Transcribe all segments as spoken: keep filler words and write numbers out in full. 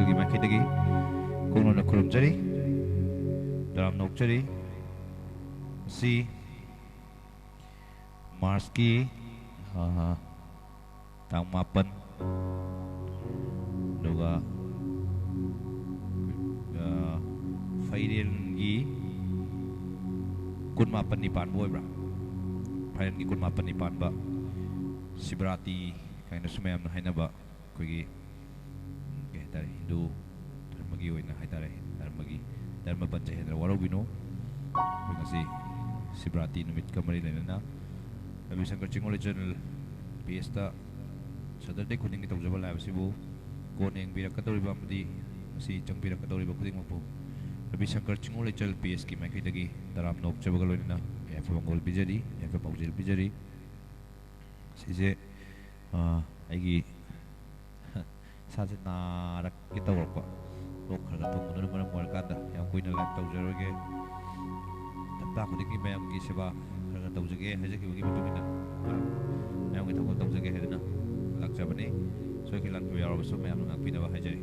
ꯒꯤ ꯃꯥꯏꯀꯩꯗꯒꯤ ꯀꯣꯛꯅꯅ ꯈꯨꯔꯨꯝꯖꯔꯤ, ꯇꯔꯥꯝꯅ ꯑꯣꯛꯆꯔꯤ꯫ ꯃꯁꯤ ꯃꯥꯔꯁꯀꯤ, ꯑ, ꯇꯥꯡ ꯃꯥꯄꯟ, ꯑꯗꯨꯒ, ꯑ, ꯐꯩꯔꯦꯟꯒꯤ ꯀꯨꯟꯃꯥꯄꯟꯅꯤ ꯄꯥꯟꯕ ꯑꯣꯏꯕ꯭ꯔꯥ? ꯐꯩꯔꯦꯟꯒꯤ ꯀꯨꯟꯃꯥꯄꯟꯅꯤ ꯄꯥꯟꯕ ꯁꯤꯕꯔꯥꯇꯤ ꯀꯥꯏꯅꯁꯨ ꯃꯌꯥꯝꯅ ꯍꯥꯏꯅꯕ ꯑꯩꯈꯣꯏꯒꯤ, ꯎꯝ, ꯀꯩ ꯍꯥꯏꯇꯥꯔꯦ, ꯍꯤꯟꯗꯨ ꯙꯔꯃꯒꯤ ꯑꯣꯏꯅ ꯍꯥꯏꯇꯥꯔꯦ, ꯙꯔꯃꯒꯤ, ꯙꯔꯃ ꯄꯟꯖ ꯍꯦꯟꯅ ꯋꯥꯔꯧꯕꯤꯅꯨ꯫ ꯑꯩꯈꯣꯏ ꯉꯁꯤ ꯁꯤꯕꯔꯥꯇꯤ ꯅꯨꯃꯤꯠꯀ ꯃꯔꯤ ꯂꯩꯅꯅ ꯔꯕꯤ ꯁꯪꯀꯔ ꯆꯤꯡꯉꯣꯜ ꯂꯩꯆꯜ ꯄꯦꯖꯇ ꯁꯇꯔꯗꯦ ꯈꯨꯗꯤꯡꯒꯤ ꯇꯧꯖꯕ ꯂꯥꯏꯕ ꯑꯁꯤꯕꯨ ꯀꯣꯟꯅ ꯌꯦꯡꯕꯤꯔꯛꯀꯗꯧꯔꯤꯕ ꯑꯃꯗꯤ ꯃꯁꯤ ꯆꯪꯕꯤꯔꯛꯀꯗꯧꯔꯤꯕ ꯈꯨꯗꯤꯡꯃꯛꯄꯨ ꯔꯕꯤ ꯁꯪꯀꯔ ꯆꯤꯡꯉꯣꯜ ꯂꯩꯆꯜ ꯄꯦꯖꯀꯤ ꯃꯥꯏꯀꯩꯗꯒꯤ ꯇꯔꯥꯝꯅ ꯑꯣꯛꯆꯕꯒ ꯂꯣꯏꯅꯅ ꯌꯥꯏꯐ ꯃꯪꯒꯣꯜ ꯄꯤꯖꯔꯤ, ꯌꯥꯏꯐ ꯄꯥꯎꯖꯦꯜ ꯄꯤꯖꯔꯤ꯫ ꯁꯤꯁꯦ, ꯑ, ꯑꯩꯒꯤ ꯏꯁꯥꯁꯦ ꯅꯥꯔꯛꯀꯦ ꯇꯧꯔꯛꯄ, ꯂꯣꯛ ꯈꯔ ꯈꯔ ꯊꯨꯡꯕꯗꯨꯅ ꯃꯔꯝ ꯑꯣꯏꯔꯀꯥꯟꯗ ꯌꯥꯝ ꯀꯨꯏꯅ ꯂꯥꯏꯚ ꯇꯧꯖꯔꯣꯏꯒꯦ꯫ ꯍꯞꯇꯥ ꯈꯨꯗꯤꯡꯒꯤ ꯃꯌꯥꯝꯒꯤ ꯁꯦꯕꯥ ꯈꯔ ꯈꯔ ꯇꯧꯖꯒꯦ ꯍꯥꯏꯖꯈꯤꯕꯒꯤ ꯃꯇꯨꯡ ꯏꯟꯅ, ꯑ, ꯃꯌꯥꯝꯒꯤ ꯊꯧꯒꯜ ꯇꯧꯖꯒꯦ ꯍꯥꯏꯗꯨꯅ ꯂꯥꯛꯆꯕꯅꯤ꯫ ꯁꯣꯏꯈꯤ ꯂꯥꯟꯈꯤꯕ ꯌꯥꯎꯔꯕꯁꯨ ꯃꯌꯥꯝꯅ ꯉꯥꯛꯄꯤꯅꯕ ꯍꯥꯏꯖꯔꯤ꯫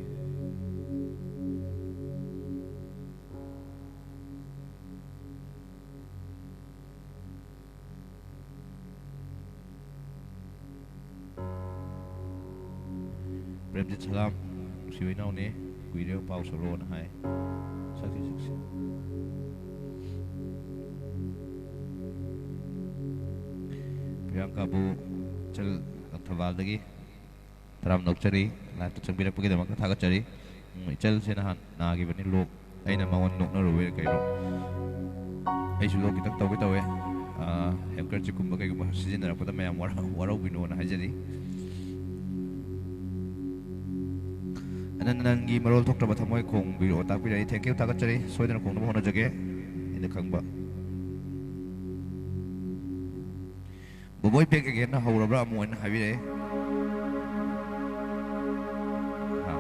ꯄ꯭ꯔꯦꯝꯖꯤꯠ ꯁꯂꯥꯝ, ꯅꯨꯡꯁꯤꯕ ꯏꯅꯥꯎꯅꯦ, ꯀꯨꯏꯔꯦ ꯄꯥꯎ ꯁꯣꯜꯂꯣꯅ ꯍꯥꯏ꯫ ꯁꯛꯁꯤ, ꯁꯛꯁꯤ꯫ ꯄ꯭ꯔꯤꯌꯥꯡꯀꯥꯕꯨ ꯏꯆꯜ ꯂꯪꯊꯕꯥꯜꯗꯒꯤ ꯇꯔꯥꯝꯅ ꯑꯣꯛꯆꯔꯤ, ꯂꯥꯏꯚꯇ ꯆꯪꯕꯤꯔꯛꯄꯒꯤꯗꯃꯛꯇ ꯊꯥꯒꯠꯆꯔꯤ꯫ ꯎꯝ, ꯏꯆꯜꯁꯦ ꯅꯍꯥꯟ ꯅꯥꯈꯤꯕꯅꯤ, ꯂꯣꯛ, ꯑꯩꯅ ꯃꯉꯣꯟ ꯅꯣꯛꯅꯔꯨꯕꯩꯔ ꯀꯩꯅꯣ, ꯑꯩꯁꯨ ꯂꯣꯛ ꯈꯤꯇꯪ ꯇꯧꯒꯦ ꯇꯧꯋꯦ꯫ ꯑꯥ, ꯍꯦꯝꯀꯔꯆꯤꯞꯀꯨꯝꯕ ꯀꯩꯒꯨꯝꯕ ꯁꯤꯖꯤꯟꯅꯔꯛꯄꯗ ꯃꯌꯥꯝ ꯋꯥꯔ-, ꯋꯥꯔꯧꯕꯤꯅꯣꯅ ꯍꯥꯏꯖꯔꯤ꯫ ꯑꯅꯟꯗꯟꯒꯤ ꯃꯔꯣꯜ ꯊꯣꯛꯇ꯭ꯔꯕ ꯊꯃꯣꯏ ꯈꯣꯡꯕꯤꯔꯛꯑꯣ, ꯇꯥꯛꯄꯤꯔꯛꯏ꯫ Thank you, ꯊꯥꯒꯠꯆꯔꯤ꯫ ꯁꯣꯏꯗꯅ ꯈꯣꯡꯅꯕ ꯍꯣꯠꯅꯖꯒꯦ, ꯑꯩꯅ ꯈꯪꯕ꯫ ꯕꯣꯕꯣꯏ back again ꯅ ꯍꯧꯔꯕ꯭ꯔꯥ ꯑꯃꯨꯛ ꯍꯥꯏꯅ ꯍꯥꯏꯕꯤꯔꯛꯑꯦ꯫ ꯍꯥ꯫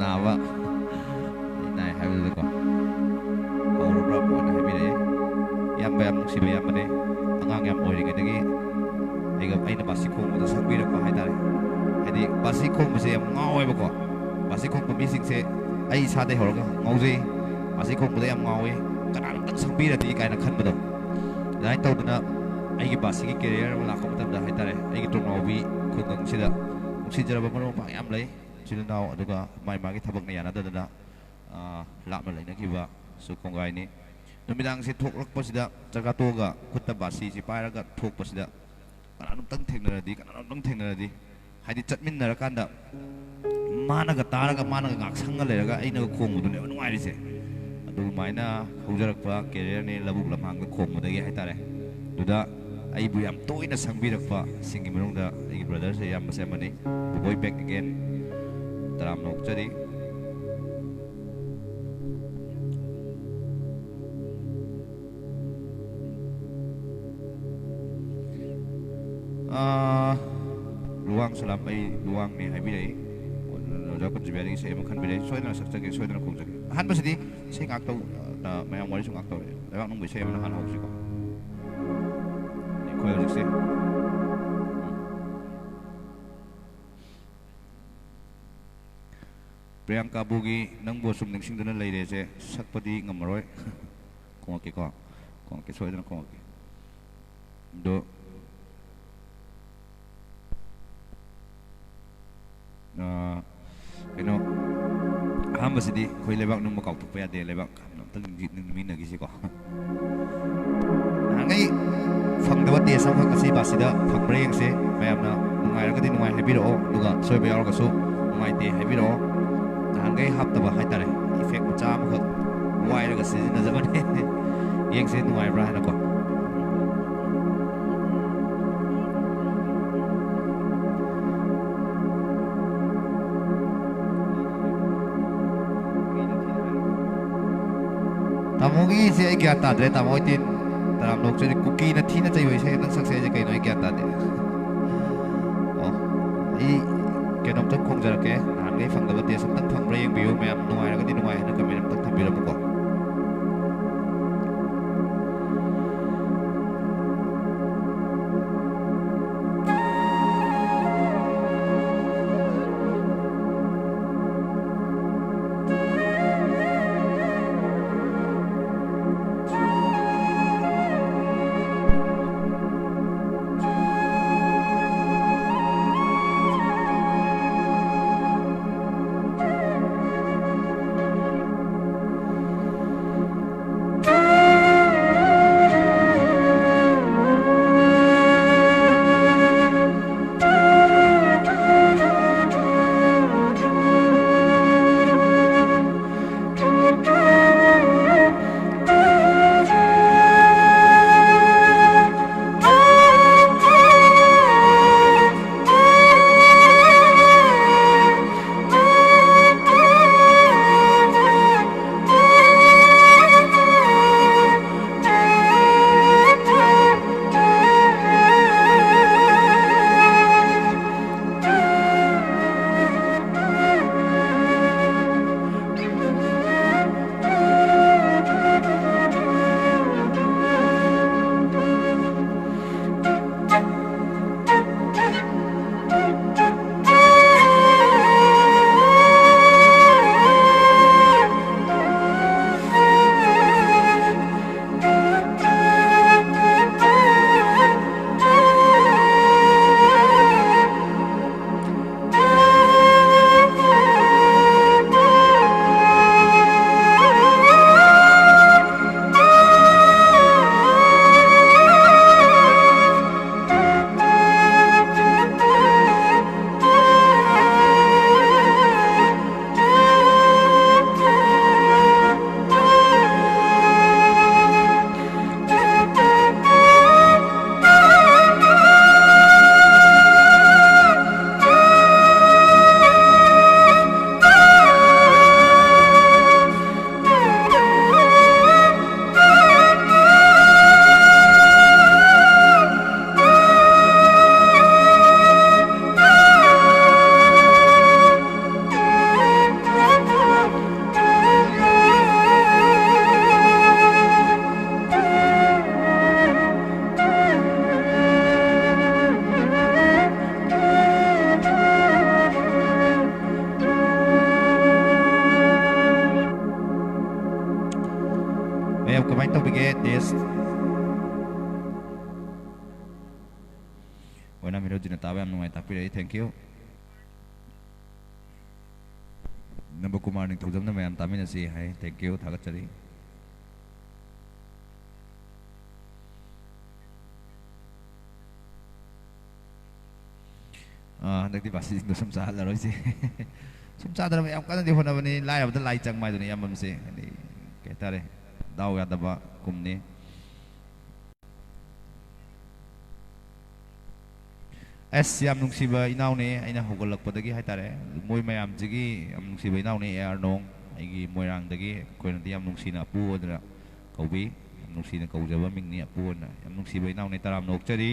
ꯅꯥꯕ꯫ ꯑꯩ ꯅꯥꯏ ꯍꯥꯏꯕꯗꯨꯗꯀꯣ꯫ ꯍꯧꯔꯕ꯭ꯔꯥ ꯑꯃꯨꯛ ꯍꯥꯏꯅ ꯍꯥꯏꯕꯤꯔꯛꯑꯦ꯫ ꯏꯌꯥꯝꯕ ꯌꯥꯝ ꯅꯨꯡꯁꯤꯕ ꯏꯌꯥꯝꯕꯅꯦ꯫ ꯑꯉꯥꯡ ꯌꯥꯝ ꯑꯣꯏꯔꯤꯉꯩꯗꯒꯤ ꯑꯩꯒ, ꯑꯩꯅ ꯕꯥꯁꯤ ꯈꯣꯡꯕꯗ ꯁꯛꯄꯤꯔꯛꯄ ꯍꯥꯏꯇꯥꯔꯦ꯫ ꯍꯥꯏꯗꯤ ꯕꯥꯁꯤ ꯈꯣꯡꯕꯁꯦ ꯌꯥꯝ ꯉꯥꯎꯋꯦꯕꯀꯣ꯫ ꯕꯥꯁꯤ ꯈꯣꯡꯕ ꯃꯤꯁꯤꯡꯁꯦ ꯑꯩ ꯏꯁꯥꯗꯩ ꯍꯧꯔꯒ ꯉꯥꯎꯖꯩ꯫ ꯕꯥꯁꯤ ꯈꯣꯡꯕꯗ ꯌꯥꯝ ꯉꯥꯎꯋꯦ, ꯀꯅꯥꯅꯣꯝꯇꯪ ꯁꯪꯕꯤꯔꯗꯤ ꯀꯥꯏꯅ ꯈꯟꯕꯗꯣ꯫ ꯑꯗꯨꯃꯥꯏꯅ ꯇꯧꯗꯅ ꯑꯩꯒꯤ ꯕꯥꯁꯤꯒꯤ career ꯑꯃ ꯂꯥꯛꯄ ꯃꯇꯝꯗ ꯍꯥꯏꯇꯥꯔꯦ, ꯑꯩꯒꯤ ꯇꯣꯡꯅꯥꯎꯕꯤ ꯈꯨꯡꯒꯪꯁꯤꯗ ꯅꯨꯡꯁꯤꯖꯔꯕ ꯃꯔꯨꯞ ꯃꯄꯥꯡ ꯌꯥꯝ ꯂꯩ꯫ ꯏꯆꯤꯜ ꯏꯅꯥꯎ, ꯑꯗꯨꯒ ꯃꯥꯏ ꯃꯥꯒꯤ ꯊꯕꯛꯅ ꯌꯥꯅꯗꯗꯅ, ꯑꯥ, ꯂꯥꯞꯅ ꯂꯩꯅꯈꯤꯕꯁꯨ ꯀꯣꯡꯒꯥꯏꯅꯤ꯫ ꯅꯨꯃꯤꯗꯥꯡꯁꯦ ꯊꯣꯛꯂꯛꯄꯁꯤꯗ, ꯆꯥꯛꯆꯥ ꯇꯣꯛꯑꯒ ꯈꯨꯠꯇ ꯕꯥꯁꯤꯁꯤ ꯄꯥꯏꯔꯒ ꯊꯣꯛꯄꯁꯤꯗ, ꯀꯅꯥꯅꯣꯝꯇꯪ ꯊꯦꯡꯅꯔꯗꯤ, ꯀꯅꯥꯅꯣꯝꯇꯪ ꯊꯦꯡꯅꯔꯗꯤ, ꯍꯥꯏꯗꯤ ꯆꯠꯃꯤꯟꯅꯔꯀꯥꯟꯗ ꯃꯥꯅꯒ ꯇꯥꯔꯒ, ꯃꯥꯅꯒ ꯉꯥꯛꯁꯪꯉ ꯂꯩꯔꯒ ꯑꯩꯅꯒ ꯈꯣꯡꯕꯗꯨꯅꯦꯕ ꯅꯨꯡꯉꯥꯏꯔꯤꯁꯦ꯫ ꯑꯗꯨꯃꯥꯏꯅ ꯍꯧꯖꯔꯛꯄ careerꯅꯤ, ꯂꯧꯕꯨꯛ ꯂꯝꯍꯥꯡꯗ ꯈꯣꯡꯕꯗꯒꯤ ꯍꯥꯏꯇꯥꯔꯦ꯫ ꯑꯗꯨꯗ ꯑꯩꯕꯨ ꯌꯥꯝ ꯇꯣꯏꯅ ꯁꯪꯕꯤꯔꯛꯄꯁꯤꯡꯒꯤ ꯃꯅꯨꯡꯗ ꯑꯩꯒꯤ brotherꯁꯦ, ꯏꯌꯥꯝꯕꯁꯦ ꯑꯃꯅꯤ꯫ ꯕꯣꯏ back again꯫ ꯇꯔꯥꯝꯅ ꯑꯣꯛꯆꯔꯤ꯫ ꯑꯥ, ꯂꯨꯋꯥꯡ ꯁꯂꯥꯝ, ꯑꯩ ꯂꯨꯋꯥꯡꯅꯦ ꯍꯥꯏꯕꯤꯔꯛꯏ꯫ ꯑꯣꯖꯥ ꯀꯨꯟꯖꯕꯤꯌꯥꯗꯒꯤ ꯏꯁꯩ ꯑꯃ ꯈꯟꯕꯤꯔꯛꯏ꯫ ꯁꯣꯏꯗꯅ ꯁꯛꯆꯒꯦ, ꯁꯣꯏꯗꯅ ꯈꯣꯡꯖꯒꯦ꯫ ꯑꯍꯥꯟꯕꯁꯤꯗꯤ ꯏꯁꯩ ꯉꯥꯛ ꯇꯧ-, ꯑ, ꯃꯌꯥꯝ ꯋꯥꯔꯤꯁꯨ ꯉꯥꯛ ꯇꯧꯔꯦ꯫ ꯂꯩꯕꯥꯛ ꯅꯨꯡꯕ ꯏꯁꯩ ꯑꯃꯅ ꯍꯥꯟꯅ ꯍꯧꯁꯤꯀꯣ꯫ ꯑꯩꯈꯣꯏ ꯍꯧꯖꯤꯛꯁꯦ, ꯎꯝ꯫ ꯄ꯭ꯔꯤꯌꯥꯡꯀꯥꯕꯨꯒꯤ "ꯅꯪꯕꯨ ꯑꯁꯨꯝ ꯅꯤꯡꯁꯤꯡꯗꯨꯅ ꯂꯩꯔꯦꯁꯦ" ꯁꯛꯄꯗꯤ ꯉꯝꯃꯔꯣꯏ꯫ ꯈꯣꯡꯉꯛꯀꯦꯀꯣ, ꯈꯣꯡꯉꯛꯀꯦ, ꯁꯣꯏꯗꯅ ꯈꯣꯡꯉꯛꯀꯦ꯫ ꯑꯗꯣ, ꯑꯥ, ꯀꯩꯅꯣ, ꯑꯍꯥꯟꯕꯁꯤꯗꯤ ꯑꯩꯈꯣꯏ ꯂꯩꯕꯥꯛ ꯅꯨꯡꯕ ꯀꯥꯎꯊꯣꯛꯄ ꯌꯥꯗꯦ, ꯂꯩꯕꯥꯛ ꯑꯝꯇꯪ ꯅꯤꯡꯁꯤ-, ꯅꯤꯡꯁꯤꯡꯃꯤꯟꯅꯈꯤꯁꯤꯀꯣ꯫ ꯅꯍꯥꯟꯈꯩ ꯐꯪꯗꯕ taste ꯑꯃꯈꯛ ꯉꯁꯤ ꯕꯥꯁꯤꯗ ꯐꯪꯕ꯭ꯔꯥ ꯌꯦꯡꯁꯦ꯫ ꯃꯌꯥꯝꯅ ꯅꯨꯡꯉꯥꯏꯔꯒꯗꯤ ꯅꯨꯡꯉꯥꯏ ꯍꯥꯏꯕꯤꯔꯛꯑꯣ, ꯑꯗꯨꯒ ꯑꯁꯣꯏꯕ ꯌꯥꯎꯔꯒꯁꯨ ꯅꯨꯡꯉꯥꯏꯇꯦ ꯍꯥꯏꯕꯤꯔꯛꯑꯣ꯫ ꯅꯍꯥꯟꯈꯩ ꯍꯥꯞꯇꯕ ꯍꯥꯏꯇꯥꯔꯦ, effect ꯃꯆꯥ ꯑꯃꯈꯛ ꯋꯥꯏꯔꯒ ꯁꯤꯖꯤꯟꯅꯖꯕꯅꯦ꯫ ꯌꯦꯡꯁꯦ ꯅꯨꯡꯉꯥꯏꯕ꯭ꯔꯥ ꯍꯥꯏꯅꯀꯣ꯫ ꯇꯥꯃꯣꯒꯤꯁꯦ ꯑꯩ ꯒ꯭ꯌꯥꯟ ꯇꯥꯗ꯭ꯔꯦ꯫ ꯇꯥꯃꯣ ꯍꯣꯏꯗꯤ ꯇꯔꯥꯝꯅ ꯑꯣꯛꯆꯔꯤ꯫ ꯀꯨꯀꯤꯅ ꯊꯤꯅ ꯆꯩꯕ ꯏꯁꯩ ꯑꯝꯇꯪ ꯁꯛꯁꯦ ꯍꯥꯏꯁꯦ ꯀꯩꯅꯣ? ꯑꯩ ꯒ꯭ꯌꯥꯟ ꯇꯥꯗꯦ꯫ ꯑꯣ, ꯑꯩ ꯀꯩꯅꯣꯝꯇꯪ ꯈꯣꯡꯖꯔꯛꯀꯦ꯫ ꯅꯍꯥꯟꯈꯩ ꯐꯪꯗꯕ taste ꯑꯝꯇꯪ ꯐꯪꯕ꯭ꯔꯥ ꯌꯦꯡꯕꯤꯌꯨ꯫ ꯃꯌꯥꯝ ꯅꯨꯡꯉꯥꯏꯔꯒꯗꯤ ꯅꯨꯡꯉꯥꯏ ꯍꯥꯏꯅ comment ꯑꯝꯇꯪ ꯊꯝꯕꯤꯔꯝꯃꯨꯀꯣ꯫ ꯑꯣꯏꯅꯥꯝ ꯍꯤꯔꯣꯖꯤꯠꯅ ꯇꯥꯕ ꯌꯥꯝ ꯅꯨꯡꯉꯥꯏ, ꯇꯥꯛꯄꯤꯔꯛꯏ, thank you꯫ ꯅꯕꯀꯨꯃꯥꯔ ꯅꯤꯡꯊꯧꯖꯝꯅ ꯃꯌꯥꯝ ꯇꯥꯃꯤꯟꯅꯁꯤ ꯍꯥꯏ, thank you, ꯊꯥꯒꯠꯆꯔꯤ꯫ ꯑꯥ, ꯍꯟꯗꯛꯇꯤ ꯕꯥꯁꯤꯁꯤꯡꯗꯣ ꯁꯨꯝ ꯆꯥꯍꯜꯂꯔꯣꯏꯁꯦ꯫ ꯁꯨꯝ ꯆꯥꯗꯅꯕ ꯌꯥꯝ ꯀꯟꯅꯗꯤ ꯍꯣꯠꯅꯕꯅꯤ, ꯂꯥꯏꯔꯕꯗ ꯂꯥꯏ ꯆꯪꯕ ꯍꯥꯏꯗꯨꯅꯤ ꯏꯌꯥꯝꯕꯝꯁꯦ꯫ ꯍꯥꯏꯗꯤ, ꯀꯩ ꯍꯥꯏꯇꯥꯔꯦ, ꯗꯥꯎ ꯌꯥꯗꯕ ꯀꯨꯝꯅꯤ꯫ ꯑꯁ, ꯌꯥꯝ ꯅꯨꯡꯁꯤꯕ ꯏꯅꯥꯎꯅꯦ, ꯑꯩꯅ ꯍꯧꯒꯠꯂꯛꯄꯗꯒꯤ ꯍꯥꯏꯇꯥꯔꯦ, ꯃꯣꯏ ꯃꯌꯥꯝꯁꯤꯒꯤ ꯌꯥꯝ ꯅꯨꯡꯁꯤꯕ ꯏꯅꯥꯎꯅꯦ, ꯑꯦ ꯑꯥꯔ ꯅꯣꯡ, ꯑꯩꯒꯤ ꯃꯣꯏꯔꯥꯡꯗꯒꯤ꯫ ꯑꯩꯈꯣꯏꯅꯗꯤ ꯌꯥꯝ ꯅꯨꯡꯁꯤꯅ ꯑꯄꯨ ꯑꯣꯏꯗꯅ ꯀꯧꯕꯤ, ꯌꯥꯝ ꯅꯨꯡꯁꯤꯅ ꯀꯧꯖꯕ ꯃꯤꯡꯅꯤ ꯑꯄꯨ ꯑꯣꯏꯅ꯫ ꯌꯥꯝ ꯅꯨꯡꯁꯤꯕ ꯏꯅꯥꯎꯅꯦ, ꯇꯔꯥꯝꯅ ꯑꯣꯛꯆꯔꯤ꯫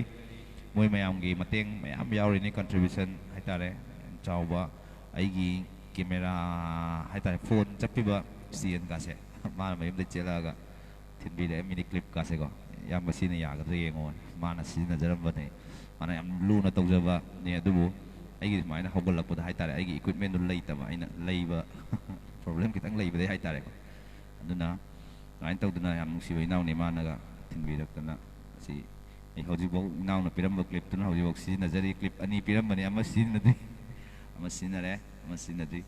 ꯃꯣꯏ ꯃꯌꯥꯝꯒꯤ ꯃꯇꯦꯡ ꯃꯌꯥꯝ ꯌꯥꯎꯔꯤꯅꯤ, contribution ꯍꯥꯏꯇꯥꯔꯦ, ꯌꯥꯝ ꯆꯥꯎꯕ꯫ ꯑꯩꯒꯤ camera ꯍꯥꯏꯇꯥꯔꯦ, phone ꯆꯠꯄꯤꯕ stand ꯀꯥꯁꯦ ꯃꯥꯅ ꯃꯌꯨꯝꯗ ꯆꯦꯜꯂꯛꯑꯒ ꯊꯤꯟꯕꯤꯔꯛꯑꯦ, mini clip ꯀꯥꯁꯦꯀꯣ꯫ "ꯏꯌꯥꯝꯕ, ꯁꯤꯅ ꯌꯥꯒꯗ꯭ꯔꯥ ꯌꯦꯡꯉꯣ"꯫ ꯃꯥꯅ ꯁꯤꯖꯤꯟꯅꯖꯔꯝꯕꯅꯦ, ꯃꯥꯅ ꯌꯥꯝ ꯂꯨꯅ ꯇꯧꯖꯕꯅꯦ꯫ ꯑꯗꯨꯕꯨ ꯑꯩꯒꯤ ꯁꯨꯃꯥꯏꯅ ꯍꯧꯒꯠꯂꯛꯄꯗ ꯍꯥꯏꯇꯥꯔꯦ, ꯑꯩꯒꯤ equipment ꯗꯨ ꯂꯩꯇꯕ, ꯑꯩꯅ ꯂꯩꯕ problem ꯈꯤꯇꯪ ꯂꯩꯕꯗꯩ ꯍꯥꯏꯇꯥꯔꯦꯀꯣ꯫ ꯑꯗꯨꯅ ꯑꯗꯨꯃꯥꯏꯅ ꯇꯧꯗꯅ ꯌꯥꯝ ꯅꯨꯡꯁꯤꯕ ꯏꯅꯥꯎꯅꯦ, ꯃꯥꯅꯒ ꯊꯤꯟꯕꯤꯔꯛꯇꯅ꯫ ꯑꯁꯤ ꯑꯩ ꯍꯧꯖꯤꯛꯐꯥꯎ ꯏꯅꯥꯎꯅ ꯄꯤꯔꯝꯕ clip ꯇꯨꯅ ꯍꯧꯖꯤꯛꯐꯥꯎ ꯁꯤꯖꯤꯟꯅꯖꯔꯤ꯫ Clip ꯑꯅꯤ ꯄꯤꯔꯝꯕꯅꯦ, ꯑꯃ ꯁꯤꯖꯤꯟꯅꯗ꯭ꯔꯤ, ꯑꯃ ꯁꯤꯖꯤꯟꯅꯔꯦ, ꯑꯃ ꯁꯤꯖꯤꯟꯅꯗ꯭ꯔꯤ꯫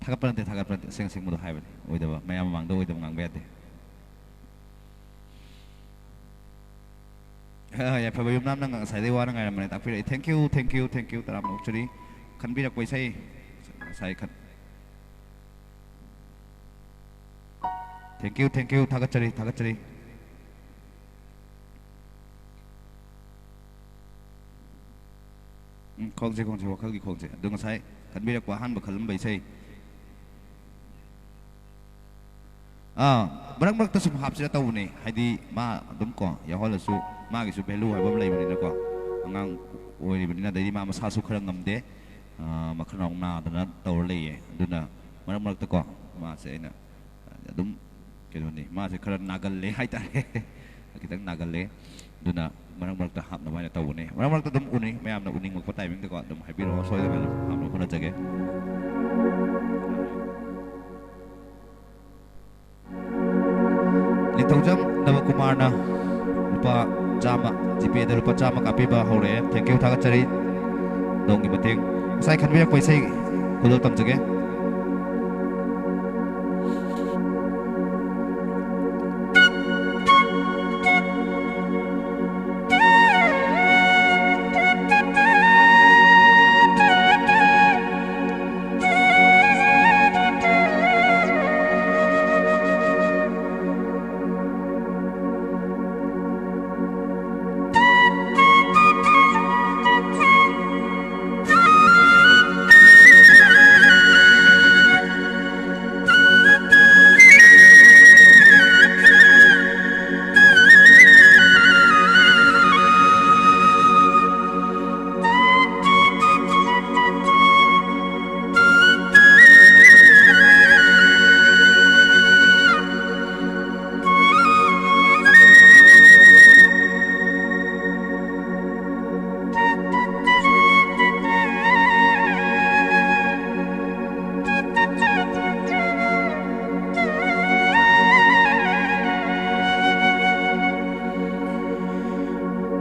ꯊꯥꯒꯠꯄ ꯅꯠꯇꯦ, ꯊꯥꯒꯠꯄ ꯅꯠꯇꯦ, ꯑꯁꯦꯡ ꯑꯁꯦꯡꯕꯗꯣ ꯍꯥꯏꯕꯅꯦ꯫ ꯑꯣꯏꯗꯕ, ꯃꯌꯥꯝ ꯃꯃꯥꯡꯗ ꯑꯣꯏꯗꯕ ꯉꯥꯡꯕ ꯌꯥꯗꯦ꯫ ꯑ, ꯌꯥꯏꯐꯕ ꯌꯨꯝꯅꯥꯝ, ꯅꯪ ꯉꯁꯥꯏꯗꯩ ꯋꯥꯅ ꯉꯥꯏꯔꯝꯕꯅꯦ, ꯇꯥꯛꯄꯤꯔꯛꯑꯦ꯫ Thank you, thank you, thank you, ꯇꯔꯥꯝꯅ ꯑꯣꯛꯆꯔꯤ꯫ ꯈꯟꯕꯤꯔꯛꯄ ꯏꯁꯩ ꯉꯁꯥꯏ ꯈꯟ-, thank you, thank you, ꯊꯥꯒꯠꯆꯔꯤ, ꯊꯥꯒꯠꯆꯔꯤ꯫ ꯎꯝ, ꯈꯣꯡꯁꯦ, ꯈꯣꯡꯁꯦ, ꯋꯥꯈꯜꯒꯤ ꯈꯣꯡꯁꯦ꯫ ꯑꯗꯣ ꯉꯁꯥꯏ ꯈꯟꯕꯤꯔꯛꯄ ꯑꯍꯥꯟꯕ ꯈꯜꯂꯝꯕ ꯏꯁꯩ꯫ ꯑꯥ, ꯃꯔꯛ ꯃꯔꯛꯇ ꯁꯨꯝ ꯍꯥꯞꯁꯤꯔ ꯇꯧꯕꯅꯦ꯫ ꯍꯥꯏꯗꯤ ꯃꯥ ꯑꯗꯨꯝ ꯀꯣ, ꯌꯥꯎꯍꯜꯂꯁꯨ ꯃꯥꯒꯤꯁꯨ value ꯍꯥꯏꯕ ꯑꯃ ꯂꯩꯕꯅꯤꯅꯀꯣ꯫ ꯑꯉꯥꯡ ꯑꯣꯏꯔꯤꯕꯅꯤꯅ, ꯑꯗꯩꯗꯤ ꯃꯥ ꯃꯁꯥꯁꯨ ꯈꯔ ꯉꯝꯗꯦ꯫ ꯑꯥ, ꯃꯈꯨꯠ ꯅꯥꯎ ꯅꯥꯗꯅ ꯇꯧꯔ ꯂꯩꯌꯦ꯫ ꯑꯗꯨꯅ ꯃꯔꯛ ꯃꯔꯛꯇꯀꯣ ꯃꯥꯁꯦ ꯑꯩꯅ ꯑꯗꯨꯝ, ꯀꯩꯅꯣꯅꯤ, ꯃꯥꯁꯦ ꯈꯔ ꯅꯥꯒꯜꯂꯦ ꯍꯥꯏꯇꯥꯔꯦ꯫ ꯈꯤꯇꯪ ꯅꯥꯒꯜꯂꯦ꯫ ꯑꯗꯨꯅ ꯃꯔꯛ ꯃꯔꯛꯇ ꯍꯥꯞꯅꯕ ꯍꯥꯏꯅ ꯇꯧꯕꯅꯦ꯫ ꯃꯔꯛ ꯃꯔꯛꯇ ꯑꯗꯨꯝ ꯎꯅꯤ, ꯃꯌꯥꯝꯅ ꯎꯅꯤꯡꯉꯛꯄ timingꯗꯀꯣ ꯑꯗꯨꯝ ꯍꯥꯏꯕꯤꯔꯛꯑꯣ, ꯁꯣꯏꯗꯅ ꯑꯗꯨꯝ ꯍꯥꯞꯅꯕ ꯍꯣꯠꯅꯖꯒꯦ꯫ ꯅꯤꯡꯊꯧꯖꯝ ꯅꯕꯀꯨꯃꯥꯔꯅ ꯂꯨꯄꯥ ꯆꯥꯝꯃ, GPayꯗ ꯂꯨꯄꯥ ꯆꯥꯝꯃ ꯀꯥꯞꯄꯤꯕ ꯍꯧꯔꯛꯑꯦ꯫ Thank you, ꯊꯥꯒꯠꯆꯔꯤ꯫ ꯑꯗꯣꯝꯒꯤ ꯃꯇꯦꯡ꯫ ꯉꯁꯥꯏ ꯈꯟꯕꯤꯔꯛꯄ ꯏꯁꯩ ꯈꯨꯗꯣꯜ ꯇꯝꯖꯒꯦ꯫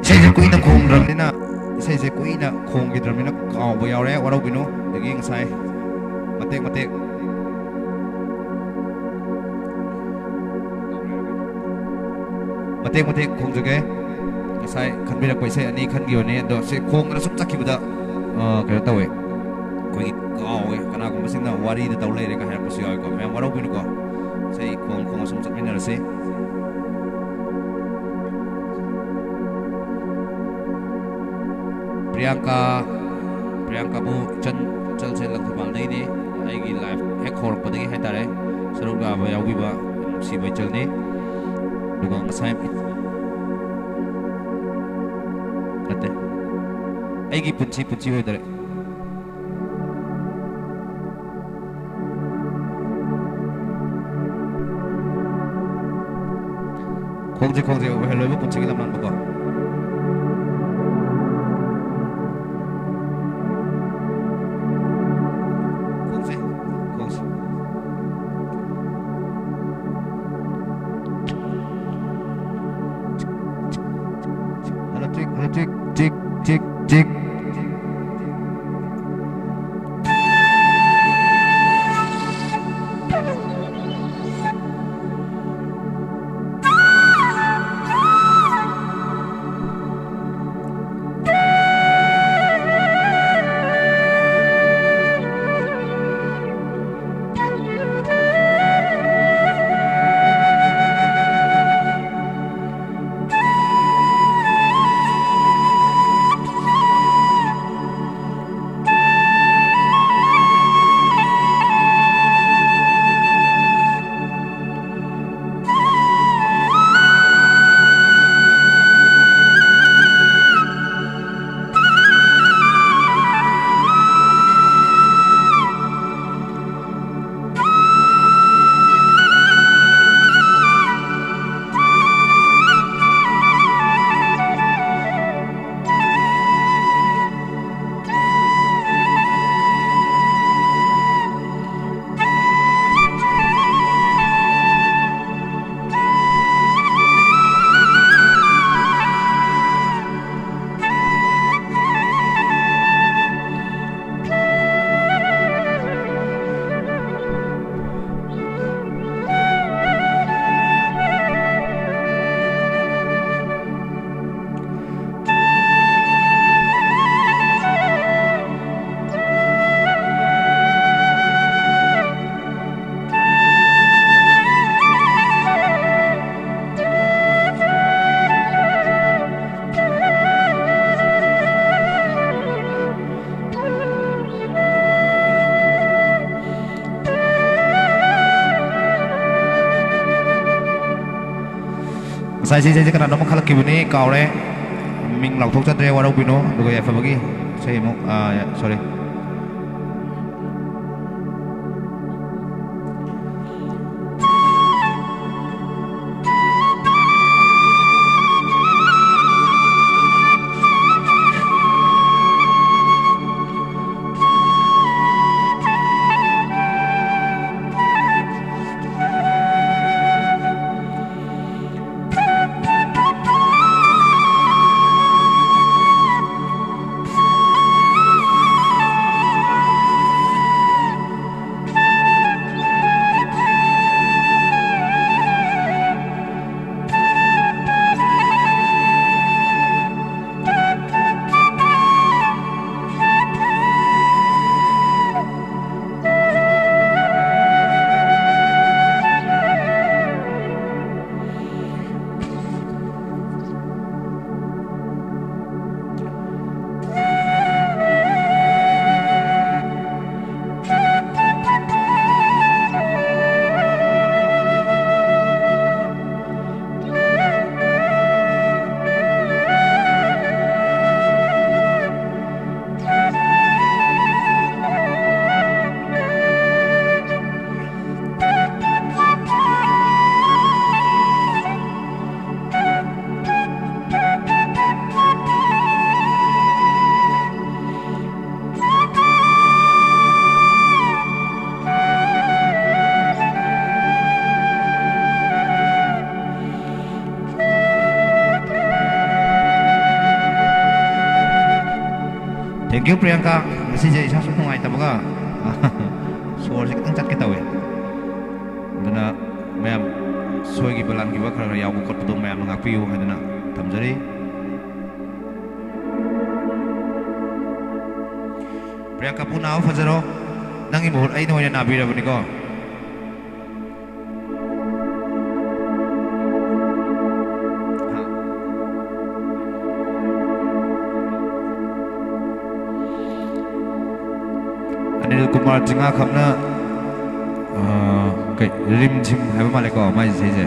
ꯏꯁꯩꯁꯦ ꯀꯨꯏꯅ ꯈꯣꯡꯗ꯭ꯔꯕꯅꯤꯅ, ꯏꯁꯩꯁꯦ ꯀꯨꯏꯅ ꯈꯣꯡꯈꯤꯗ꯭ꯔꯕꯅꯤꯅ ꯀꯥꯎꯕ ꯌꯥꯎꯔꯦ, ꯋꯥꯔꯧꯕꯤꯅꯨ꯫ ꯑꯗꯒꯤ ꯉꯁꯥꯏ ꯃꯇꯦꯛ ꯃꯇꯦꯛ ꯃꯇꯦꯛ ꯃꯇꯦꯛ ꯈꯣꯡꯖꯒꯦ꯫ ꯉꯁꯥꯏ ꯈꯟꯕꯤꯔꯛꯄ ꯏꯁꯩ ꯑꯅꯤ ꯈꯟꯈꯤꯕꯅꯦ, ꯑꯗꯣ ꯁꯤ ꯈꯣꯡꯗꯅ ꯁꯨꯝ ꯆꯠꯈꯤꯕꯗ, ꯑ, ꯀꯩꯅꯣ ꯇꯧꯋꯦ, ꯑꯩꯈꯣꯏꯒꯤ ꯀꯥꯎꯋꯦ꯫ ꯀꯅꯥꯒꯨꯝꯕꯁꯤꯡꯅ "ꯋꯥꯔꯤꯗ ꯇꯧ ꯂꯩꯔꯦ" ꯀ ꯍꯥꯏꯔꯛꯄꯁꯨ ꯌꯥꯎꯋꯦꯀꯣ꯫ ꯃꯌꯥꯝ ꯋꯥꯔꯧꯕꯤꯅꯨꯀꯣ꯫ ꯏꯁꯩ ꯈꯣꯡ ꯈꯣꯡꯅ ꯁꯨꯝ ꯆꯠꯃꯤꯟꯅꯔꯁꯤ꯫ ꯄ꯭ꯔꯤꯌꯥꯡꯀꯥ, ꯄ꯭ꯔꯤꯌꯥꯡꯀꯥꯕꯨ ꯏꯆꯟ, ꯏꯆꯜꯁꯦ ꯂꯪꯊꯕꯥꯜꯗꯒꯤꯅꯤ꯫ ꯑꯩꯒꯤ live ꯍꯦꯛ ꯍꯧꯔꯛꯄꯗꯒꯤ ꯍꯥꯏꯇꯥꯔꯦ, ꯁꯔꯨꯛ ꯌꯥꯕ ꯌꯥꯎꯕꯤꯕ ꯅꯨꯡꯁꯤꯕ ꯏꯆꯜꯅꯤ꯫ ꯑꯗꯨꯒ ꯉꯁꯥꯏ, ꯅꯠꯇꯦ, "ꯑꯩꯒꯤ ꯄꯨꯟꯁꯤ ꯄꯨꯟꯁꯤ ꯑꯣꯏꯗꯔꯦ"꯫ ꯈꯣꯡꯁꯦ, ꯈꯣꯡꯁꯦ, ꯑꯣꯏꯍꯜꯂꯣꯏꯕ ꯄꯨꯟꯁꯤꯒꯤ ꯂꯝꯂꯥꯟꯕꯀꯣ꯫ ꯈꯣꯡꯁꯦ, ꯈꯣꯡꯁꯦ꯫ ꯍꯜꯂꯣ, ꯆꯤꯛ, ꯍꯜꯂꯣ, ꯆꯤꯛ, ꯆꯤꯛ, ꯆꯤꯛ, ꯆꯤꯛ꯫ ꯉꯁꯥꯏꯁꯦ ꯏꯁꯩꯁꯦ ꯀꯅꯥꯅꯣꯝ ꯈꯜꯂꯛꯈꯤꯕꯅꯤ, ꯀꯥꯎꯔꯦ꯫ ꯃꯤꯡ ꯂꯥꯎꯊꯣꯛꯆꯗ꯭ꯔꯦ, ꯋꯥꯔꯧꯕꯤꯅꯣ꯫ ꯑꯗꯨꯒ ꯌꯥꯏꯐꯕꯒꯤ ꯏꯁꯩ ꯑꯃꯨꯛ, ꯑ, ꯁꯣꯔꯤ꯫ ꯀ꯭ꯌꯨ ꯄ꯭ꯔꯤꯌꯥꯡꯀꯥ, ꯉꯁꯤꯁꯦ ꯏꯁꯥꯁꯨ ꯅꯨꯡꯉꯥꯏꯇꯕꯒ ꯁꯣꯔꯁꯦ ꯈꯤꯇꯪ ꯆꯠꯀꯦ ꯇꯧꯋꯦ꯫ ꯑꯗꯨꯅ ꯃꯌꯥꯝ ꯁꯣꯏꯈꯤꯕ ꯂꯥꯟꯈꯤꯕ ꯈꯔ ꯈꯔ ꯌꯥꯎꯕ ꯈꯣꯠꯄꯗꯣ ꯃꯌꯥꯝꯅ ꯉꯥꯛꯄꯤꯌꯨ ꯍꯥꯏꯗꯅ ꯊꯝꯖꯔꯤ꯫ ꯄ꯭ꯔꯤꯌꯥꯡꯀꯥ ꯄꯨ, ꯅꯥꯕ ꯐꯖꯔꯣ꯫ ꯅꯪꯒꯤ ꯃꯍꯨꯠ ꯑꯩꯅ ꯑꯣꯏꯅ ꯅꯥꯕꯤꯔꯕꯅꯤꯀꯣ꯫ ꯑꯅꯤꯜ ꯀꯨꯃꯥꯔ ꯆꯤꯡꯉꯥꯈꯝꯅ, ꯑ, ꯀꯩ, ꯔꯤꯝ ꯖꯤꯝ ꯍꯥꯏꯕ ꯃꯥꯜꯂꯦꯀꯣ ꯃꯥꯏ ꯏꯁꯩꯁꯦ꯫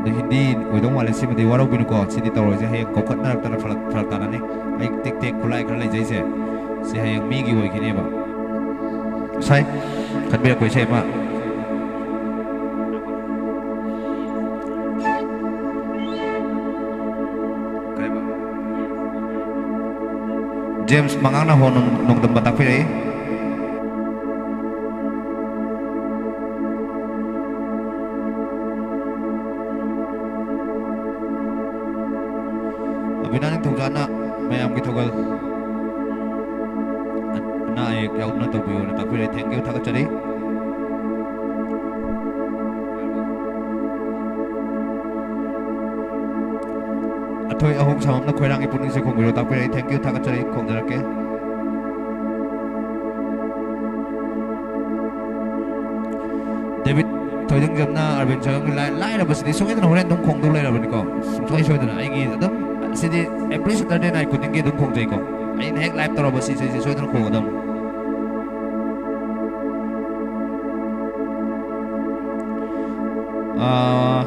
ꯑꯗꯣ ꯍꯤꯟꯗꯤ ꯑꯣꯏꯗꯧ ꯃꯥꯜꯂꯦ ꯁꯤꯃꯗꯤ, ꯋꯥꯔꯧꯕꯤꯅꯨꯀꯣ꯫ ꯁꯤꯗꯤ ꯇꯧꯔꯣꯏꯁꯦ, ꯍꯌꯦꯡ ꯀꯧꯈꯠꯅꯔꯛꯇꯅ ꯐꯔꯛ, ꯐꯔꯛ ꯇꯥꯅꯅꯤ꯫ ꯑꯩ ꯇꯦꯛ ꯇꯦꯛ ꯈꯨꯠꯂꯥꯏ ꯈꯔ ꯂꯩꯖꯩꯁꯦ, ꯁꯤ ꯍꯌꯦꯡ ꯃꯤꯒꯤ ꯑꯣꯏꯈꯤꯅꯦꯕ꯫ ꯉꯁꯥꯏ ꯈꯟꯕꯤꯔꯛꯄ ꯏꯁꯩ ꯑꯃ꯫ ꯀꯩꯕ? ꯖꯦꯝꯁ ꯃꯉꯥꯡꯅ ꯍꯣ ꯅꯣꯡ-, ꯅꯣꯡꯗꯝꯕ ꯇꯥꯛꯄꯤꯔꯛꯏ꯫ ꯑꯕꯤꯅꯥ ꯅꯤꯡꯊꯧꯖꯥꯅ ꯃꯌꯥꯝꯒꯤ ꯊꯧꯒꯜ ꯑꯅꯥ ꯑꯌꯦꯛ ꯌꯥꯎꯗꯅ ꯇꯧꯕꯤꯌꯨꯅ ꯇꯥꯛꯄꯤꯔꯛꯏ꯫ Thank you, ꯊꯥꯒꯠꯆꯔꯤ꯫ ꯑꯊꯣꯏ ꯑꯍꯣꯡ ꯁꯥꯃꯝꯅ ꯈꯣꯏꯔꯥꯡꯒꯤ ꯄꯨꯛꯅꯤꯡꯁꯦ ꯈꯣꯡꯕꯤꯔꯣ ꯇꯥꯛꯄꯤꯔꯛꯏ꯫ Thank you, ꯊꯥꯒꯠꯆꯔꯤ, ꯈꯣꯡꯖꯔꯛꯀꯦ꯫ ꯗꯦꯕꯤꯠ ꯊꯣꯏꯗꯤꯡꯖꯝꯅ ꯑꯔꯕꯤꯟ ꯁꯪꯒꯝꯒꯤ ꯂꯥꯏ-, ꯂꯥꯏꯔꯕꯁꯤꯗꯤ ꯁꯣꯏꯗꯅ ꯍꯣꯔꯦꯟ ꯑꯗꯨꯝ ꯈꯣꯡꯗꯧ ꯂꯩꯔꯕꯅꯤꯀꯣ, ꯁꯨꯡꯁꯣꯏ ꯁꯣꯏꯗꯅ꯫ ꯑꯩꯒꯤ ꯑꯗꯨꯝ ꯁꯤꯗꯤ every Saturday night ꯈꯨꯗꯤꯡꯒꯤ ꯑꯗꯨꯝ ꯈꯣꯡꯖꯩꯀꯣ, ꯑꯩꯅ ꯍꯦꯛ live ꯇꯧꯔꯕ ꯁꯤ ꯏꯁꯩꯁꯦ ꯁꯣꯏꯗꯅ ꯈꯣꯡꯒꯗꯕꯅꯤ꯫ ꯑꯥ,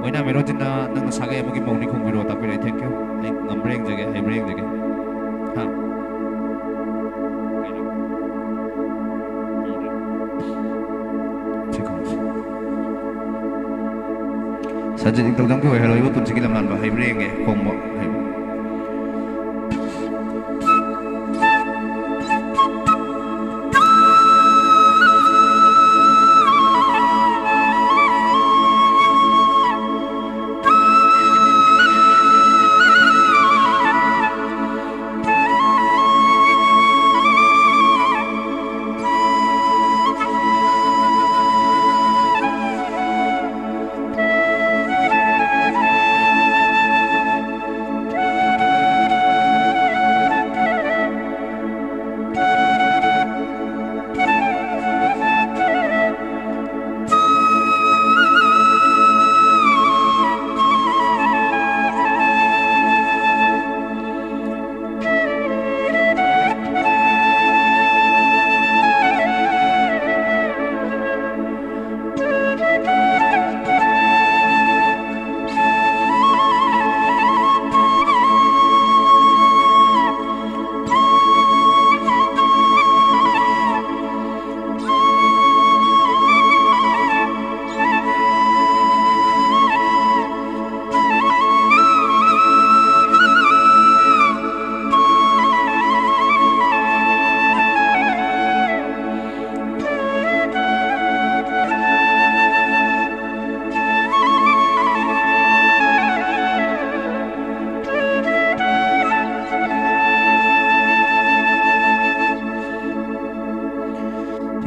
ꯃꯣꯏꯅꯥ ꯃꯦꯔꯣꯖꯤꯠꯅ ꯅꯪꯅ ꯁꯥꯒꯩ ꯑꯃꯒꯤ ꯃꯧꯅꯤ ꯈꯣꯡꯕꯤꯔꯣ ꯇꯥꯛꯄꯤꯔꯛꯑꯦ꯫ Thank you꯫ ꯑꯩ ꯉꯝꯕ꯭ꯔꯥ ꯌꯦꯡꯖꯒꯦ, ꯍꯩꯕ꯭ꯔꯥ ꯌꯦꯡꯖꯒꯦ꯫ ꯍꯥ? ꯀꯩꯅꯣ? ꯁꯤ ꯈꯣꯡꯁꯤ꯫ ꯁꯟꯖꯤꯠ ꯅꯤꯡꯊꯧꯖꯝꯒꯤ ꯑꯣꯏꯍꯜꯂꯣ ꯏꯕꯣ ꯄꯨꯟꯁꯤꯒꯤ ꯂꯝꯂꯥꯟꯕ꯫ ꯍꯩꯕ꯭ꯔꯥ ꯌꯦꯡꯒꯦ ꯈꯣꯡꯕ꯫ ꯍꯩꯕ꯭ꯔꯥ?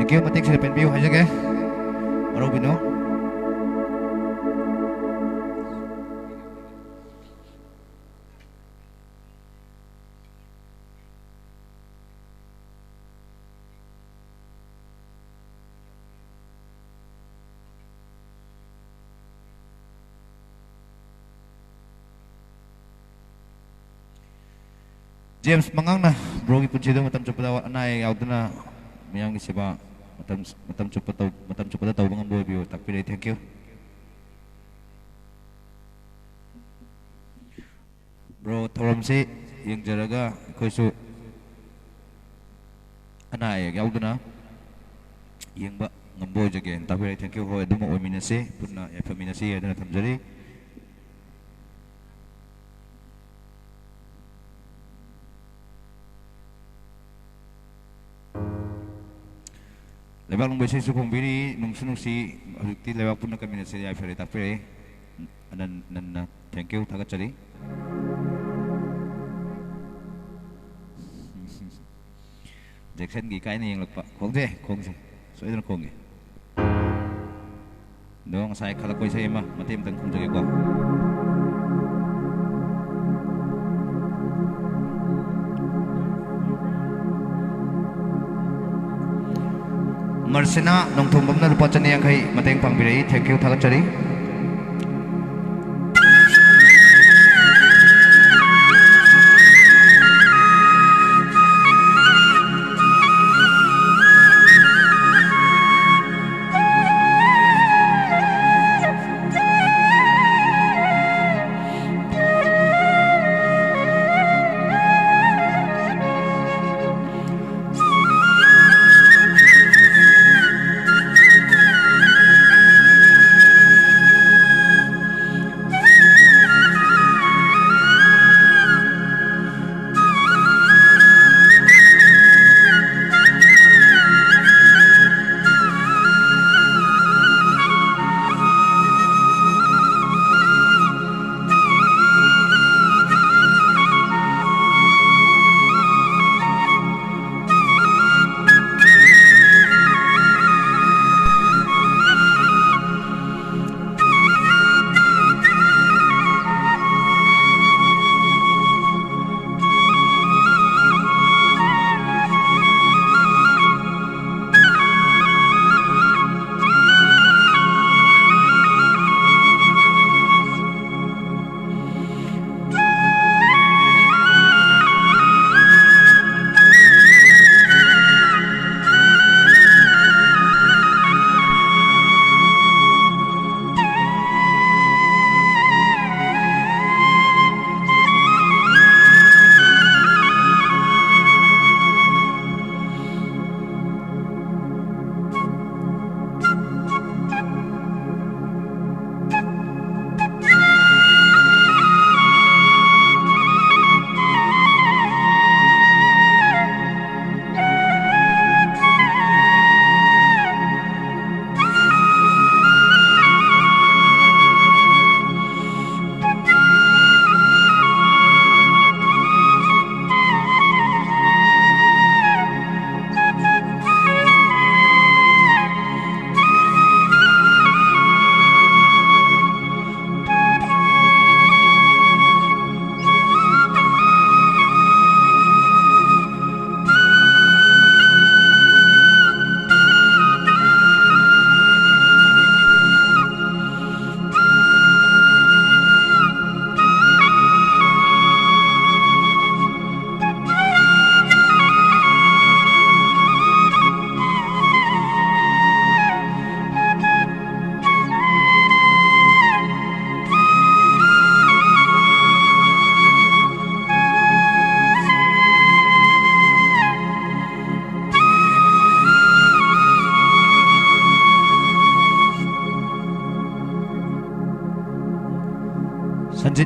Thank you, ꯃꯇꯦꯛ ꯁꯤꯗ ꯄꯦꯟꯕꯤꯌꯨ ꯍꯥꯏꯖꯒꯦ꯫ ꯋꯥꯔꯧꯕꯤꯅꯨ꯫ ꯖꯦꯝꯁ ꯃꯉꯥꯡꯅ ꯕ꯭ꯔꯣꯒꯤ ꯄꯨꯟꯁꯤꯗ ꯃꯇꯝ ꯆꯨꯞꯄꯗ ꯑꯅꯥ ꯑꯌꯦꯛ ꯌꯥꯎꯗꯅ ꯃꯤꯌꯥꯝꯒꯤ ꯁꯦꯕꯥ ꯃꯇꯝ, ꯃꯇꯝ ꯆꯨꯞꯄ ꯇꯧ-, ꯃꯇꯝ ꯆꯨꯞꯄꯗ ꯇꯧꯕ ꯉꯝꯕ ꯑꯣꯏꯕꯤꯌꯨ꯫ ꯇꯥꯛꯄꯤꯔꯛꯏ꯫ Thank you꯫ ꯕ꯭ꯔꯣ, ꯊꯧꯔꯝꯁꯤ ꯌꯦꯡꯖꯔꯒ ꯑꯩꯈꯣꯏꯁꯨ ꯑꯅꯥ ꯑꯌꯦꯛ ꯌꯥꯎꯗꯅ ꯌꯦꯡꯕ ꯉꯝꯕ ꯑꯣꯏꯖꯒꯦꯅ ꯇꯥꯛꯄꯤꯔꯛꯏ꯫ Thank you꯫ ꯍꯣꯏ, ꯑꯗꯨꯃꯛ ꯑꯣꯏꯃꯤꯟꯅꯁꯤ, ꯄꯨꯟꯅ ꯌꯥꯏꯐꯃꯤꯟꯅꯁꯤ ꯍꯥꯏꯗꯨꯅ ꯊꯝꯖꯔꯤ꯫ ꯂꯩꯕꯥꯛ ꯅꯨꯡꯕ ꯏꯁꯩꯁꯨ ꯈꯣꯡꯕꯤꯔꯤ, ꯅꯨꯡꯁꯨ ꯅꯨꯡꯁꯤ꯫ ꯍꯧꯖꯤꯛꯇꯤ ꯂꯩꯕꯥꯛ ꯄꯨꯟꯅ ꯀꯃꯤꯟꯅꯁꯦ ꯌꯥꯏꯐꯔꯦ ꯇꯥꯛꯄꯤꯔꯛꯏ꯫ ꯑꯅꯟ-, ꯅꯟꯅ thank you ꯊꯥꯒꯠꯆꯔꯤ꯫ ꯖꯦꯛꯁꯟꯒꯤ ꯏꯀꯥꯏꯅ ꯌꯦꯡꯂꯛꯄ꯫ ꯈꯣꯡꯁꯦ, ꯈꯣꯡꯁꯦ꯫ ꯁꯣꯏꯗꯅ ꯈꯣꯡꯒꯦ꯫ ꯑꯗꯣ ꯉꯁꯥꯏ ꯈꯜꯂꯛꯄ ꯏꯁꯩ ꯑꯃ ꯃꯇꯦꯛ ꯑꯃꯇꯪ ꯈꯨꯝꯖꯒꯦꯀꯣ꯫ ꯃꯔꯁꯤꯅꯥ ꯅꯣꯡꯊꯣꯡꯕꯝꯅ ꯂꯨꯄꯥ ꯆꯅꯤ ꯌꯥꯡꯈꯩ ꯃꯇꯦꯡ ꯄꯥꯡꯕꯤꯔꯛꯏ꯫ Thank you, ꯊꯥꯒꯠꯆꯔꯤ꯫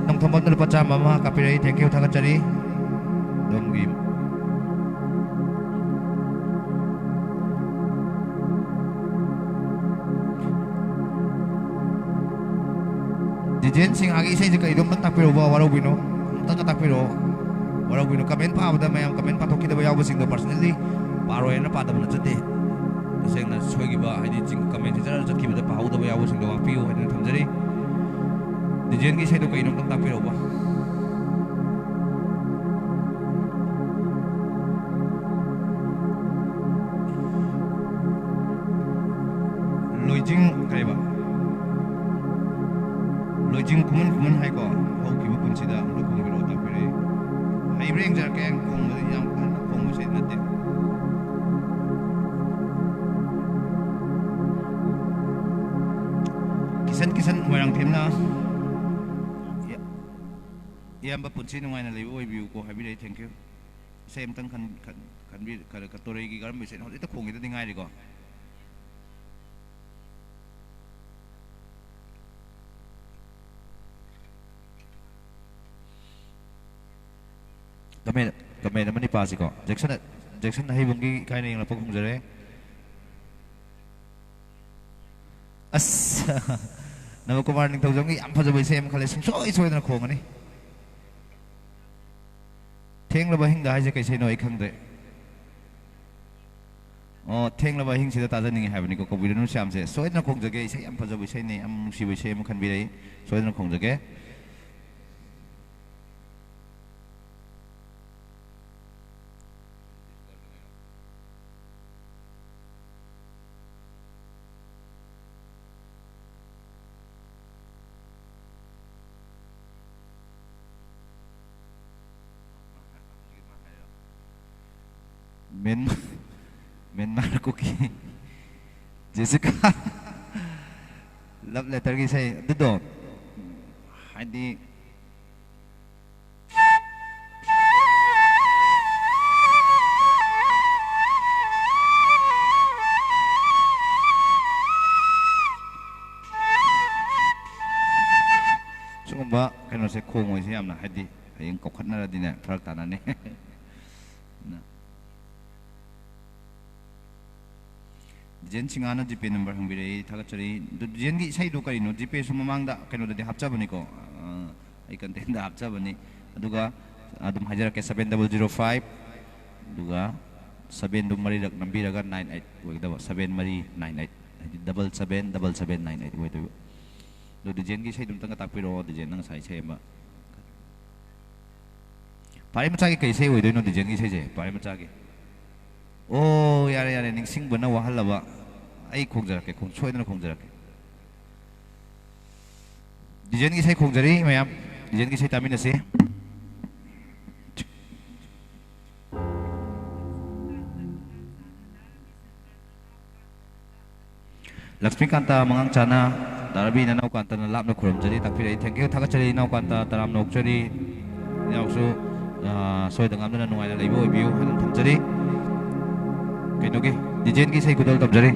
ꯅꯣꯡꯊꯣꯝꯕꯝꯅ ꯂꯨꯄꯥ ꯆꯥꯝꯃ ꯑꯃ ꯀꯥꯞꯄꯤꯔꯛꯏ, thank you, ꯊꯥꯒꯠꯆꯔꯤ꯫ ꯑꯗꯣꯝꯒꯤ ꯖꯤꯖꯦꯟ ꯁꯤꯡꯍꯥꯒꯤ ꯏꯁꯩꯁꯦ ꯀꯩꯅꯣ ꯑꯝꯇꯪ ꯇꯥꯛꯄꯤꯔꯛꯎꯕ, ꯋꯥꯔꯧꯕꯤꯅꯣ꯫ ꯑꯝꯇꯪꯒ ꯇꯥꯛꯄꯤꯔꯛꯑꯣ, ꯋꯥꯔꯧꯕꯤꯅꯣ꯫ Comment ꯄꯥꯕꯗ ꯃꯌꯥꯝ comment ꯄꯥꯊꯣꯛꯈꯤꯗꯕ ꯌꯥꯎꯕꯁꯤꯡꯗꯣ personally ꯄꯥꯔꯣꯏꯅ ꯄꯥꯗꯕ ꯅꯠꯆꯗꯦ꯫ ꯇꯁꯦꯡꯅ ꯁꯣꯏꯈꯤꯕ, ꯍꯥꯏꯗꯤ ꯆꯤꯡ comment ꯖꯔ ꯆꯠꯈꯤꯕꯗ ꯄꯥꯍꯧꯗꯕ ꯌꯥꯎꯕꯁꯤꯡꯗꯣ ꯉꯥꯛꯄꯤꯌꯨ ꯍꯥꯏꯗꯨꯅ ꯊꯝꯖꯔꯤ꯫ ꯗꯤꯖꯦꯟꯒꯤ ꯏꯁꯩꯗꯣ ꯀꯩꯅꯣ ꯑꯝꯇꯪ ꯇꯥꯛꯄꯤꯔꯛꯎꯕ꯫ ꯂꯣꯏꯖꯤꯡ ꯀꯩꯕ? ꯂꯣꯏꯖꯤꯡ ꯈꯨꯃꯟ ꯈꯨꯃꯟ ꯍꯥꯏꯀꯣ? ꯍꯧꯈꯤꯕ ꯄꯨꯟꯁꯤꯗ ꯑꯝꯇ ꯈꯣꯡꯕꯤꯔꯛꯑꯣ, ꯇꯥꯛꯄꯤꯔꯛꯑꯦ꯫ ꯍꯩꯕ꯭ꯔꯥ ꯌꯦꯡꯖꯔꯛꯀꯦ, ꯈꯣꯡꯕꯗꯤ ꯌꯥꯝ ꯀꯟꯅ ꯈꯣꯡꯕ ꯏꯁꯩ ꯅꯠꯇꯦ꯫ ꯀꯤꯁꯟ ꯀꯤꯁꯟ ꯃꯣꯏꯔꯥꯡꯊꯦꯝꯅ ꯏꯌꯥꯝꯕ ꯄꯨꯟꯁꯤ ꯅꯨꯡꯉꯥꯏꯅ ꯂꯩꯕ ꯑꯣꯏꯕꯤꯌꯨꯀꯣ ꯍꯥꯏꯕꯤꯔꯛꯑꯦ, thank you꯫ ꯏꯁꯩ ꯑꯝꯇꯪ ꯈꯟ-, ꯈꯟ-, ꯈꯟꯕꯤ-, ꯀ-, ꯀ-, ꯇꯣꯔꯩꯒꯤ ꯀꯔꯝꯕ ꯏꯁꯩꯅꯣ? ꯍꯧꯖꯤꯛꯇ ꯈꯣꯡꯒꯤꯗꯗꯤ ꯉꯥꯏꯔꯤꯀꯣ꯫ Comment, comment ꯑꯃꯅꯤ ꯄꯥꯁꯤꯀꯣ꯫ Jackson, Jackson ꯑꯍꯩꯕꯝꯒꯤ ꯏꯀꯥꯏꯅ ꯌꯦꯡꯂꯛꯄ ꯈꯣꯡꯖꯔꯦ꯫ ꯑꯁ, ꯅꯕꯀꯨꯃꯥꯔ ꯅꯤꯡꯊꯧꯖꯝꯒꯤ ꯌꯥꯝ ꯐꯖꯕ ꯏꯁꯩ ꯑꯃ ꯈꯜꯂꯦ, ꯁꯨꯡꯁꯣꯏ ꯁꯣꯏꯗꯅ ꯈꯣꯡꯉꯅꯤ꯫ ꯊꯦꯡꯂꯕ ꯑꯍꯤꯡꯗ ꯍꯥꯏꯁꯦ ꯀꯩ ꯏꯁꯩꯅꯣ ꯑꯩ ꯈꯪꯗ꯭ꯔꯦ꯫ ꯑꯣ, ꯊꯦꯡꯂꯕ ꯑꯍꯤꯡꯁꯤꯗ ꯇꯥꯖꯅꯤꯡꯉꯤ ꯍꯥꯏꯕꯅꯤꯀꯣ, ꯀꯕꯨꯏꯔꯅꯨ ꯁ꯭ꯌꯥꯝꯁꯦ꯫ ꯁꯣꯏꯗꯅ ꯈꯣꯡꯖꯒꯦ, ꯏꯁꯩ ꯌꯥꯝ ꯐꯖꯕ ꯏꯁꯩꯅꯤ, ꯌꯥꯝ ꯅꯨꯡꯁꯤꯕ ꯏꯁꯩ ꯑꯃ ꯈꯟꯕꯤꯔꯛꯏ, ꯁꯣꯏꯗꯅ ꯈꯣꯡꯖꯒꯦ꯫ ꯃꯦꯟ-, ꯃꯦꯟꯃꯥꯔ ꯀꯨꯀꯤ ꯖꯦꯁꯤꯀꯥ ꯂꯚ ꯂꯦꯇꯔꯒꯤ ꯏꯁꯩ ꯑꯗꯨꯗꯣ, ꯍꯥꯏꯗꯤ, ꯁꯤꯒꯨꯝꯕ ꯀꯩꯅꯣꯁꯦ ꯈꯣꯡꯉꯣꯏꯁꯦ ꯌꯥꯝꯅ, ꯍꯥꯏꯗꯤ ꯍꯌꯦꯡ ꯀꯧꯈꯠꯅꯔꯗꯤꯅꯦ ꯐꯔꯛ ꯇꯥꯅꯅꯤ꯫ ꯑꯗꯨꯅ ꯗꯤꯖꯦꯟ ꯁꯤꯡꯍꯥꯅ ꯖꯤꯄꯦ ꯅꯝꯕꯔ ꯍꯪꯕꯤꯔꯛꯏ, ꯊꯥꯒꯠꯆꯔꯤ꯫ ꯑꯗꯨ ꯗꯤꯖꯦꯟꯒꯤ ꯏꯁꯩꯗꯨ ꯀꯔꯤꯅꯣ? ꯖꯤꯄꯦꯁꯨ ꯃꯃꯥꯡꯗ ꯀꯩꯅꯣꯗꯗꯤ ꯍꯥꯞꯆꯕꯅꯤꯀꯣ, ꯑ, ꯑꯩ ꯀꯟꯇꯦꯟꯗ ꯍꯥꯞꯆꯕꯅꯤ꯫ ꯑꯗꯨꯒ ꯑꯗꯨꯝ ꯍꯥꯏꯖꯔꯛꯀꯦ, ꯁꯕꯦꯟ ꯗꯕꯜ ꯖꯤꯔꯣ ꯐꯥꯏꯚ, ꯑꯗꯨꯒ ꯁꯕꯦꯟꯗꯨ ꯃꯔꯤꯔꯛ ꯅꯝꯕꯤꯔꯒ ꯅꯥꯏꯟ ꯑꯩꯠ ꯑꯣꯏꯒꯗꯕ, ꯁꯕꯦꯟ ꯃꯔꯤ ꯅꯥꯏꯟ ꯑꯩꯠ, ꯍꯥꯏꯗꯤ double seven double seven nine eight ꯑꯣꯏꯗꯣꯏꯕ꯫ ꯑꯗꯣ ꯗꯤꯖꯦꯟꯒꯤ ꯏꯁꯩꯗꯨ ꯑꯝꯇꯪꯒ ꯇꯥꯛꯄꯤꯔꯛꯑꯣ, ꯗꯤꯖꯦꯟꯅ ꯉꯁꯥꯏ ꯏꯁꯩ ꯑꯃ꯫ ꯐꯥꯔꯦ ꯃꯆꯥꯒꯤ ꯀꯩ ꯏꯁꯩ ꯑꯣꯏꯗꯣꯏꯅꯣ, ꯗꯤꯖꯦꯟꯒꯤ ꯏꯁꯩꯁꯦ? ꯐꯥꯔꯦ ꯃꯆꯥꯒꯤ꯫ ꯑꯣ, ꯌꯥꯔꯦ, ꯌꯥꯔꯦ, ꯅꯤꯡꯁꯤꯡꯕꯅ ꯋꯥꯍꯜꯂꯕ꯫ ꯑꯩ ꯈꯣꯡꯖꯔꯛꯀꯦ, ꯈꯣꯡ-, ꯁꯣꯏꯗꯅ ꯈꯣꯡꯖꯔꯛꯀꯦ꯫ ꯗꯤꯖꯦꯟꯒꯤ ꯏꯁꯩ ꯈꯣꯡꯖꯔꯤ ꯃꯌꯥꯝ, ꯗꯤꯖꯦꯟꯒꯤ ꯏꯁꯩ ꯇꯥꯃꯤꯟꯅꯁꯤ꯫ ꯂꯛꯁꯃꯤꯀꯥꯟꯇ ꯃꯉꯥꯡꯆꯥꯅ, ꯗꯥ ꯔꯕꯤ ꯅꯅꯥꯎꯀꯥꯟꯇꯅ ꯂꯥꯞꯅ ꯈꯨꯔꯨꯝꯖꯔꯤ, ꯇꯥꯛꯄꯤꯔꯛꯏ꯫ Thank you, ꯊꯥꯒꯠꯆꯔꯤ ꯏꯅꯥꯎꯀꯥꯟꯇ, ꯇꯔꯥꯝꯅ ꯑꯣꯛꯆꯔꯤ꯫ ꯏꯅꯥꯎꯁꯨ, ꯑ, ꯁꯣꯏꯗ ꯉꯥꯝꯗꯅ ꯅꯨꯡꯉꯥꯏꯅ ꯂꯩꯕ ꯑꯣꯏꯕꯤꯌꯨ ꯍꯥꯏꯅ ꯊꯝꯖꯔꯤ꯫ ꯀꯩꯅꯣꯒꯤ, ꯗꯤꯖꯦꯟꯒꯤ ꯏꯁꯩ ꯈꯨꯗꯣꯜ ꯇꯝꯖꯔꯤ꯫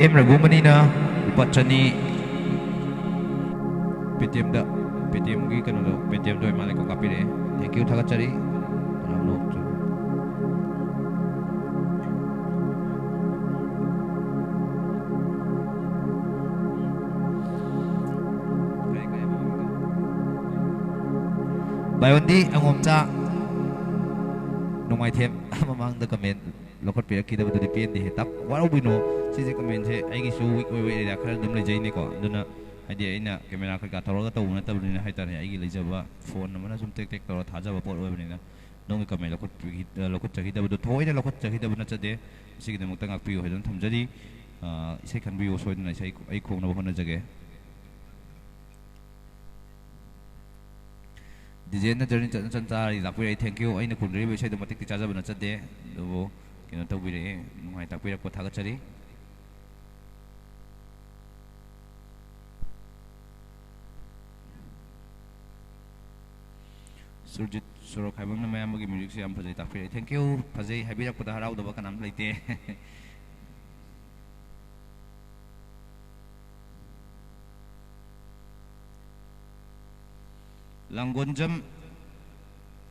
ꯑꯦꯝ ꯔꯘꯨꯃꯅꯤꯅ ꯂꯨꯄꯥ ꯆꯅꯤ Paytm ꯗ, Paytm ꯒꯤ ꯀꯩꯅꯣꯗꯣ, Paytm ꯗ ꯑꯣꯏ ꯃꯥꯜꯂꯦꯀꯣ, ꯀꯥꯞꯄꯤꯔꯛꯑꯦ꯫ Thank you, ꯊꯥꯒꯠꯆꯔꯤ꯫ ꯀꯅꯥꯝ ꯅꯣꯛꯇ꯭ꯔꯤ꯫ ꯕꯥꯏꯌꯣꯟꯗꯤ ꯑꯉꯣꯝꯆꯥ ꯅꯣꯡꯃꯥꯏꯊꯦꯝ ꯃꯃꯥꯡꯗ comment ꯂꯧꯈꯠꯄꯤꯔꯛꯈꯤꯗꯕꯗꯨꯗꯤ ꯄꯦꯟꯗꯦꯍꯦ꯫ ꯇꯞ-, ꯋꯥꯔꯧꯕꯤꯅꯣ꯫ ꯁꯤꯁꯦ comment ꯁꯦ ꯑꯩꯒꯤꯁꯨ weak ꯑꯣꯏꯕ area ꯈꯔ ꯑꯗꯨꯝ ꯂꯩꯖꯩꯅꯦꯀꯣ꯫ ꯑꯗꯨꯅ ꯍꯥꯏꯗꯤ ꯑꯩꯅ camera ꯀꯩꯀꯥ ꯇꯧꯔꯒ ꯇꯧꯕ ꯅꯠꯇꯕꯅꯤꯅ ꯍꯥꯏꯇꯥꯔꯦ, ꯑꯩꯒꯤ ꯂꯩꯖꯕ phone ꯑꯃꯅ ꯁꯨꯝ ꯇꯦꯛ ꯇꯦꯛ ꯇꯧꯔꯒ ꯊꯥꯖꯕ ꯄꯣꯠ ꯑꯣꯏꯕꯅꯤꯅ ꯅꯣꯡꯒꯤ comment ꯂꯧꯈꯠꯄꯤꯈꯤ-, ꯂꯧꯈꯠꯆꯈꯤꯗꯕꯗꯣ ꯊꯑꯣꯏꯅ ꯂꯧꯈꯠꯆꯈꯤꯗꯕ ꯅꯠꯆꯗꯦ꯫ ꯁꯤꯒꯤꯗꯃꯛꯇ ꯉꯥꯛꯄꯤꯌꯨ ꯍꯥꯏꯗꯨꯅ ꯊꯝꯖꯔꯤ꯫ ꯑ, ꯏꯁꯩ ꯈꯟꯕꯤꯌꯨ ꯁꯣꯏꯗꯅ, ꯏꯁꯩ ꯑꯩ ꯈꯣꯡꯅꯕ ꯍꯣꯠꯅꯖꯒꯦ꯫ ꯗꯤꯖꯦꯟꯅ ꯖꯔꯅꯤ ꯆꯠꯅ ꯆꯟ ꯆꯥꯔꯤ ꯂꯥꯛꯄꯤꯔꯛꯏ꯫ Thank you꯫ ꯑꯩꯅ ꯈꯨꯝꯖꯔꯤꯕ ꯏꯁꯩꯗꯣ ꯃꯇꯤꯛꯇꯤ ꯆꯥꯖꯕ ꯅꯠꯆꯗꯦ, ꯑꯗꯨꯕꯨ ꯀꯩꯅꯣ ꯇꯧꯕꯤꯔꯛꯑꯦ, ꯅꯨꯡꯉꯥꯏ ꯇꯥꯛꯄꯤꯔꯛꯄ ꯊꯥꯒꯠꯆꯔꯤ꯫ ꯁꯨꯔꯖꯤꯠ ꯁꯣꯔꯣꯛ ꯍꯥꯏꯕ ꯑꯃꯅ ꯃꯌꯥꯝꯕꯒꯤ music ꯁꯦ ꯌꯥꯝ ꯐꯖꯩ ꯇꯥꯛꯄꯤꯔꯛꯑꯦ꯫ Thank you꯫ ꯐꯖꯩ ꯍꯥꯏꯕꯤꯔꯛꯄꯗ ꯍꯔꯥꯎꯗꯕ ꯀꯅꯥꯝ ꯂꯩꯇꯦ꯫ ꯂꯥꯡꯒꯣꯟꯖꯝ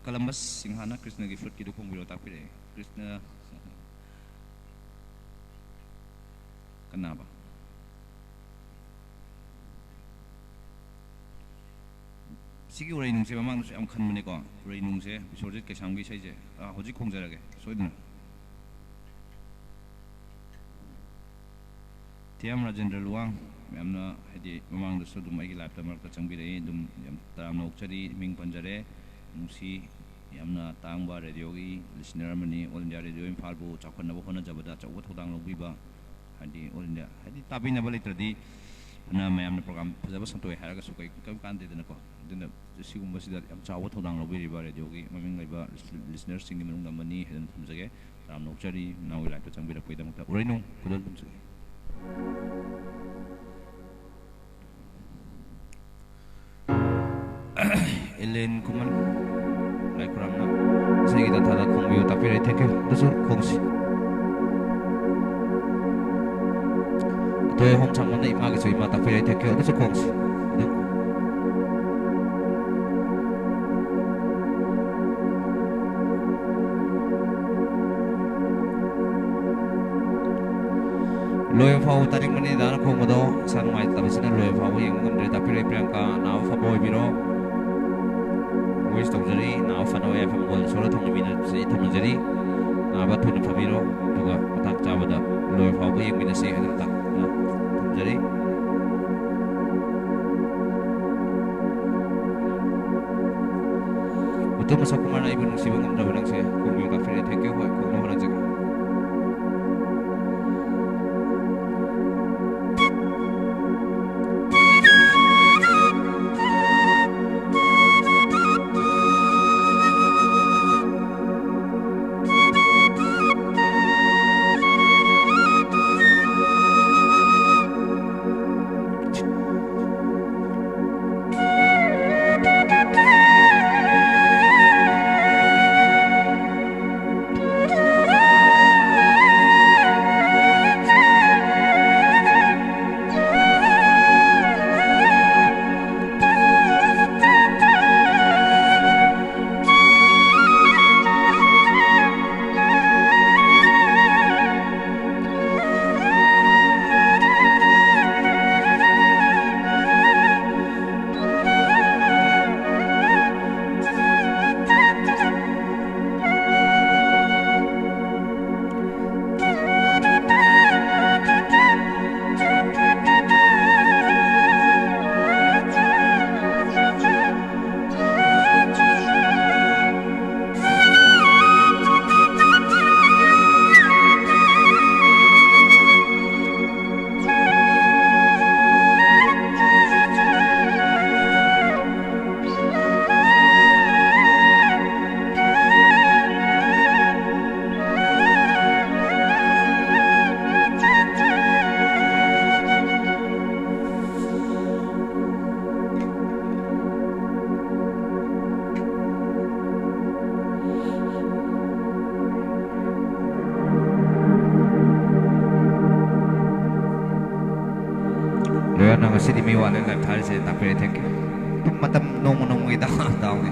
ꯀꯂꯝꯕꯁ ꯁꯤꯡꯍꯥꯅ ꯀ꯭ꯔꯤꯁꯅꯒꯤ flute ꯀꯤꯗꯨ ꯈꯣꯡꯕꯤꯔꯣ ꯇꯥꯛꯄꯤꯔꯛꯑꯦ꯫ ꯀ꯭ꯔꯤꯁꯅ ꯀꯅꯥꯕ? ꯁꯤꯒꯤ ꯎꯔꯩꯅꯨꯡꯁꯦ ꯃꯃꯥꯡꯗꯁꯨ ꯌꯥꯝ ꯈꯟꯕꯅꯦꯀꯣ꯫ ꯎꯔꯩꯅꯨꯡꯁꯦ ꯕꯤꯁ꯭ꯋꯖꯤꯠ ꯀꯩꯁꯥꯝꯒꯤ ꯏꯁꯩꯁꯦ, ꯑꯥ, ꯍꯧꯖꯤꯛ ꯈꯣꯡꯖꯔꯒꯦ ꯁꯣꯏꯗꯅ꯫ ꯇꯤ ꯑꯦꯝ ꯔꯥꯖꯦꯟꯗ꯭ꯔ ꯂꯨꯋꯥꯡ, ꯃꯌꯥꯝꯅ ꯍꯥꯏꯗꯤ ꯃꯃꯥꯡꯗꯁꯨ ꯑꯗꯨꯝ ꯑꯩꯒꯤ live ꯇ ꯃꯔꯛꯇ ꯆꯪꯕꯤꯔꯛꯏ, ꯑꯗꯨꯝ ꯌꯥꯝ ꯇꯔꯥꯝꯅ ꯑꯣꯛꯆꯔꯤ, ꯃꯤꯡ ꯄꯟꯖꯔꯦ꯫ ꯅꯨꯡꯁꯤ, ꯌꯥꯝꯅ ꯇꯥꯡꯕ radio ꯒꯤ listener ꯑꯃꯅꯤ꯫ All India Radio ꯏꯝꯐꯥꯜꯕꯨ ꯆꯥꯎꯈꯠꯅꯕ ꯍꯣꯠꯅꯖꯕꯗ ꯑꯆꯧꯕ ꯊꯧꯗꯥꯡ ꯂꯧꯕꯤꯕ, ꯍꯥꯏꯗꯤ All India, ꯍꯥꯏꯗꯤ ꯇꯥꯕꯤꯅꯕ ꯂꯩꯇ꯭ꯔꯗꯤ ꯐꯅ ꯃꯌꯥꯝꯅ program ꯐꯖꯕ ꯁꯟꯗꯣꯛꯑꯦ ꯍꯥꯏꯔꯒꯁꯨ ꯀꯩ-, ꯀꯩꯝ ꯀꯥꯟꯗꯦꯗꯅꯀꯣ꯫ ꯑꯗꯨꯅ ꯁꯤꯒꯨꯝꯕꯁꯤꯗ ꯌꯥꯝ ꯆꯥꯎꯕ ꯊꯧꯗꯥꯡ ꯂꯧꯕꯤꯔꯤꯕ radio ꯒꯤ ꯃꯃꯤꯡ ꯂꯩꯕ listener ꯁꯤꯡꯒꯤ ꯃꯅꯨꯡꯗ ꯑꯃꯅꯤ ꯍꯥꯏꯗꯨꯅ ꯊꯝꯖꯒꯦ꯫ ꯌꯥꯝ ꯅꯣꯛꯆꯔꯤ ꯅꯅꯥꯎꯒꯤ live ꯇ ꯆꯪꯕꯤꯔꯛꯄꯒꯤꯗꯃꯛꯇ꯫ ꯎꯔꯩꯅꯨ, ꯈꯨꯗꯣꯜ ꯊꯝꯖꯒꯦ꯫ ꯑꯦꯂꯦꯟ ꯈꯨꯃꯟ, ꯂꯥꯏ ꯈꯨꯔꯥꯝꯅ ꯏꯁꯩꯒꯤ ꯇꯥꯟꯊꯥꯗ ꯈꯣꯡꯕꯤꯌꯨ ꯇꯥꯛꯄꯤꯔꯛꯏ꯫ Thank you꯫ ꯑꯗꯨꯁꯨ ꯈꯣꯡꯁꯤ꯫ ꯇꯣꯏ ꯑꯍꯨꯝ ꯁꯥꯡꯃꯟꯅ ꯏꯃꯥꯒꯤꯁꯨ ꯏꯃꯥ ꯇꯥꯛꯄꯤꯔꯛꯏ꯫ Thank you꯫ ꯑꯗꯨꯁꯨ ꯈꯣꯡꯁꯤ꯫ ꯑꯗꯨꯝ꯫ ꯂꯣꯏꯕ ꯐꯥꯎꯕ ꯇꯥꯅꯤꯡꯕꯅꯤ ꯗꯥꯅ ꯈꯣꯡꯕꯗꯣ꯫ ꯏꯁꯥ ꯅꯨꯡꯉꯥꯏꯇꯕꯁꯤꯅ ꯂꯣꯏꯕ ꯐꯥꯎꯕ ꯌꯦꯡꯕ ꯉꯝꯗ꯭ꯔꯦ꯫ ꯇꯥꯛꯄꯤꯔꯛꯏ ꯄ꯭ꯔꯤꯌꯥꯡꯀꯥ꯫ ꯅꯥꯕ ꯐꯕ ꯑꯣꯏꯕꯤꯔꯣ꯫ Wish ꯇꯧꯖꯔꯤ꯫ ꯅꯥꯕ ꯐꯅꯕ ꯌꯥꯏꯐꯕ ꯃꯪꯒꯣꯜ ꯏꯁꯣꯔꯅ ꯊꯨꯡꯅꯕꯤꯔꯁꯤ ꯊꯨꯡꯅꯖꯔꯤ꯫ ꯅꯥꯕ ꯊꯨꯅ ꯐꯕꯤꯔꯣ꯫ ꯑꯗꯨꯒ ꯃꯇꯥꯡ ꯆꯥꯕꯗ ꯂꯣꯏꯕ ꯐꯥꯎꯕ ꯌꯦꯡꯃꯤꯟꯅꯁꯤ ꯍꯥꯏꯗꯅ ꯇꯥꯛ-, ꯊꯝꯖꯔꯤ꯫ ꯎꯇꯝ ꯑꯁꯣꯛ ꯀꯨꯃꯥꯔꯅ ꯑꯩꯕꯨ ꯅꯨꯡꯁꯤꯕ ꯉꯝꯗ꯭ꯔꯕ ꯅꯪꯁꯦ ꯈꯣꯡꯕꯤꯌꯨ ꯇꯥꯛꯄꯤꯔꯦ꯫ Thank you꯫ ꯍꯣꯏ, ꯈꯣꯡꯅꯕ ꯍꯣꯠꯅꯖꯒꯦ꯫ ꯂꯣꯏꯔꯅ ꯉꯁꯤꯗꯤ ꯃꯤ ꯋꯥꯠꯂꯦ ꯂꯥꯏꯞ ꯊꯥꯔꯤꯁꯦ ꯇꯥꯛꯄꯤꯔꯦ, thank you. ꯑꯗꯨꯝ ꯃꯇꯝ ꯅꯣꯡꯃ ꯅꯣꯡꯃꯒꯤ ꯗꯥꯎ ꯗꯥꯎꯅꯤ꯫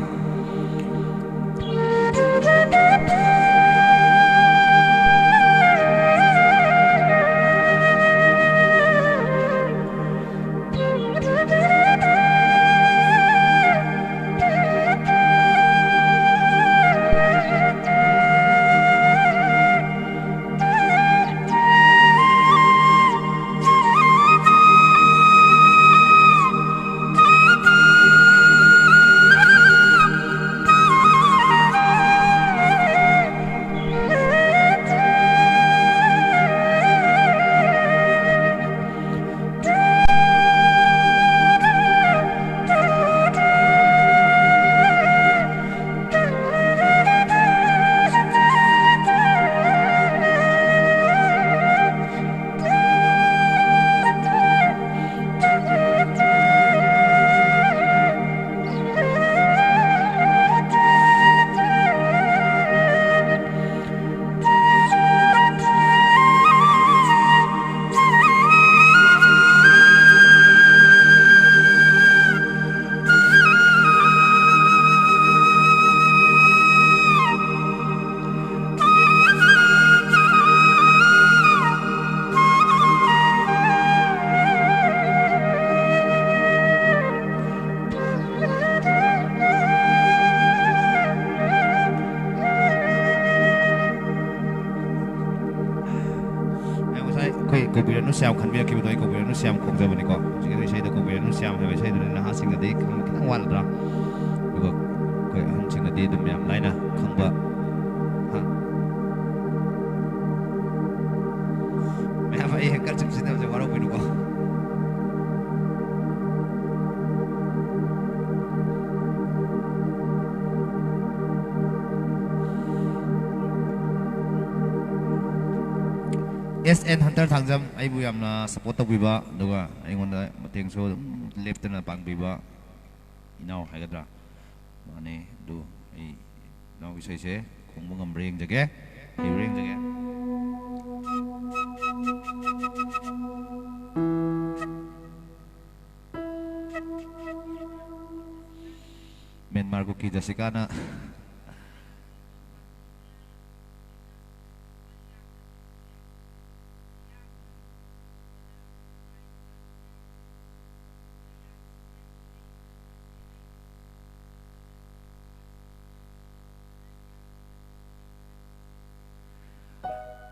ꯑꯩ ꯉꯁꯥꯏ ꯑꯩꯈꯣꯏ ꯀꯧꯕꯤꯔꯅꯨ ꯁ꯭ꯌꯥꯝ ꯈꯟꯕꯤꯔꯛꯈꯤꯕꯗꯣ ꯑꯩ ꯀꯧꯕꯤꯔꯅꯨ ꯁ꯭ꯌꯥꯝ ꯈꯣꯡꯖꯕꯅꯤꯀꯣ꯫ ꯍꯧꯖꯤꯛꯀꯤ ꯏꯁꯩꯗꯣ ꯀꯧꯕꯤꯔꯅꯨ ꯁ꯭ꯌꯥꯝ ꯍꯥꯏꯕ ꯏꯁꯩꯗꯨꯅꯤ꯫ ꯅꯍꯥꯁꯤꯡꯅꯗꯤ ꯈꯪꯕ ꯈꯤꯇꯪ ꯋꯥꯠꯂꯗ꯭ꯔꯥ? ꯑꯗꯨꯒ ꯑꯩꯈꯣꯏ ꯑꯍꯟꯁꯤꯡꯅꯗꯤ ꯑꯗꯨꯝ ꯌꯥꯝ ꯂꯥꯏꯅ ꯈꯪꯕ꯫ ꯍꯥ? ꯃꯌꯥꯝ ꯑꯩ ꯍꯦꯡꯀꯔ ꯁꯤꯞ ꯁꯤꯖꯤꯟꯅꯕꯁꯦ ꯋꯥꯔꯧꯕꯤꯅꯨꯀꯣ꯫ ꯑꯦꯁ ꯑꯦꯟ ꯍꯟꯇꯔ ꯊꯥꯡꯖꯝ, ꯑꯩꯕꯨ ꯌꯥꯝꯅ ꯁꯞꯄꯣꯔꯠ ꯇꯧꯕꯤꯕ, ꯑꯗꯨꯒ ꯑꯩꯉꯣꯟꯗ ꯃꯇꯦꯡꯁꯨ ꯑꯗꯨꯝ ꯂꯦꯞꯇꯅ ꯄꯥꯡꯕꯤꯕ ꯏꯅꯥꯎ ꯍꯥꯏꯒꯗ꯭ꯔꯥ, ꯃꯥꯅꯦ꯫ ꯑꯗꯨ ꯑꯩ ꯏꯅꯥꯎꯒꯤ ꯏꯁꯩꯁꯦ ꯈꯣꯡꯕ ꯉꯝꯕ꯭ꯔꯥ ꯌꯦꯡꯖꯒꯦ, ꯍꯩꯕ꯭ꯔꯥ ꯌꯦꯡꯖꯒꯦ꯫ ꯃꯥꯔꯀꯨꯀꯤ ꯖꯁꯤꯀꯥꯅ꯫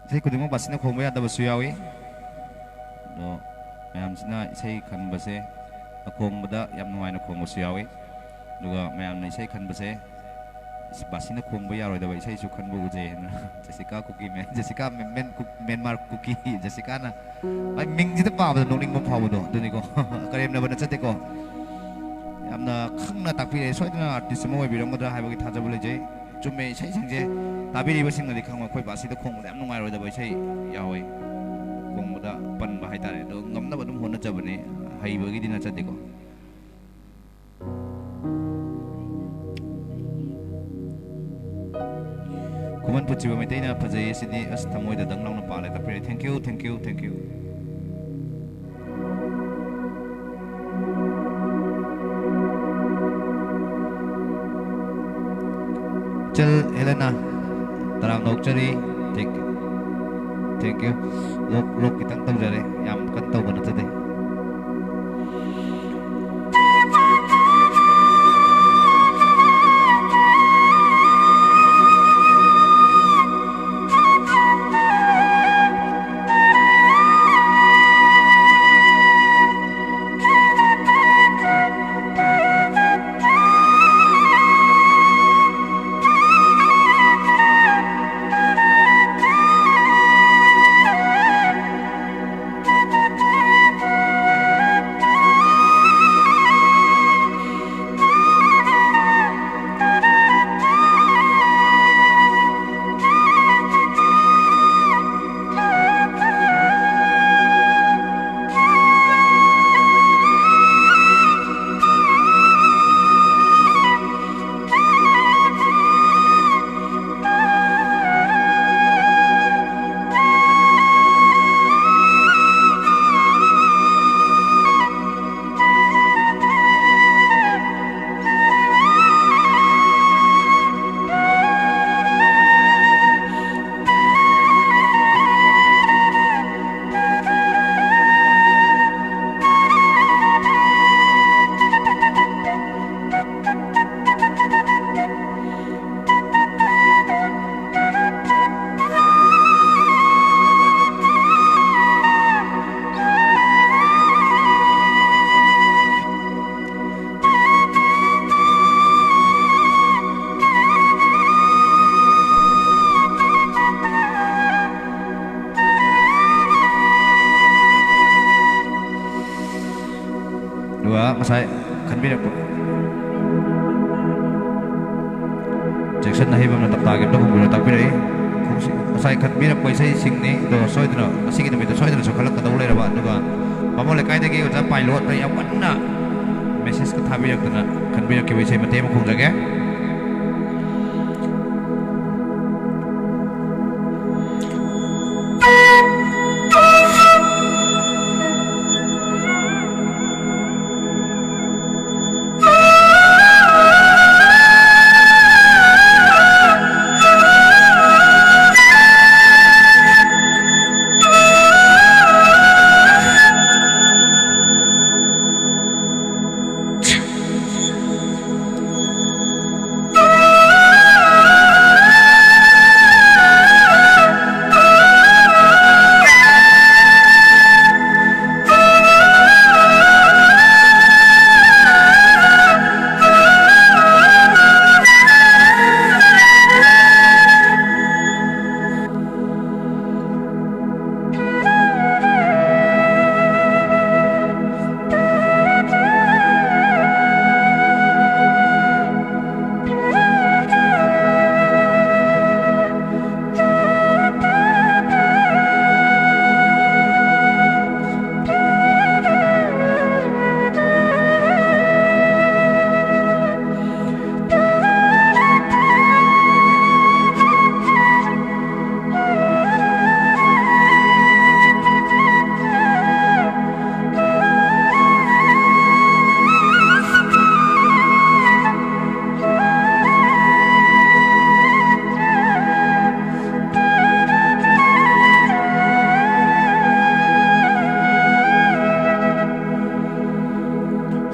ꯏꯁꯩ ꯈꯨꯗꯤꯡꯃꯛ ꯕꯥꯁꯤꯅ ꯈꯣꯡꯕ ꯌꯥꯗꯕꯁꯨ ꯌꯥꯎꯏ꯫ ꯑꯗꯣ ꯃꯌꯥꯝꯁꯤꯅ ꯏꯁꯩ ꯈꯟꯕꯁꯦ ꯑꯈꯣꯡꯕꯗ ꯌꯥꯝ ꯅꯨꯡꯉꯥꯏꯅ ꯈꯣꯡꯕꯁꯨ ꯌꯥꯎꯏ꯫ ꯑꯗꯨꯒ ꯃꯌꯥꯝꯅ ꯏꯁꯩ ꯈꯟꯕꯁꯦ ꯕꯥꯁꯤꯅ ꯈꯣꯡꯕ ꯌꯥꯔꯣꯏꯗꯕ ꯏꯁꯩꯁꯨ ꯈꯟꯕ ꯎꯖꯩ ꯍꯥꯏꯅ ꯖꯦꯁꯤꯀꯥ ꯀꯨꯀꯤ ꯃꯦꯟ, ꯖꯦꯁꯤꯀꯥ ꯃꯦꯟ ꯀꯨ-, ꯃꯦꯟꯃꯥꯔ ꯀꯨꯀꯤ ꯖꯦꯁꯤꯀꯥꯅ꯫ ꯑꯩ ꯃꯤꯡꯁꯤꯗ ꯄꯥꯕꯗ ꯅꯣꯛꯅꯤꯡꯕ ꯐꯥꯎꯕꯗꯣ ꯑꯗꯨꯅꯤꯀꯣ꯫ ꯀꯔꯦꯝꯅꯕ ꯅꯠꯆꯗꯦꯀꯣ꯫ ꯌꯥꯝꯅ ꯈꯪꯅ ꯇꯥꯛꯄꯤꯔꯛꯑꯦ꯫ ꯁꯣꯏꯗꯅ ꯑꯥꯔꯇꯤꯁ ꯑꯃ ꯑꯣꯏꯕꯤꯔꯝꯒꯗ꯭ꯔꯥ ꯍꯥꯏꯕꯒꯤ ꯊꯥꯖꯕ ꯂꯩꯖꯩ꯫ ꯆꯨꯝꯃꯦ, ꯏꯁꯩꯁꯤꯡꯁꯦ ꯇꯥꯕꯤꯔꯤꯕꯁꯤꯡꯅꯗꯤ ꯈꯪꯉꯣꯏ, ꯑꯩꯈꯣꯏ ꯕꯥꯁꯤꯗ ꯈꯣꯡꯕꯗ ꯌꯥꯝ ꯅꯨꯡꯉꯥꯏꯔꯣꯏꯗꯕ ꯏꯁꯩ ꯌꯥꯎꯋꯦ, ꯈꯣꯡꯕꯗ ꯄꯟꯕ ꯍꯥꯏꯇꯥꯔꯦ꯫ ꯑꯗꯣ ꯉꯝꯅꯕ ꯑꯗꯨꯝ ꯍꯣꯠꯅꯖꯕꯅꯦ, ꯍꯩꯕꯒꯤꯗꯤ ꯅꯠꯆꯗꯦꯀꯣ꯫ ꯈꯨꯃꯟ ꯄꯨꯟꯁꯤꯕ ꯃꯩꯇꯩꯅ ꯐꯖꯩ ꯁꯤꯗꯤ ꯑꯁ ꯊꯃꯣꯏꯗ ꯗꯪ ꯂꯥꯎꯅ ꯄꯥꯜꯂꯦ꯫ ꯇꯥꯛꯄꯤꯔꯦ꯫ Thank you, thank you, thank you꯫ ꯏꯆꯜ ꯍꯦꯂꯦꯅꯥ, ꯇꯔꯥꯝꯅ ꯑꯣꯛꯆꯔꯤ꯫ Thank you, thank you꯫ ꯂꯣꯛ, ꯂꯣꯛ ꯈꯤꯇꯪ ꯇꯧꯖꯔꯦ, ꯌꯥꯝ ꯀꯟꯅ ꯇꯧꯕ ꯅꯠꯆꯗꯦ꯫ ꯉꯁꯥꯏ ꯈꯟꯕꯤꯔꯛꯄ ꯖꯦꯛꯁꯟ ꯑꯍꯩꯕꯝꯅ ꯇꯞꯇꯥꯒꯤ ꯑꯝꯇ ꯍꯣꯡꯕꯤꯔꯣ ꯇꯥꯛꯄꯤꯔꯛꯏ꯫ ꯈꯣꯡꯁꯤ-, ꯉꯁꯥꯏ ꯈꯟꯕꯤꯔꯛꯄ ꯏꯁꯩꯁꯤꯡꯅꯤ, ꯑꯗꯣ ꯁꯣꯏꯗꯅ ꯉꯁꯤꯒꯤ ꯅꯨꯃꯤꯠꯇ ꯁꯣꯏꯗꯅꯁꯨ ꯈꯜꯂꯛꯀꯗꯧ ꯂꯩꯔꯕ, ꯑꯗꯨꯒ ꯕꯥꯃꯣꯟ ꯂꯩꯀꯥꯏꯗꯒꯤ ꯑꯣꯖꯥ ꯄꯥꯏꯂꯣꯠꯅ ꯌꯥꯝ ꯀꯟꯅ ꯃꯦꯁꯦꯖꯀ ꯊꯥꯕꯤꯔꯛꯇꯅ ꯈꯟꯕꯤꯔꯛꯈꯤꯕ ꯏꯁꯩ ꯃꯇꯦꯛ ꯑꯃ ꯈꯣꯡꯖꯒꯦ꯫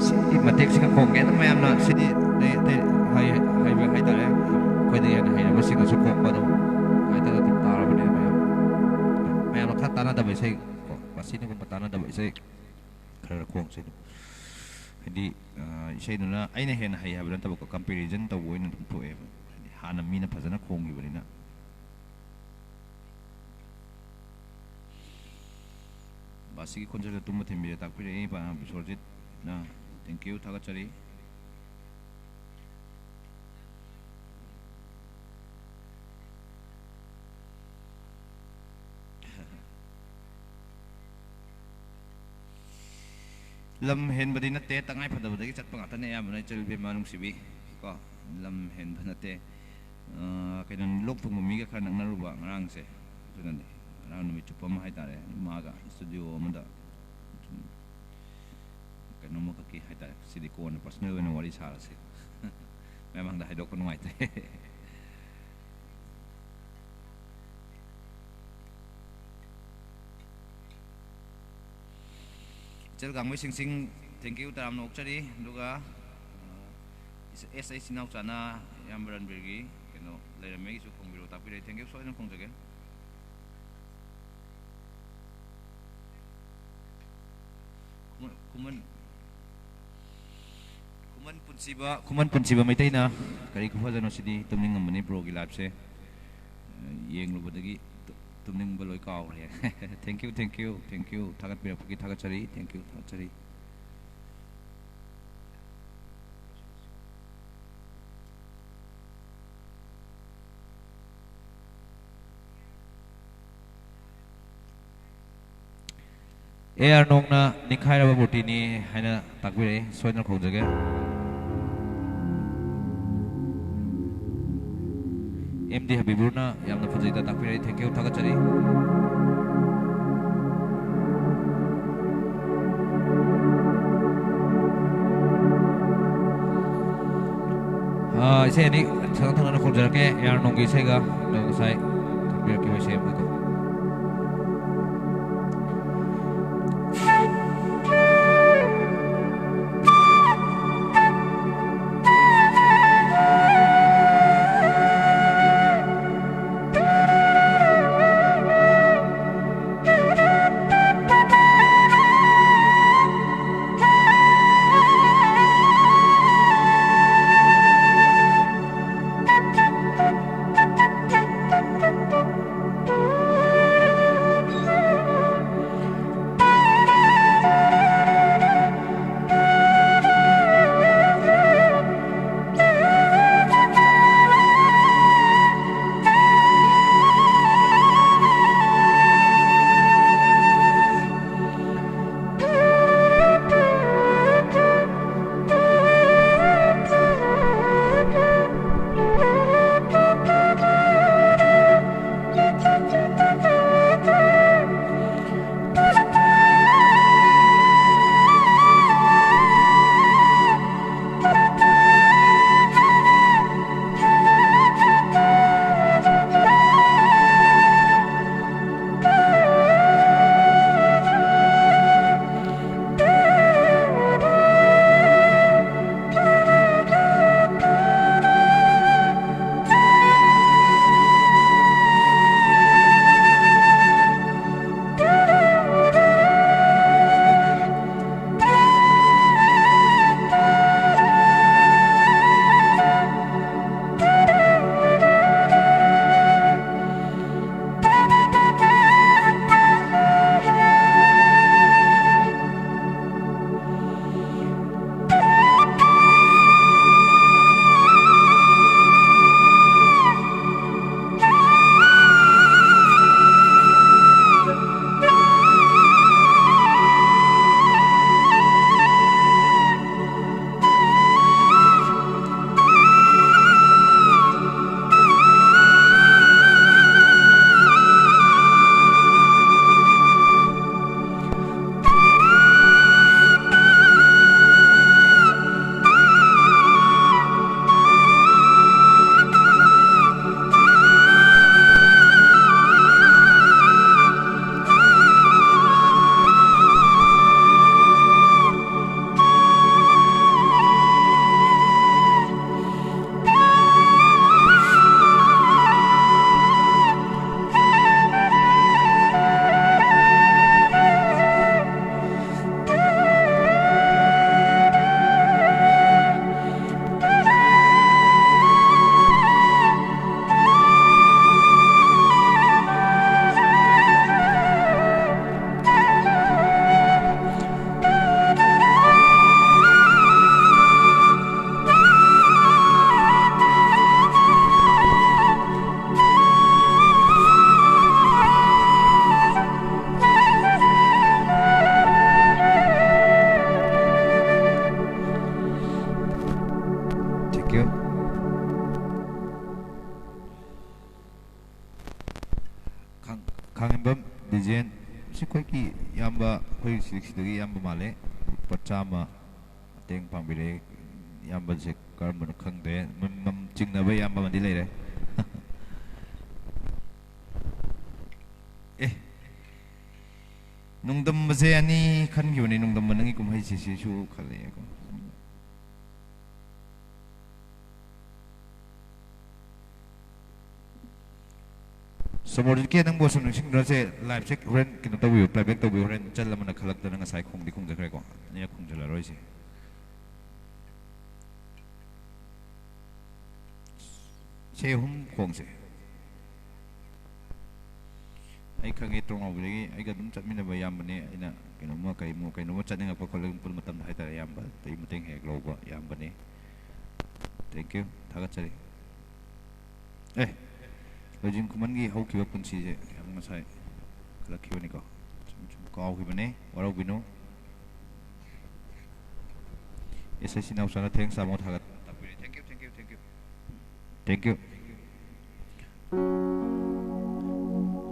ꯁꯤ ꯃꯇꯦꯛꯁꯤꯒ ꯈꯣꯡꯒꯦ ꯑꯗꯨꯝ ꯃꯌꯥꯝꯅ ꯁꯤꯗꯤ ꯑꯇꯩ ꯑꯇꯩ ꯍꯩ-, ꯍꯩꯕ ꯍꯥꯏꯇꯥꯔꯦ, ꯑꯩꯈꯣꯏꯗꯒꯤ ꯍꯦꯟꯅ ꯍꯩꯔꯕꯁꯤꯡꯅꯁꯨ ꯈꯣꯡꯕ ꯑꯗꯨꯝ ꯍꯥꯏꯗꯅ ꯑꯗꯨꯝ ꯇꯥꯔꯕꯅꯦ ꯃꯌꯥꯝ꯫ ꯃꯌꯥꯝꯅ ꯈꯔ ꯇꯥꯟꯅꯗꯕ ꯏꯁꯩ ꯀꯣ, ꯃꯁꯤꯅꯒꯨꯝꯕ ꯇꯥꯟꯅꯗꯕ ꯏꯁꯩ ꯈꯔ ꯈꯣꯡꯁꯤ ꯑꯗꯨꯝ꯫ ꯍꯥꯏꯗꯤ, ꯑ, ꯏꯁꯩꯗꯨꯅ ꯑꯩꯅ ꯍꯦꯟꯅ ꯍꯩ ꯍꯥꯏꯕ ꯅꯠꯇꯕꯀꯣ, comparison ꯇꯧꯕ ꯑꯣꯏꯅ ꯑꯗꯨꯝ ꯊꯣꯛꯑꯦꯕ꯫ ꯍꯥꯏꯗꯤ ꯍꯥꯟꯅ ꯃꯤꯅ ꯐꯖꯅ ꯈꯣꯡꯈꯤꯕꯅꯤꯅ꯫ ꯕꯥꯁꯤꯒꯤ ꯈꯣꯟꯖꯦꯜꯗ ꯇꯨꯝꯕ ꯊꯤꯟꯕꯤꯔꯦ ꯇꯥꯛꯄꯤꯔꯛꯏ ꯄꯥ-, ꯕꯤꯁ꯭ꯋꯔꯖꯤꯠ꯫ ꯑ, thank you, ꯊꯥꯒꯠꯆꯔꯤ꯫ ꯂꯝ ꯍꯦꯟꯕꯗꯤ ꯅꯠꯇꯦ, ꯇꯉꯥꯏ ꯐꯗꯕꯗꯒꯤ ꯆꯠꯄ ꯉꯥꯛꯇꯅꯦ ꯑꯌꯥꯝꯕꯅ, ꯏꯆꯜ ꯏꯕꯦꯝꯃ ꯅꯨꯡꯁꯤꯕꯤ꯫ ꯀꯣ, ꯂꯝ ꯍꯦꯟꯕ ꯅꯠꯇꯦ꯫ ꯑ, ꯀꯩꯅꯣ, ꯂꯣꯛ ꯊꯨꯡꯕ ꯃꯤꯒ ꯈꯔ ꯅꯛꯅꯔꯨꯕ ꯉꯔꯥꯡꯁꯦ, ꯑꯗꯨꯅꯅꯦ꯫ ꯉꯔꯥꯡ ꯅꯨꯃꯤꯠ ꯆꯨꯞꯄ ꯑꯃ ꯍꯥꯏꯇꯥꯔꯦ, ꯃꯥꯒ ꯁ꯭ꯇꯨꯗꯤꯑꯣ ꯑꯃꯗ ꯁꯨꯝ ꯀꯩꯅꯣꯝꯃꯈꯛꯀꯤ ꯍꯥꯏꯇꯥꯔꯦ, ꯁꯤꯗꯤ ꯀꯣꯟꯅ ꯄꯔꯁꯅꯦꯜ ꯑꯣꯏꯅ ꯋꯥꯔꯤ ꯁꯥꯔꯁꯦ꯫ ꯃꯌꯥꯝ ꯃꯥꯡꯗ ꯍꯥꯏꯗꯣꯛꯄ ꯅꯨꯡꯉꯥꯏꯇꯦ꯫ ꯏꯆꯜ ꯀꯥꯡꯃꯩ ꯁꯤꯡꯁꯤꯡ, thank you, ꯇꯔꯥꯝꯅ ꯑꯣꯛꯆꯔꯤ꯫ ꯑꯗꯨꯒ, ꯑ, ꯑꯦꯁ ꯑꯩꯆ ꯏꯅꯥꯎꯆꯥꯅ ꯏꯌꯥꯝꯕ ꯔꯟꯕꯤꯔꯒꯤ ꯀꯩꯅꯣ ꯂꯩꯔꯝꯃꯦ, ꯑꯩꯒꯤꯁꯨ ꯈꯣꯡꯕꯤꯔꯣ, ꯇꯥꯛꯄꯤꯔꯛꯏ, thank you, ꯁꯣꯏꯗꯅ ꯈꯣꯡꯖꯒꯦ꯫ ꯈꯨꯃꯟ, ꯈꯨꯃꯟ, ꯈꯨꯃꯟ ꯄꯨꯟꯁꯤꯕ, ꯈꯨꯃꯟ ꯄꯨꯟꯁꯤꯕ ꯃꯩꯇꯩꯅ, "ꯀꯔꯤ ꯈꯨꯐꯖꯅꯣ ꯁꯤꯗꯤ, ꯇꯨꯝꯅꯤꯡꯉꯝꯃꯅꯤ ꯕ꯭ꯔꯣꯒꯤ ꯂꯥꯏꯐꯁꯦ꯫ ꯑ, ꯌꯦꯡꯂꯨꯕꯗꯒꯤ ꯇꯨ-, ꯇꯨꯝꯅꯤꯡꯕ ꯂꯣꯏ ꯀꯥꯎꯈ꯭ꯔꯦ꯫" Thank you, thank you, thank you꯫ ꯊꯥꯒꯠꯄꯤꯔꯛꯄꯒꯤ ꯊꯥꯒꯠꯆꯔꯤ꯫ Thank you, ꯊꯥꯒꯠꯆꯔꯤ꯫ ꯑꯦ ꯑꯥꯔ ꯅꯣꯡꯅ ꯅꯤꯡꯈꯥꯏꯔꯕ ꯃꯨꯔꯇꯤꯅꯤ ꯍꯥꯏꯅ ꯇꯥꯛꯄꯤꯔꯛꯏ, ꯁꯣꯏꯗꯅ ꯈꯣꯡꯖꯒꯦ꯫ ꯑꯦꯝ ꯗꯤ ꯍꯕꯤꯕꯨꯔꯅ ꯌꯥꯝꯅ ꯐꯖꯩꯗ ꯇꯥꯛꯄꯤꯔꯛꯏ, thank you, ꯊꯥꯒꯠꯆꯔꯤ꯫ ꯑꯥ, ꯏꯁꯩ ꯑꯅꯤ ꯊꯪꯅ ꯊꯪꯅꯅ ꯈꯣꯡꯖꯔꯛꯀꯦ, ꯑꯦ ꯑꯥꯔ ꯅꯣꯡꯒꯤ ꯏꯁꯩꯒ, ꯑꯗꯨꯒ ꯉꯁꯥꯏ ꯊꯝꯕꯤꯔꯛꯈꯤꯕ ꯏꯁꯩ ꯑꯃꯒ꯫ ꯑꯩꯈꯣꯏꯒꯤ ꯏꯌꯥꯝꯕ, ꯑꯩꯈꯣꯏ ꯁꯤꯗꯒꯤ ꯏꯌꯥꯝꯕ ꯃꯥꯜꯂꯦ, ꯂꯨꯄꯥ ꯆꯥꯝꯃ ꯃꯇꯦꯡ ꯄꯥꯡꯕꯤꯔꯛꯑꯦ꯫ ꯏꯌꯥꯝꯕꯁꯦ ꯀꯔꯝꯕꯅꯣ ꯈꯪꯗꯦ, ꯃꯝ-, ꯃꯝ-, ꯆꯤꯡꯅꯕ ꯏꯌꯥꯝꯕ ꯑꯃꯗꯤ ꯂꯩꯔꯦ꯫ ꯑꯦ, ꯅꯣꯡꯗꯝꯕꯁꯦ ꯑꯅꯤ ꯈꯟꯈꯤꯕꯅꯤ, ꯅꯣꯡꯗꯝꯕ ꯅꯪꯒꯤ ꯀꯨꯝꯍꯩꯁꯤꯁꯨ ꯈꯜꯂꯛꯑꯦꯀꯣ꯫ ꯁꯣꯃꯣꯔꯖꯤꯠꯀꯤ ꯅꯪꯕꯨ ꯑꯁꯨꯝ ꯅꯤꯡꯁꯤꯡꯗꯨꯅꯁꯦ, live-ꯁꯦ ꯍꯣꯔꯦꯟ ꯀꯩꯅꯣ ꯇꯧꯕꯤꯌꯨ, playback ꯇꯧꯕꯤꯌꯨ, ꯍꯣꯔꯦꯟ ꯆꯜ ꯑꯃꯅ ꯈꯜꯂꯛꯇꯅ ꯉꯁꯥꯏ ꯈꯣꯡꯗꯤ ꯈꯣꯡꯖꯈ꯭ꯔꯦꯀꯣ, ꯑꯅꯤꯔꯛ ꯈꯣꯡꯖꯜꯂꯔꯣꯏꯁꯦ꯫ ꯁꯦ ꯑꯍꯨꯝ ꯈꯣꯡꯁꯦ꯫ ꯑꯩ ꯈꯪꯉꯦ, ꯇ꯭ꯔꯣꯡꯉꯥꯎꯕꯤꯗꯒꯤ ꯑꯩꯒ ꯑꯗꯨꯝ ꯆꯠꯃꯤꯟꯅꯕ ꯏꯌꯥꯝꯕꯅꯦ꯫ ꯑꯩꯅ ꯀꯩꯅꯣꯝꯃ ꯀꯩꯃꯣ-, ꯀꯩꯅꯣꯝꯃ ꯆꯠꯅꯤꯡꯉꯛꯄ ꯈꯣꯠꯂꯛꯄ ꯃꯇꯝꯗ ꯍꯥꯏꯇꯥꯔꯦ, ꯏꯌꯥꯝꯕ ꯑꯇꯩ ꯃꯇꯦꯡ ꯍꯦꯛ ꯂꯧꯕ ꯏꯌꯥꯝꯕꯅꯦ꯫ Thank you, ꯊꯥꯒꯠꯆꯔꯤ꯫ ꯑꯦ, ꯂꯣꯏꯖꯤꯡ ꯈꯨꯃꯟꯒꯤ ꯍꯧꯈꯤꯕ ꯄꯨꯟꯁꯤꯁꯦ ꯌꯥꯝ ꯉꯁꯥꯏ ꯈꯜꯂꯛꯈꯤꯕꯅꯤꯀꯣ, ꯁꯨꯝ ꯁꯨꯝ ꯀꯥꯎꯈꯤꯕꯅꯦ, ꯋꯥꯔꯧꯕꯤꯅꯨ꯫ ꯑꯦꯁ ꯑꯦꯁ ꯁꯤ ꯅꯥꯎꯆꯥꯅ thanks ꯇꯥꯃꯣ ꯊꯥꯒꯠ-, ꯇꯥꯛꯄꯤꯔꯦ꯫ Thank you, thank you, thank you꯫ Thank you꯫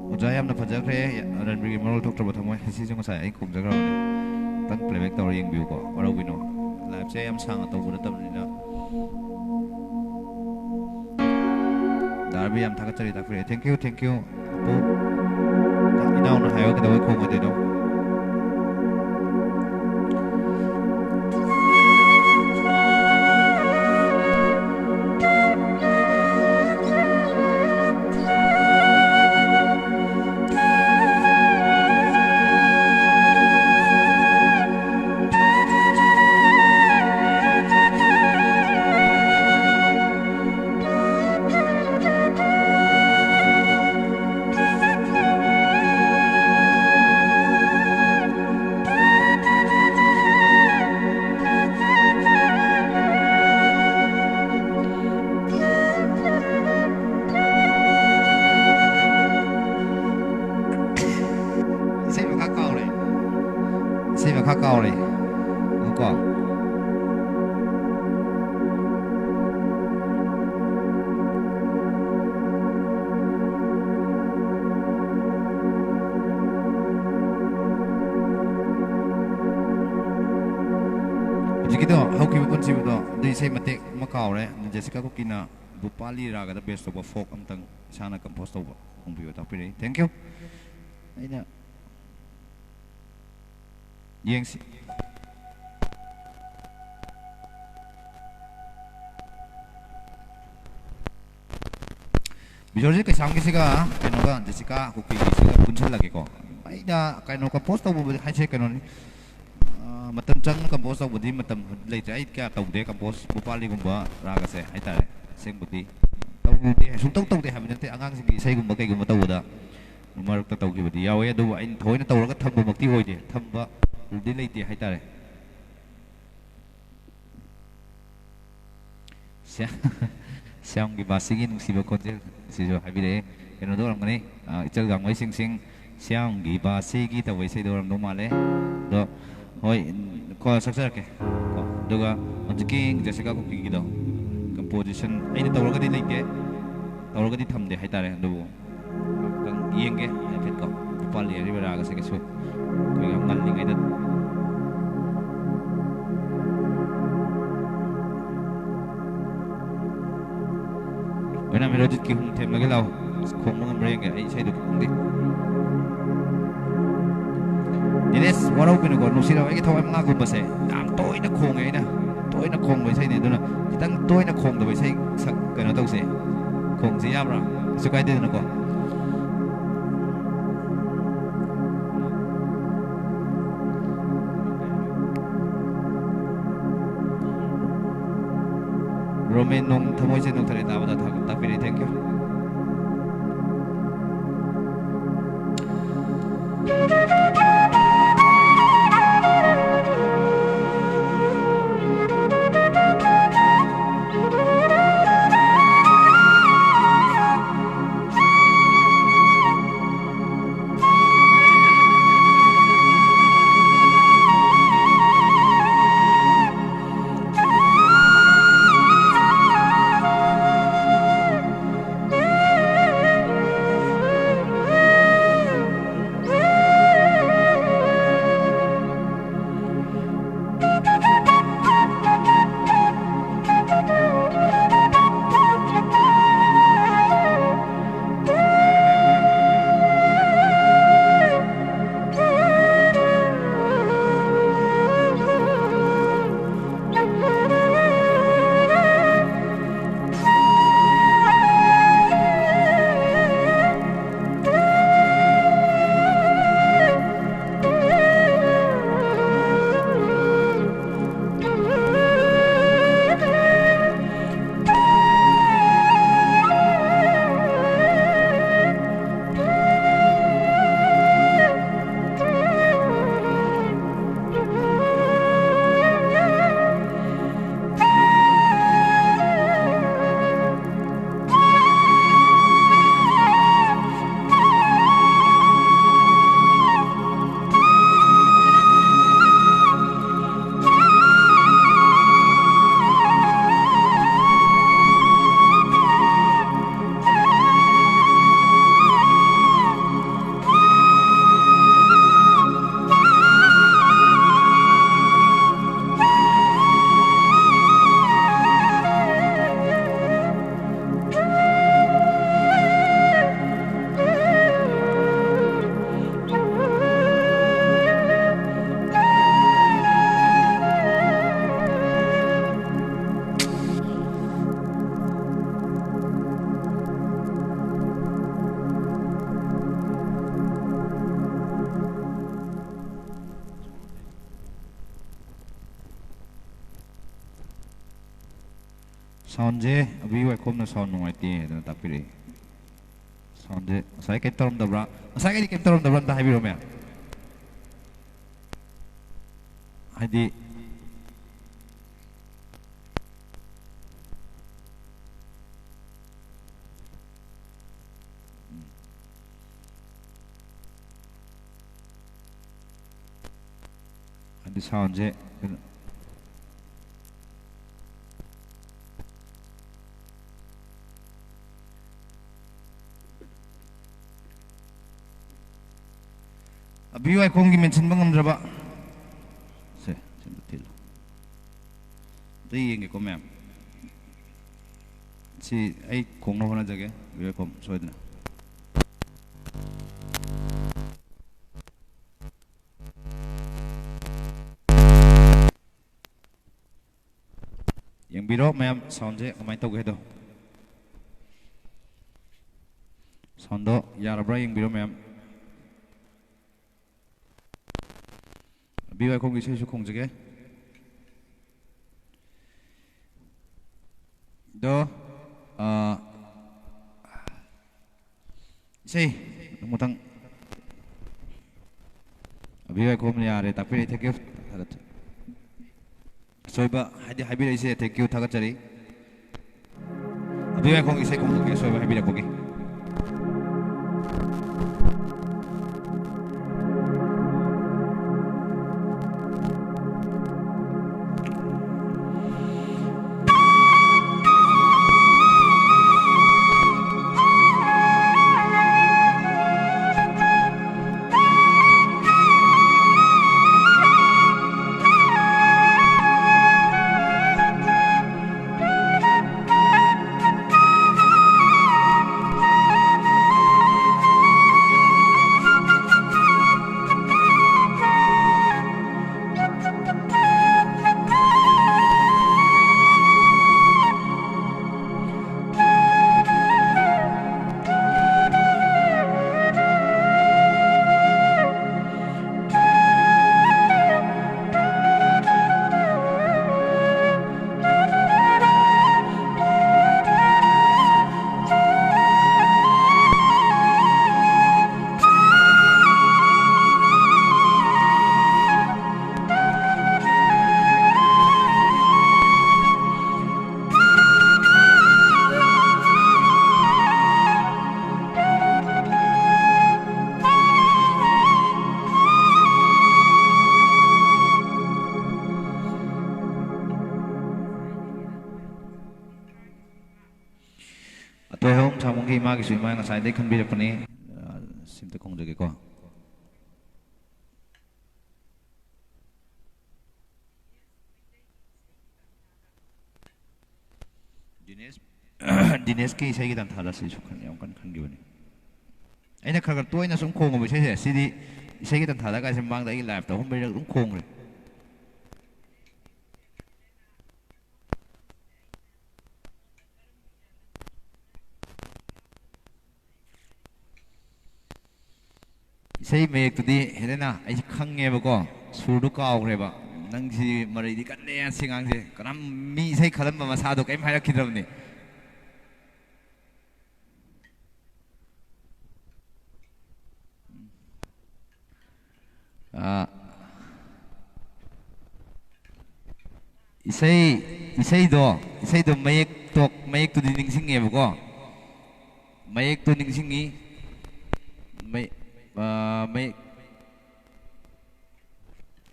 ꯑꯣꯖꯥ, ꯌꯥꯝꯅ ꯐꯖꯈ꯭ꯔꯦ꯫ ꯔꯟꯕꯤꯔꯒꯤ ꯃꯔꯣꯜ ꯊꯣꯛꯇ꯭ꯔꯕ ꯊꯃꯣꯏ꯫ ꯁꯤꯁꯨ ꯉꯁꯥꯏ ꯑꯩ ꯈꯣꯡꯖꯈ꯭ꯔꯕꯅꯦ꯫ ꯑꯝꯇꯪ playback ꯇꯧꯔ ꯌꯦꯡꯕꯤꯌꯨꯀꯣ꯫ ꯋꯥꯔꯧꯕꯤꯅꯣ꯫ Live-ꯁꯦ ꯌꯥꯝ ꯁꯥꯡꯅ ꯇꯧꯕ ꯅꯠꯇꯕꯅꯤꯅ꯫ ꯗꯥ ꯔꯕꯤ, ꯌꯥꯝ ꯊꯥꯒꯠꯆꯔꯤ, ꯇꯥꯛꯄꯤꯔꯛꯑꯦ꯫ Thank you, thank you꯫ Apu, ꯏꯅꯥꯎꯅ ꯍꯥꯏꯌꯣ, ꯀꯩꯗꯧꯕꯩ ꯈꯣꯡꯉꯣꯏꯗꯣꯏꯅꯣ? ꯏꯁꯩ ꯃꯈꯥ ꯀꯥꯎꯔꯦ꯫ ꯏꯁꯩ ꯃꯈꯥ ꯀꯥꯎꯔꯦ꯫ ꯀꯣ꯫ ꯍꯧꯖꯤꯛꯀꯤꯗꯣ ꯍꯧꯈꯤꯕ ꯄꯨꯟꯁꯤꯕꯗꯣ ꯑꯗꯨ ꯏꯁꯩ ꯃꯇꯦꯛ ꯑꯃ ꯀꯥꯎꯔꯦ꯫ ꯖꯦꯁꯤꯀꯥ ꯀꯨꯀꯤꯅ ꯚꯨꯄꯥꯂꯤ ꯔꯥꯒꯗ ꯕꯦꯁ ꯇꯧꯕ ꯐꯣꯛ ꯑꯝꯇꯪ ꯏꯁꯥꯅ ꯀꯝꯄꯣꯁ ꯇꯧꯕ ꯈꯣꯡꯕꯤꯌꯨ ꯇꯥꯛꯄꯤꯔꯛꯏ꯫ Thank you꯫ ꯑꯩꯅ ꯌꯦꯡꯁꯤ꯫ ꯕꯤꯁꯣꯔꯖꯤꯠ ꯀꯩꯁꯥꯝꯒꯤꯁꯤꯒ ꯀꯩꯅꯣꯒ ꯖꯦꯁꯤꯀꯥ ꯀꯨꯀꯤꯒꯤꯁꯤꯒ ꯄꯨꯟꯁꯤꯜꯂꯒꯦꯀꯣ꯫ ꯑꯩꯅ ꯀꯩꯅꯣ ꯀꯝꯄꯣꯁ ꯇꯧꯕꯕꯨꯗꯤ ꯍꯥꯏꯁꯦ ꯀꯩꯅꯣꯅꯤ꯫ ꯑꯥ, ꯃꯇꯝ ꯆꯪꯅ ꯀꯝꯄꯣꯁ ꯇꯧꯕꯗꯤ ꯃꯇꯝ ꯂꯩꯇ꯭ꯔꯦ꯫ ꯑꯩ ꯀꯌꯥ ꯇꯧꯗꯦ ꯀꯝꯄꯣꯁ ꯚꯨꯄꯥꯂꯤꯒꯨꯝꯕ ꯔꯥꯒꯁꯦ ꯍꯥꯏꯇꯥꯔꯦ꯫ ꯑꯁꯦꯡꯕꯗꯤ ꯇꯧꯗꯦ, ꯁꯨꯡꯇꯧ ꯇꯧꯗꯦ ꯍꯥꯏꯕ ꯅꯠꯇꯦ꯫ ꯑꯉꯥꯡꯁꯤꯡꯒꯤ ꯏꯁꯩꯒꯨꯝꯕ ꯀꯩꯒꯨꯝꯕ ꯇꯧꯕꯗ ꯃꯔꯛꯇ ꯇꯧꯈꯤꯕꯗꯤ ꯌꯥꯎꯋꯦ, ꯑꯗꯨꯕꯨ ꯑꯩꯅ ꯊꯑꯣꯏꯅ ꯇꯧꯔꯒ ꯊꯝꯕꯃꯛꯇꯤ ꯑꯣꯏꯗꯦ, ꯊꯝꯕꯗꯤ ꯂꯩꯇꯦ ꯍꯥꯏꯇꯥꯔꯦ꯫ ꯁ꯭ꯌꯥ-, ꯁ꯭ꯌꯥꯝꯒꯤ ꯕꯥꯁꯤꯒꯤ ꯅꯨꯡꯁꯤꯕ ꯈꯣꯟꯖꯦꯜ ꯁꯤꯁꯨ ꯍꯥꯏꯕꯤꯔꯛꯑꯦ꯫ ꯀꯩꯅꯣꯗ ꯑꯣꯏꯔꯝꯒꯅꯤ, ꯑ, ꯏꯆꯜ ꯒꯥꯡꯃꯩ ꯁꯤꯡ ꯁꯤꯡ ꯁ꯭ꯌꯥꯝꯒꯤ ꯕꯥꯁꯤꯒꯤ ꯇꯧꯕ ꯏꯁꯩꯗꯣ ꯑꯣꯏꯔꯝꯗꯧ ꯃꯥꯜꯂꯦ꯫ ꯑꯗꯣ ꯍꯣꯏ, ꯀꯣ, ꯁꯛꯆꯔꯛꯀꯦ꯫ ꯀꯣ, ꯑꯗꯨꯒ ꯍꯧꯖꯤꯛꯀꯤ ꯖꯦꯁꯤꯀꯥ ꯀꯨꯀꯤꯒꯤꯗꯣ ꯀꯝꯄꯣꯖꯤꯁꯟ ꯑꯩꯅ ꯇꯧꯔꯒꯗꯤ ꯂꯩꯇꯦ, ꯇꯧꯔꯒꯗꯤ ꯊꯝꯗꯦ ꯍꯥꯏꯇꯥꯔꯦ꯫ ꯑꯗꯨꯕꯨ ꯉꯥꯛꯇꯪ ꯌꯦꯡꯒꯦ ꯍꯥꯏꯐꯦꯠꯀꯣ꯫ ꯅꯨꯄꯥ ꯂꯩꯔꯤꯕ ꯔꯥꯒꯁꯦ ꯀꯩꯁꯨ ꯑꯩꯈꯣꯏꯒ ꯉꯜꯂꯤꯉꯩꯗ꯫ ꯑꯣꯏꯅꯥꯝ ꯍꯦꯔꯣꯖꯤꯠꯀꯤ ꯍꯨꯝ ꯊꯦꯝꯂꯒꯦ ꯂꯥꯛꯑꯣ꯫ ꯑꯁ, ꯈꯣꯡꯕ ꯉꯝꯕ꯭ꯔꯥ ꯌꯦꯡꯒꯦ꯫ ꯑꯩ ꯏꯁꯩꯗꯣ ꯈꯪꯗꯦ꯫ ꯗꯤꯅꯦꯁ, ꯋꯥꯔꯧꯕꯤꯅꯨꯀꯣ, ꯅꯨꯡꯁꯤꯔꯕ ꯑꯩꯒꯤ ꯊꯋꯥꯏ ꯃꯉꯥꯒꯨꯝꯕꯁꯦ ꯌꯥꯝ ꯇꯣꯏꯅ ꯈꯣꯡꯉꯦ ꯑꯩꯅ꯫ ꯇꯣꯏꯅ ꯈꯣꯡꯕ ꯏꯁꯩꯅꯦ, ꯑꯗꯨꯅ ꯈꯤꯇꯪ ꯇꯣꯏꯅ ꯈꯣꯡꯗꯕ ꯏꯁꯩ ꯁꯛ-, ꯀꯩꯅꯣ ꯇꯧꯁꯦ꯫ ꯈꯣꯡꯁꯦ ꯌꯥꯕ꯭ꯔꯥ? ꯀꯩꯁꯨ ꯀꯥꯏꯗꯦꯗꯅꯀꯣ꯫ ꯔꯣꯃꯦꯟ ꯅꯣꯡ ꯊꯃꯣꯏꯁꯦ ꯅꯣꯛꯊꯔꯦ ꯇꯥꯕꯗ ꯊꯥꯒꯠ ꯇꯥꯛꯄꯤꯔꯦ꯫ Thank you꯫ ꯁꯥꯎꯟꯁꯦ ꯑꯕꯤ ꯋꯥꯏꯈꯣꯝꯅ ꯁꯥꯎꯟ ꯅꯨꯡꯉꯥꯏꯇꯦ ꯍꯥꯏꯗꯅ ꯇꯥꯛꯄꯤꯔꯛꯏ꯫ ꯁꯥꯎꯟꯁꯦ ꯉꯁꯥꯏ ꯀꯩꯝ ꯇꯧꯔꯝꯗꯕ꯭ꯔꯥ? ꯉꯁꯥꯏꯒꯩꯗꯤ ꯀꯩꯝ ꯇꯧꯔꯝꯗꯕ꯭ꯔꯥ? ꯑꯝꯇ ꯍꯥꯏꯕꯤꯔꯣ, ꯃꯌꯥꯝ꯫ ꯍꯥꯏꯗꯤ, ꯍꯥꯏꯗꯤ ꯁꯥꯎꯟꯁꯦ ꯀꯩꯅꯣ, ꯑꯕꯤ ꯋꯥꯏꯈꯣꯝꯒꯤ ꯃꯦꯟꯁꯤꯟꯕ ꯉꯝꯗ꯭ꯔꯕ꯫ ꯁꯦ, ꯁꯤ ꯑꯝꯇ ꯊꯤꯜꯂꯨ꯫ ꯑꯝꯇ ꯌꯦꯡꯒꯦꯀꯣ, ꯃꯌꯥꯝ꯫ ꯁꯤ ꯑꯩ ꯈꯣꯡꯅꯕ ꯍꯣꯠꯅꯖꯒꯦ, ꯑꯕꯤ ꯋꯥꯏꯈꯣꯝ ꯁꯣꯏꯗꯅ꯫ ꯌꯦꯡꯕꯤꯔꯣ ꯃꯌꯥꯝ, ꯁꯥꯎꯟꯁꯦ ꯀꯃꯥꯏꯅ ꯇꯧꯒꯦ ꯍꯥꯏꯗꯣ꯫ ꯁꯥꯎꯟꯗꯣ ꯌꯥꯔꯕ꯭ꯔꯥ ꯌꯦꯡꯕꯤꯔꯣ ꯃꯌꯥꯝ꯫ ꯑꯕꯤ ꯋꯥꯏꯈꯣꯝꯒꯤ ꯏꯁꯩꯁꯨ ꯈꯣꯡꯖꯒꯦ꯫ ꯑꯗꯣ, ꯑꯥ, ꯏꯁꯩ ꯃꯊꯪ꯫ ꯑꯕꯤ ꯋꯥꯏꯈꯣꯝꯅ ꯌꯥꯔꯦ ꯇꯥꯛꯄꯤꯔꯛꯏ, thank you꯫ ꯊꯥꯒꯠꯆꯔꯤ꯫ ꯑꯁꯣꯏꯕ ꯍꯥꯏꯗꯤ ꯍꯥꯏꯕꯤꯔꯛꯏꯁꯦ, thank you, ꯊꯥꯒꯠꯆꯔꯤ꯫ ꯑꯕꯤ ꯋꯥꯏꯈꯣꯝꯒꯤ ꯏꯁꯩ ꯈꯣꯡꯗꯣꯛꯀꯤ ꯑꯁꯣꯏꯕ ꯍꯥꯏꯕꯤꯔꯛꯄꯒꯤ꯫ ꯃꯥꯒꯤꯁꯨ ꯏꯃꯥ ꯉꯁꯥꯏꯗꯩ ꯈꯟꯕꯤꯔꯛꯄꯅꯤ꯫ ꯑ, ꯁꯤꯝꯇ ꯈꯣꯡꯖꯒꯦꯀꯣ꯫ ꯗꯤꯅꯦꯁ, ꯗꯤꯅꯦꯁꯀꯤ ꯏꯁꯩꯒꯤ ꯇꯥꯟꯊꯥꯗ ꯁꯤꯁꯨ ꯈꯟ-, ꯌꯥꯝ ꯀꯟꯅ ꯈꯟꯈꯤꯕꯅꯤ꯫ ꯑꯩꯅ ꯈꯔ ꯈꯔ ꯇꯣꯏꯅ ꯁꯨꯝ ꯈꯣꯡꯉꯨꯕ ꯏꯁꯩꯁꯦ, ꯁꯤꯗꯤ ꯏꯁꯩꯒꯤ ꯇꯥꯟꯊꯥꯗ ꯀꯥꯏꯁꯦ ꯃꯃꯥꯡꯗ ꯑꯩꯒꯤ ꯂꯥꯏꯐꯇ ꯑꯍꯨꯝ ꯃꯔꯤꯔꯛ ꯑꯗꯨꯝ ꯈꯣꯡꯈ꯭ꯔꯦ꯫ ꯏꯁꯩ ꯃꯌꯦꯛꯇꯨꯗꯤ, ꯍꯦꯂꯦꯅꯥ, ꯑꯩꯁꯦ ꯈꯪꯉꯦꯕꯀꯣ, ꯁꯨꯔꯗꯨ ꯀꯥꯎꯈ꯭ꯔꯦꯕ꯫ ꯅꯪꯁꯤ ꯃꯔꯩꯗꯤ ꯀꯜꯂꯦ, ꯁꯤ ꯑꯉꯥꯡꯁꯦ꯫ ꯀꯅꯥꯝ, ꯃꯤ ꯏꯁꯩ ꯈꯜꯂꯝꯕ ꯃꯁꯥꯗꯣ ꯀꯔꯤꯝ ꯍꯥꯏꯔꯛꯈꯤꯗ꯭ꯔꯕꯅꯤ꯫ ꯑꯥ, ꯏꯁꯩ, ꯏꯁꯩꯗꯣ, ꯏꯁꯩꯗꯣ ꯃꯌꯦꯛꯇꯣ, ꯃꯌꯦꯛꯇꯨꯗꯤ ꯅꯤꯡꯁꯤꯡꯉꯦꯕꯀꯣ꯫ ꯃꯌꯦꯛꯇꯣ ꯅꯤꯡꯁꯤꯡꯉꯤ꯫ ꯃꯌꯦꯛ, ꯑꯥ, ꯃꯌꯦꯛ,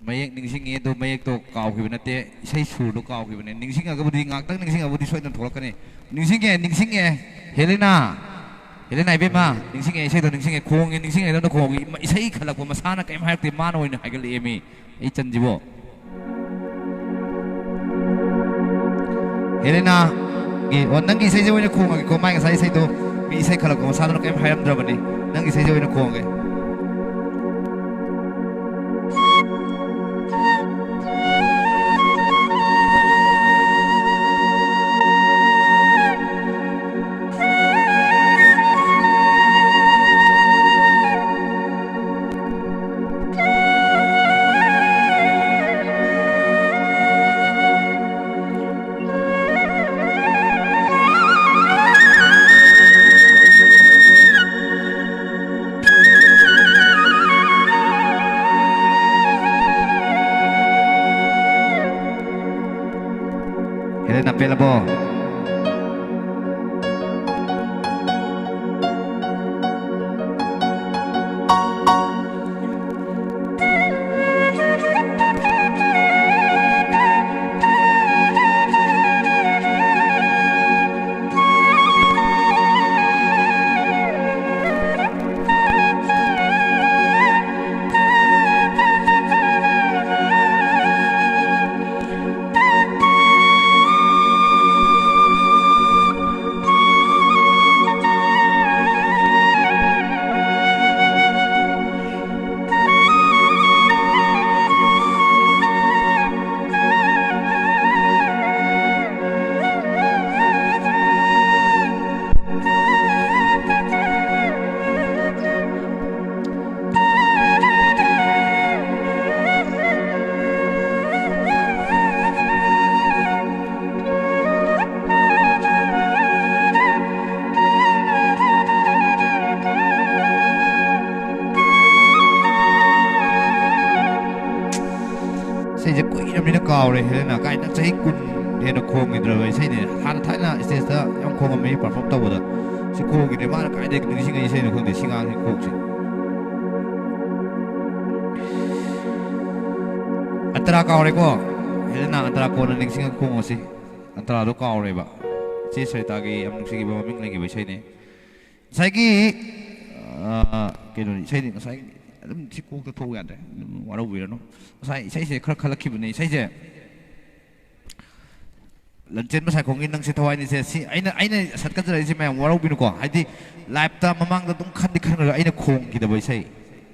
ꯃꯌꯦꯛ ꯅꯤꯡꯁꯤꯡꯉꯤ, ꯑꯗꯣ ꯃꯌꯦꯛꯇꯣ ꯀꯥꯎꯈꯤꯕ ꯅꯠꯇꯦ, ꯏꯁꯩ ꯁꯨꯔꯗꯣ ꯀꯥꯎꯈꯤꯕꯅꯦ꯫ ꯅꯤꯡꯁꯤꯡꯉꯒꯕꯨꯗꯤ, ꯉꯥꯛꯇꯪ ꯅꯤꯡꯁꯤꯡꯉꯒꯕꯨꯗꯤ ꯁꯣꯏꯗꯅ ꯊꯣꯛꯂꯛꯀꯅꯤ꯫ ꯅꯤꯡꯁꯤꯡꯉꯦ, ꯅꯤꯡꯁꯤꯡꯉꯦ, ꯍꯦꯂꯦꯅꯥ, ꯍꯦꯂꯦꯅꯥ ꯏꯕꯦꯝꯃ, ꯅꯤꯡꯁꯤꯡꯉꯦ, ꯏꯁꯩꯗꯣ ꯅꯤꯡꯁꯤꯡꯉꯦ, ꯈꯣꯡꯉꯦ, ꯅꯤꯡꯁꯤꯡꯉꯦ, ꯑꯗꯣꯝꯗ ꯈꯣꯡꯉꯤ꯫ ꯏꯁꯩ ꯈꯜꯂꯛꯄ ꯃꯁꯥꯅ ꯀꯔꯤꯝ ꯍꯥꯏꯔꯛꯇꯦ, ꯃꯥꯅ ꯑꯣꯏꯅ ꯍꯥꯏꯒꯠꯂꯛꯑꯦ ꯃꯤ꯫ ꯑꯩ ꯆꯟꯁꯤꯕꯣ꯫ ꯍꯦꯂꯦꯅꯥꯒꯤ, ꯑꯣ, ꯅꯪꯒꯤ ꯏꯁꯩꯁꯦ ꯑꯣꯏꯅ ꯈꯣꯡꯉꯒꯦꯀꯣ꯫ ꯃꯥꯏ ꯉꯁꯥꯏ ꯏꯁꯩꯗꯣ, ꯃꯤ ꯏꯁꯩ ꯈꯜꯂꯛꯄ ꯃꯁꯥꯗꯨꯅ ꯀꯔꯤꯝ ꯍꯥꯏꯔꯝꯗ꯭ꯔꯕꯅꯤ꯫ ꯅꯪꯒꯤ ꯏꯁꯩꯁꯦ ꯑꯣꯏꯅ ꯈꯣꯡꯉꯒꯦ꯫ ꯍꯦꯂꯦꯅꯥ, ꯄꯦꯜꯂꯕꯣ? ꯏꯁꯩꯁꯦ ꯀꯨꯏꯔꯕꯅꯤꯅ ꯀꯥꯎꯔꯦ꯫ ꯍꯦꯂꯦꯅꯥ ꯀꯥꯏꯅ ꯆꯍꯤ ꯀꯨꯟ ꯍꯦꯟꯅ ꯈꯣꯡꯈꯤꯗ꯭ꯔꯕ ꯏꯁꯩꯅꯦ꯫ ꯍꯥꯟꯅ ꯊꯥꯏꯅ stage ꯇ ꯌꯥꯝ ꯈꯣꯡꯉꯝꯃꯤ perform ꯇꯧꯕꯗ꯫ ꯁꯤ ꯈꯣꯡꯈꯤꯗ꯭ꯔꯦ꯫ ꯃꯥꯅ ꯀꯥꯏꯗꯒꯤ ꯅꯤꯡꯁꯤꯡꯉꯛꯏ ꯏꯁꯩꯅꯣ ꯈꯪꯗꯦ ꯁꯤ ꯉꯥꯡꯁꯤ ꯈꯣꯛꯁꯤ꯫ ꯑꯟꯇꯔꯥ ꯀꯥꯎꯔꯦꯀꯣ꯫ ꯍꯦꯂꯦꯅꯥ, ꯑꯟꯇꯔꯥ ꯀꯣꯟꯅ ꯅꯤꯡꯁꯤꯡꯉꯒ ꯈꯣꯡꯉꯁꯤ꯫ ꯑꯟꯇꯔꯥꯗꯣ ꯀꯥꯎꯔꯦꯕ꯫ ꯆꯦ ꯁꯔꯤꯇꯥꯒꯤ ꯌꯥꯝ ꯅꯨꯡꯁꯤꯈꯤꯕ ꯃꯃꯤꯡ ꯂꯩꯈꯤꯕ ꯏꯁꯩꯅꯦ꯫ ꯉꯁꯥꯏꯒꯤ, ꯑ, ꯀꯩꯅꯣꯅꯤ, ꯏꯁꯩꯗꯤ ꯉꯁꯥꯏ ꯑꯗꯨꯝ ꯁꯤ ꯀꯣꯛꯇ ꯊꯣꯛꯎ ꯌꯥꯗ꯭ꯔꯦ꯫ ꯑꯗꯨꯝ ꯋꯥꯔꯧꯕꯤꯔꯅꯨ꯫ ꯉꯁꯥꯏ ꯏꯁꯩꯁꯦ ꯈꯔ ꯈꯜꯂꯛꯈꯤꯕꯅꯦ꯫ ꯏꯁꯩꯁꯦ ꯂꯟꯆꯦꯟꯕ ꯁꯥꯏꯈꯣꯝꯒꯤ "ꯅꯪꯁꯦ ꯊꯋꯥꯏꯅꯤꯁꯦ", ꯁꯤ ꯑꯩꯅ, ꯑꯩꯅ ꯁꯠꯀꯠꯆꯔꯛꯏꯁꯦ ꯃꯌꯥꯝ ꯋꯥꯔꯧꯕꯤꯅꯨꯀꯣ꯫ ꯍꯥꯏꯗꯤ live ꯇ ꯃꯃꯥꯡꯗ ꯑꯗꯨꯝ ꯈꯟꯗꯤ ꯈꯟꯈ꯭ꯔꯒ ꯑꯩꯅ ꯈꯣꯡꯈꯤꯗꯕ ꯏꯁꯩ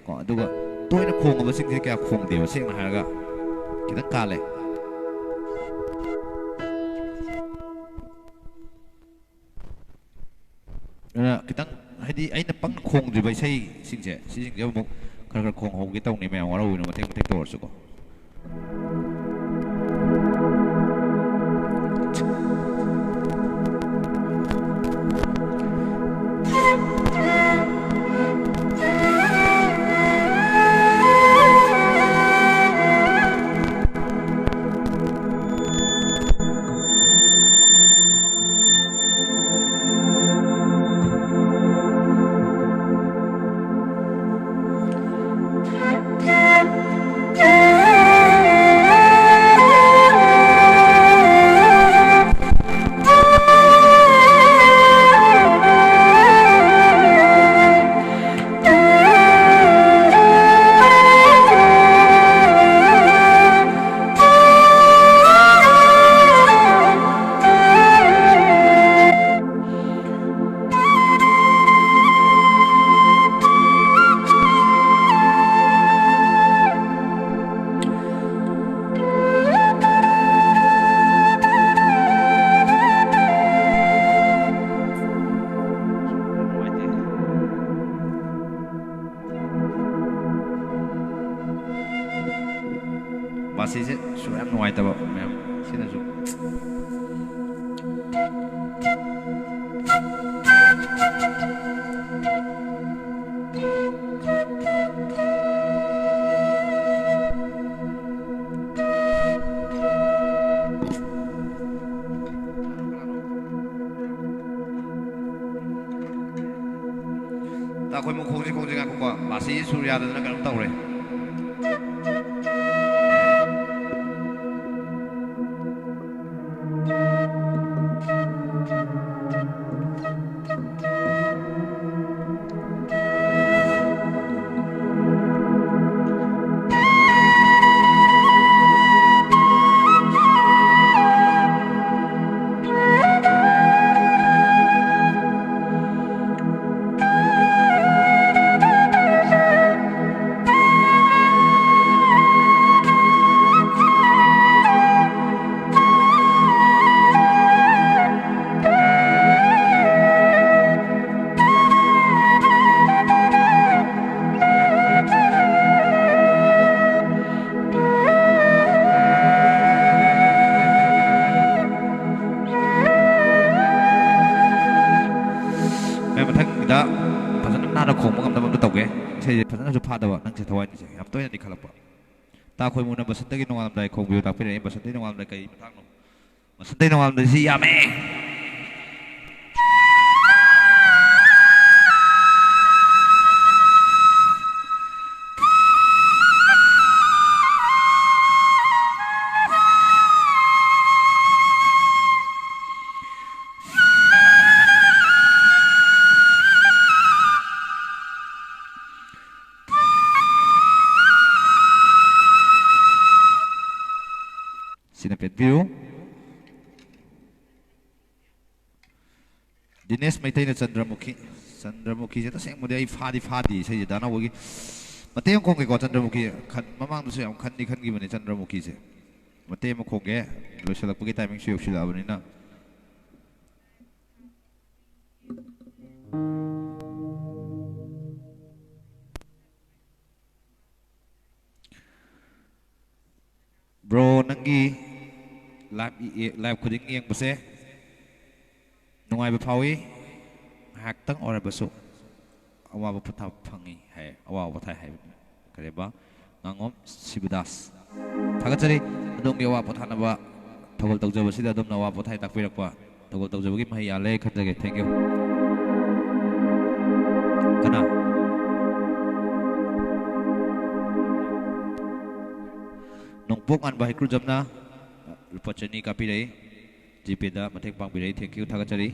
ꯀꯣ꯫ ꯑꯗꯨꯒ ꯇꯣꯏꯅ ꯈꯣꯡꯉꯕꯁꯤꯡꯁꯦ ꯀꯌꯥ ꯈꯣꯡꯗꯦꯕ, ꯁꯦꯡꯅ ꯍꯥꯏꯔꯒ꯫ ꯈꯤꯇꯪ ꯀꯥꯜꯂꯦ꯫ ꯑꯗꯨꯅ ꯈꯤꯇꯪ, ꯍꯥꯏꯗꯤ, ꯑꯩꯅ ꯄꯪ ꯈꯣꯡꯗ꯭ꯔꯤꯕ ꯏꯁꯩꯁꯤꯡꯁꯦ, ꯁꯤꯁꯤꯡꯁꯦ ꯑꯃꯨꯛ ꯈꯔ ꯈꯔ ꯈꯣꯡꯍꯧꯒꯦ ꯇꯧꯅꯤ ꯃꯌꯥꯝ, ꯋꯥꯔꯧꯕꯤꯅꯨ, ꯃꯇꯦꯛ ꯃꯇꯦꯛꯇ ꯑꯣꯏꯔꯁꯨꯀꯣ꯫ ꯃꯁꯤꯁꯦ ꯁꯨꯔ ꯌꯥꯝ ꯅꯨꯡꯉꯥꯏꯇꯕ ꯃꯌꯥꯝ ꯁꯤꯅꯁꯨ꯫ ꯃꯁꯤ ꯁꯨꯔ ꯌꯥꯗꯗꯅ ꯀꯩꯅꯣꯝ ꯇꯧꯔꯦ꯫ ꯑꯩ ꯃꯊꯪꯗ ꯐꯖꯅ ꯅꯥꯟꯅ ꯈꯣꯡꯕ ꯉꯝꯅꯕ ꯑꯝꯇ ꯇꯧꯒꯦ꯫ ꯏꯁꯩꯁꯦ ꯐꯖꯅꯁꯨ ꯐꯥꯗꯕ, ꯅꯪꯁꯦ ꯊꯋꯥꯏꯅꯤꯁꯦ ꯌꯥꯝ ꯇꯣꯏꯅꯗꯤ ꯈꯜꯂꯛꯄ꯫ ꯇꯥ ꯈꯣꯏꯃꯨꯅ ꯕꯁꯟꯇꯒꯤ ꯅꯣꯡꯉꯥꯜꯂꯝꯗꯥꯏ ꯈꯣꯡꯕꯤꯌꯨ ꯇꯥꯛꯄꯤꯔꯛꯑꯦ꯫ ꯕꯁꯟꯇꯒꯤ ꯅꯣꯡꯉꯥꯜꯂꯝꯗꯥꯏ ꯀꯩ ꯃꯇꯥꯡꯅꯣ? ꯕꯁꯟꯇꯒꯤ ꯅꯣꯡꯉꯥꯜꯂꯝꯗꯥꯏꯁꯤ ꯌꯥꯝꯃꯦ꯫ ꯁꯤꯅ ꯄꯦꯠꯄꯤꯌꯨ꯫ ꯗꯤꯅꯦꯁ ꯃꯩꯇꯩꯅ ꯆꯟꯗ꯭ꯔꯃꯨꯈꯤ꯫ ꯆꯟꯗ꯭ꯔꯃꯨꯈꯤꯁꯦ ꯇꯁꯦꯡꯕꯗꯤ ꯑꯩ ꯐꯥꯗꯤ ꯐꯥꯗꯦ ꯏꯁꯩꯁꯦ꯫ ꯗꯥ ꯅꯥꯎꯕꯒꯤ ꯃꯇꯦꯛ ꯑꯃ ꯈꯣꯡꯒꯦꯀꯣ꯫ ꯆꯟꯗ꯭ꯔꯃꯨꯈꯤ ꯈꯟ-, ꯃꯃꯥꯡꯗꯁꯨ ꯌꯥꯝ ꯈꯟꯗꯤ ꯈꯟꯈꯤꯕꯅꯦ ꯆꯟꯗ꯭ꯔꯃꯨꯈꯤꯁꯦ꯫ ꯃꯇꯦꯛ ꯑꯃ ꯈꯣꯡꯒꯦ, ꯂꯣꯏꯁꯤꯜꯂꯛꯄꯒꯤ ꯇꯥꯏꯃꯤꯡꯁꯨ ꯌꯧꯁꯤꯜꯂꯛꯑꯕꯅꯤꯅ꯫ ꯕ꯭ꯔꯣ, ꯅꯪꯒꯤ ꯂꯥꯏꯚ, ꯂꯥꯏꯚ ꯈꯨꯗꯤꯡ ꯌꯦꯡꯕꯁꯦ ꯅꯨꯡꯉꯥꯏꯕ ꯐꯥꯎꯏ꯫ ꯉꯥꯏꯍꯥꯛꯇꯪ ꯑꯣꯏꯔꯕꯁꯨ ꯑꯋꯥꯕ ꯄꯣꯊꯥꯕ ꯐꯪꯉꯤ ꯍꯥꯏ, ꯑꯋꯥꯕ ꯄꯣꯊꯥꯏ ꯍꯥꯏꯕꯅꯤ꯫ ꯀꯔꯤꯕ? ꯉꯥꯉꯣꯝ ꯁꯤꯕꯗꯥꯁ꯫ ꯊꯥꯒꯠꯆꯔꯤ꯫ ꯑꯗꯣꯝꯒꯤ ꯑꯋꯥ ꯄꯣꯊꯥꯅꯕ ꯊꯧꯒꯜ ꯇꯧꯖꯕꯁꯤꯗ ꯑꯗꯣꯝꯅ ꯑꯋꯥ ꯄꯣꯊꯥꯏ ꯇꯥꯛꯄꯤꯔꯛꯄ ꯊꯧꯒꯜ ꯇꯧꯖꯕꯒꯤ ꯃꯍꯩ ꯌꯥꯜꯂꯦ ꯈꯟꯖꯒꯦ꯫ Thank you꯫ ꯀꯅꯥ? ꯕꯣꯛ ꯉꯥꯟꯕ ꯍꯩꯀ꯭ꯔꯨꯖꯝꯅ ꯂꯨꯄꯥ ꯆꯅꯤ ꯀꯥꯞꯄꯤꯔꯛꯏ꯫ ꯖꯤꯄꯦꯗ ꯃꯇꯦꯡ ꯄꯥꯡꯕꯤꯔꯛꯏ꯫ Thank you, ꯊꯥꯒꯠꯆꯔꯤ꯫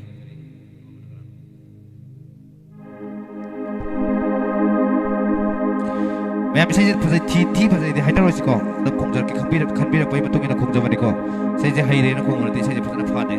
ꯃꯌꯥꯝ ꯏꯁꯩꯁꯦ ꯐꯖꯩ, ꯊꯤ, ꯊꯤ ꯐꯖꯩꯗꯤ ꯍꯥꯏꯅꯔꯣꯏꯁꯤꯀꯣ꯫ ꯑꯗꯨꯝ ꯈꯣꯡꯖꯔꯛꯀꯦ, ꯈꯟꯕꯤꯔꯛ-, ꯈꯟꯕꯤꯔꯛꯄꯒꯤ ꯃꯇꯨꯡ ꯏꯟꯅ ꯈꯣꯡꯖꯕꯅꯤꯀꯣ꯫ ꯏꯁꯩꯁꯦ ꯍꯩꯔꯦꯅ ꯈꯣꯡꯕ ꯅꯠꯇꯦ, ꯏꯁꯩꯁꯦ ꯐꯖꯅ ꯐꯥꯗꯦ꯫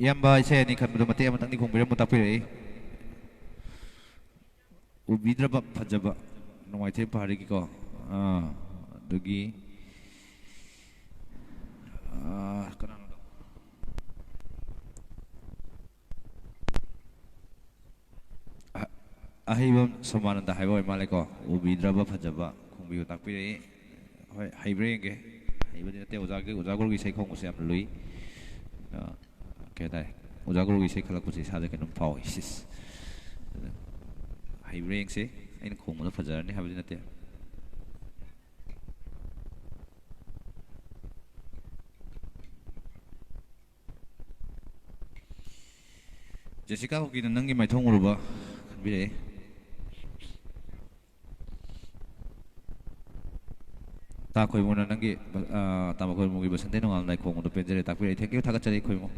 ꯏꯌꯥꯝꯕ, ꯏꯁꯩ ꯑꯅꯤ ꯈꯟꯕꯗꯣ ꯃꯇꯦꯛ ꯑꯃꯇꯪꯗꯤ ꯈꯣꯡꯕꯤꯔꯝꯃꯨ, ꯇꯥꯛꯄꯤꯔꯛꯏ꯫ ꯎꯕꯤꯗ꯭ꯔꯕ ꯐꯖꯕ, ꯅꯣꯡꯃꯥꯏꯊꯦꯝ ꯄꯍꯥꯔꯤꯒꯤꯀꯣ꯫ ꯑꯥ, ꯑꯗꯨꯒꯤ, ꯑꯥ, ꯀꯅꯥꯅꯣꯗꯣ? ꯑ-, ꯑꯍꯩꯕ ꯁꯣꯃꯥꯅꯟꯗ ꯍꯥꯏꯕ ꯑꯣꯏ ꯃꯥꯜꯂꯦꯀꯣ꯫ ꯎꯕꯤꯗ꯭ꯔꯕ ꯐꯖꯕ ꯈꯣꯡꯕꯤꯌꯨ ꯇꯥꯛꯄꯤꯔꯛꯏ꯫ ꯍꯣꯏ, ꯍꯩꯕ꯭ꯔꯥ ꯌꯦꯡꯒꯦ꯫ ꯍꯩꯕꯗꯤ ꯅꯠꯇꯦ, ꯑꯣꯖꯥꯒꯤ, ꯑꯣꯖꯥ ꯒꯨꯔꯨꯒꯤ ꯏꯁꯩ ꯈꯣꯡꯕꯁꯦ ꯌꯥꯝꯅ ꯂꯨꯏ꯫ ꯑ, ꯀꯩ ꯍꯥꯏꯇꯥꯔꯦ, ꯑꯣꯖꯥ ꯒꯨꯔꯨꯒꯤ ꯏꯁꯩ ꯈꯜꯂꯛꯄꯁꯦ ꯏꯁꯥꯗ ꯀꯩꯅꯣꯝ ꯐꯥꯎꯏ꯫ ꯁꯤꯁ꯫ ꯑꯗ ꯍꯩꯕ꯭ꯔꯥ ꯌꯦꯡꯁꯦ꯫ ꯑꯩꯅ ꯈꯣꯡꯕꯗꯣ ꯐꯖꯔꯅꯤ ꯍꯥꯏꯕꯗꯤ ꯅꯠꯇꯦ꯫ ꯖꯦꯁꯤꯀꯥ ꯀꯨꯀꯤꯅ ꯅꯪꯒꯤ ꯃꯥꯏꯊꯣꯡ ꯎꯔꯨꯕ ꯈꯟꯕꯤꯔꯛꯑꯦ꯫ ꯇꯥ ꯈꯣꯏꯃꯨꯅ ꯅꯪꯒꯤ, ꯑ, ꯇꯥꯃꯣ ꯈꯣꯏꯃꯨꯒꯤ ꯕꯁꯟꯇ ꯅꯣꯡꯉꯥꯜ ꯂꯥꯏꯈꯣꯡꯕꯗꯣ ꯄꯦꯟꯖꯔꯦ ꯇꯥꯛꯄꯤꯔꯛꯑꯦ꯫ Thank you, ꯊꯥꯒꯠꯆꯔꯤ ꯈꯣꯏꯃꯨ꯫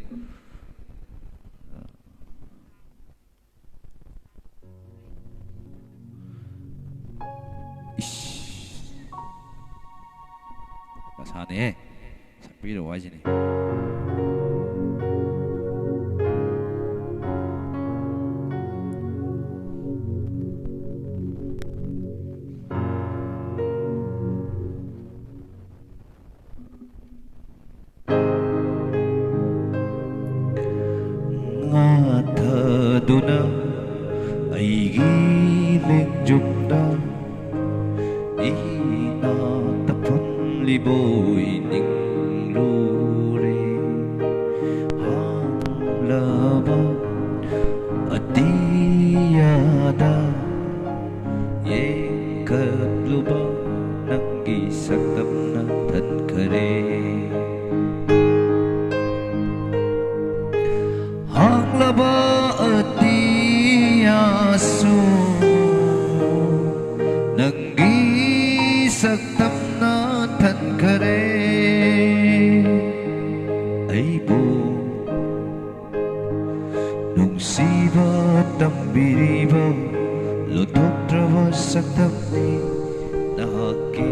ꯏꯁ꯫ ꯗꯁꯥꯅꯦꯍꯦ꯫ ꯁꯛꯄꯤꯔꯛꯑꯣ ꯍꯥꯏꯁꯤꯅꯤ꯫ ꯉꯥꯊꯗꯨꯅ ꯑꯩꯒꯤ ꯂꯦꯡꯖꯨꯝꯗ ꯏꯅꯥꯛꯇ ꯐꯝꯂꯤꯕꯣꯏ ꯅꯤꯡꯂꯨꯔꯦ꯫ ꯍꯥꯡꯂꯕ ꯑꯇꯤꯌꯥꯗ ꯌꯦꯡꯈꯠꯂꯨꯕ ꯅꯪꯒꯤ ꯁꯛꯇꯝꯅ ꯊꯟꯈꯔꯦ꯫ ꯍꯥꯡꯂꯕ ꯑꯇꯤꯌꯥꯁꯨ ꯅꯪꯒꯤ ꯁꯛꯇꯝꯅ ꯊꯟꯈꯔꯦ꯫ ꯑꯩꯕꯨ ꯅꯨꯡꯁꯤꯕ ꯇꯝꯕꯤꯔꯤꯕ ꯂꯣꯟꯊꯣꯛꯇ꯭ꯔꯕ ꯁꯛꯇꯝꯅꯤ ꯅꯍꯥꯛꯀꯤ꯫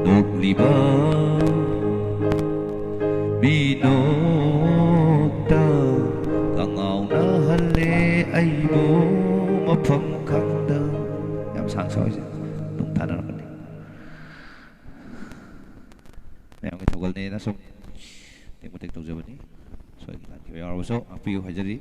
ꯅꯣꯛꯂꯤꯕ ꯃꯤꯅꯣꯛꯇ ꯀꯉꯥꯎꯅꯍꯜꯂꯦ ꯑꯩꯕꯨ ꯃꯐꯝ ꯈꯪꯗ꯫ ꯌꯥꯝ ꯁꯥꯡ ꯁꯥꯎꯔꯤꯁꯦ ꯑꯗꯨꯝ ꯊꯥꯅꯔꯛꯀꯅꯤ꯫ ꯃꯌꯥꯝꯒꯤ ꯊꯧꯒꯜꯅꯦꯅ ꯁꯨꯝ ꯇꯦꯛ ꯃꯇꯦꯛ ꯇꯧꯖꯕꯅꯤ꯫ ꯁꯣꯏꯈꯤꯕ ꯂꯥꯟꯈꯤꯕ ꯌꯥꯎꯔꯕꯁꯨ ꯉꯥꯛꯄꯤꯌꯨ ꯍꯥꯏꯖꯔꯤ꯫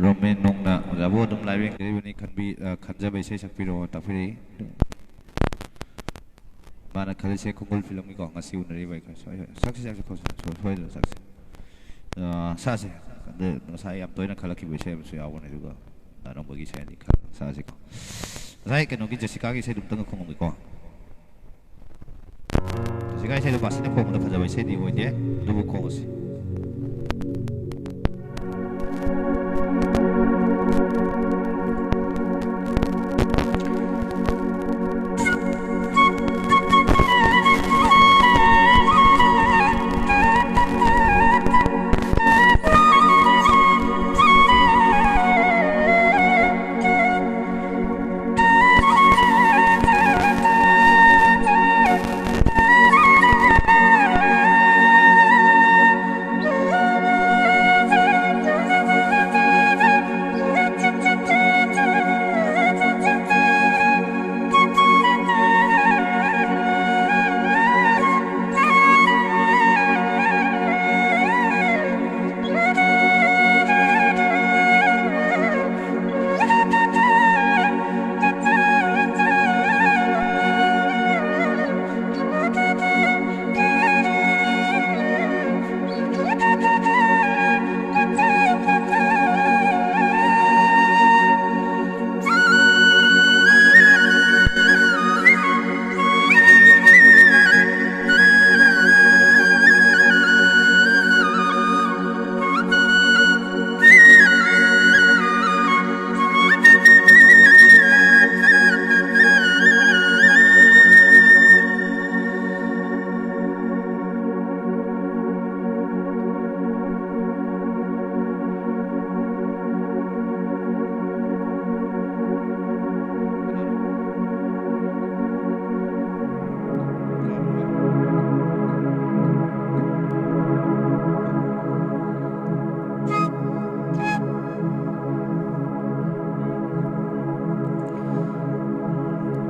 ꯔꯣꯃꯦꯟ ꯅꯣꯡꯅ ꯑꯣꯖꯥꯕꯨ ꯑꯗꯨꯝ ꯂꯥꯏꯕ ꯌꯦꯡꯖꯔꯤꯕꯅꯤ, ꯈꯟꯕꯤ-, ꯑ, ꯈꯟꯖꯕ ꯏꯁꯩ ꯁꯛꯄꯤꯔꯛꯑꯣ ꯇꯥꯛꯄꯤꯔꯛꯏ꯫ ꯃꯥꯅ ꯈꯜꯂꯤꯁꯦ ꯈꯣꯡꯒꯨꯜ ꯐꯤꯂꯝꯒꯤꯀꯣ, ꯉꯁꯤ ꯎꯅꯔꯤꯕ ꯑꯩꯈꯣꯏ ꯁꯣꯏ-, ꯁꯣꯏ-, ꯁꯛꯁꯤ, ꯁꯛꯁꯤ, ꯈꯣꯠꯁꯤ, ꯁꯣꯏ-, ꯁꯣꯏꯗꯅ ꯁꯛꯁꯤ꯫ ꯑ, ꯁꯥꯁꯦ꯫ ꯑꯗ ꯉꯁꯥꯏ ꯌꯥꯝ ꯇꯣꯏꯅ ꯈꯜꯂꯛꯈꯤꯕ ꯏꯁꯩ ꯑꯃꯁꯨ ꯌꯥꯎꯕꯅꯦ, ꯑꯗꯨꯒ ꯑꯅꯧꯕꯒꯤ ꯏꯁꯩ ꯑꯅꯤ ꯈꯜꯂ ꯁꯥꯁꯤꯀꯣ꯫ ꯉꯁꯥꯏ ꯀꯩꯅꯣꯒꯤ ꯖꯦꯁꯤꯀꯥꯒꯤ ꯏꯁꯩꯗꯨ ꯑꯝꯇꯪꯒ ꯈꯨꯝꯃꯝꯒꯦꯀꯣ꯫ ꯖꯦꯁꯤꯀꯥ ꯏꯁꯩꯗꯣ ꯕꯥꯁꯤꯅ ꯈꯣꯡꯕꯗ ꯐꯖꯕ ꯏꯁꯩꯗꯤ ꯑꯣꯏꯗꯦ, ꯑꯗꯨꯕꯨ ꯈꯣꯡꯉꯁꯤ꯫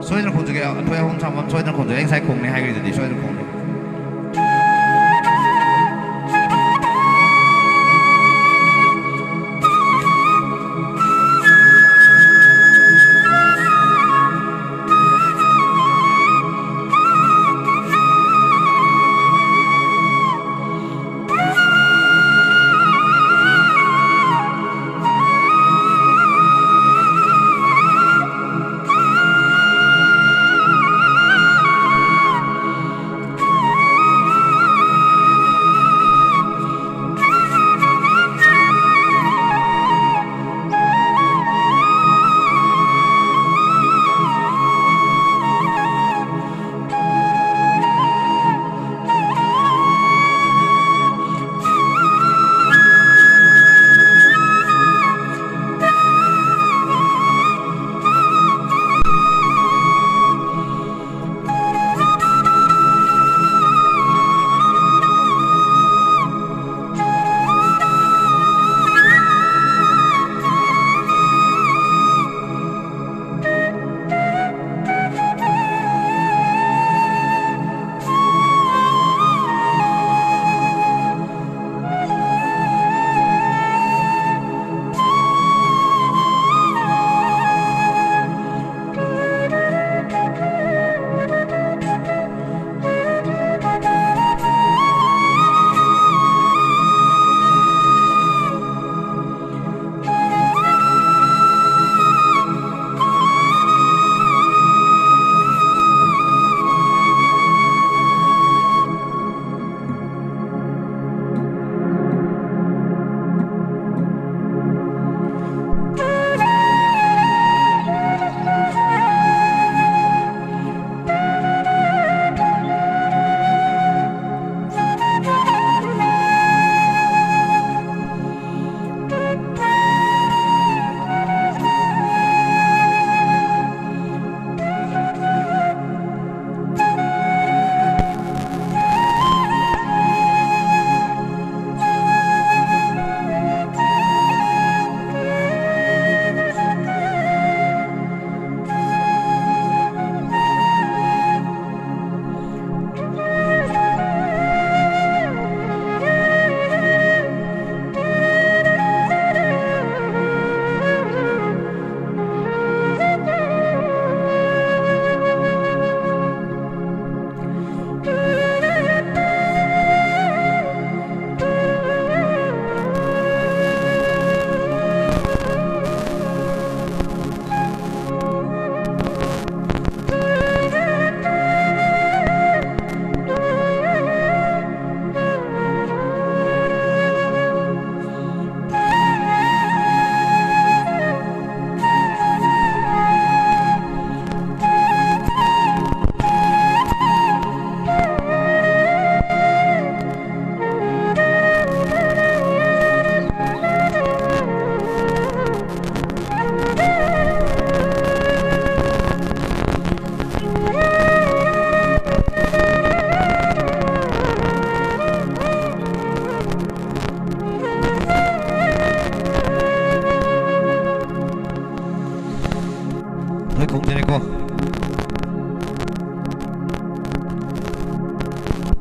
ꯁꯣꯏꯗꯅ ꯈꯣꯡꯖꯒꯦ, ꯑꯩꯈꯣꯏ ꯑꯍꯨꯝ ꯁꯥꯐꯝ ꯁꯣꯏꯗꯅ ꯈꯣꯡꯖꯒꯦ꯫ ꯑꯩ ꯉꯁꯥꯏ ꯈꯣꯡꯅꯤ ꯍꯥꯏꯈ꯭ꯔꯤꯗꯨꯗꯤ, ꯁꯣꯏꯗꯅ ꯈꯣꯡꯅꯤ꯫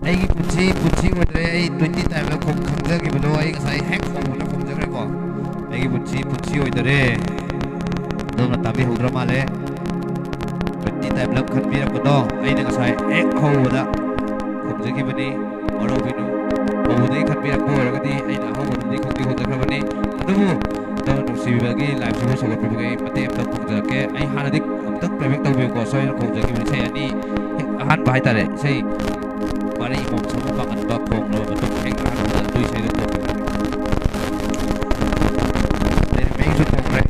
ꯑꯩꯒꯤ ꯄꯨꯟꯁꯤ ꯄꯨꯟꯁꯤ ꯑꯣꯏꯗ꯭ꯔꯦ꯫ ꯑꯩ twenty time ꯈꯣꯡ ꯈꯪꯖꯈꯤꯕꯗꯣ ꯑꯩ ꯉꯁꯥꯏ ꯍꯦꯛ ꯍꯧꯕꯗ ꯈꯣꯡꯖꯈ꯭ꯔꯦꯀꯣ꯫ ꯑꯩꯒꯤ ꯄꯨꯟꯁꯤ ꯄꯨꯟꯁꯤ ꯑꯣꯏꯗꯔꯦ꯫ ꯑꯗꯣꯝꯅ ꯇꯥꯕꯤꯍꯧꯗ꯭ꯔ ꯃꯥꯜꯂꯦ꯫ Twenty time ꯈꯟꯕꯤꯔꯛꯄꯗꯣ ꯑꯩꯅ ꯉꯁꯥꯏ ꯍꯦꯛ ꯍꯧꯕꯗ ꯈꯣꯡꯖꯈꯤꯕꯅꯤ꯫ ꯋꯥꯔꯧꯕꯤꯅꯨ꯫ ꯍꯧꯕꯗꯒꯤ ꯈꯟꯕꯤꯔꯛꯄ ꯑꯣꯏꯔꯒꯗꯤ ꯑꯩꯅ ꯑꯍꯧꯕꯗꯗꯤ ꯈꯣꯡꯗꯤ ꯈꯣꯡꯖꯈ꯭ꯔꯕꯅꯤ꯫ ꯑꯗꯨꯕꯨ ꯑꯗꯣꯝꯅ ꯅꯨꯡꯁꯤꯕꯤꯕꯒꯤ live ꯁꯤꯕꯨ ꯁꯧꯒꯠꯄꯤꯕꯒꯤ ꯃꯇꯦꯡ ꯑꯃꯇ ꯈꯣꯡꯖꯔꯛꯀꯦ꯫ ꯑꯩ ꯍꯥꯟꯅꯗꯤ ꯑꯝꯇꯪ playback ꯇꯧꯕꯤꯌꯨꯀꯣ꯫ ꯁꯣꯏꯗꯅ ꯈꯣꯡꯖꯈꯤꯕꯅꯤ꯫ ꯏꯁꯩ ꯑꯅꯤ ꯍꯦꯛ ꯑꯍꯥꯟꯕ ꯍꯥꯏꯇꯥꯔꯦ꯫ ꯏꯁꯩ ꯋꯥꯔꯤ ꯏꯃꯣꯝ ꯁꯃꯨ ꯄꯥꯡꯒꯟꯕ ꯈꯣꯡꯂꯕ ꯃꯇꯨꯡ ꯍꯦꯛ ꯑꯍꯥꯟꯕꯗ ꯑꯗꯨ ꯏꯁꯩꯗꯣ ꯈꯣꯡꯕꯤꯔꯛꯀꯦ꯫ ꯑꯗꯩꯗꯤ ꯃꯌꯦꯛꯁꯨ ꯈꯣꯡꯈ꯭ꯔꯦ꯫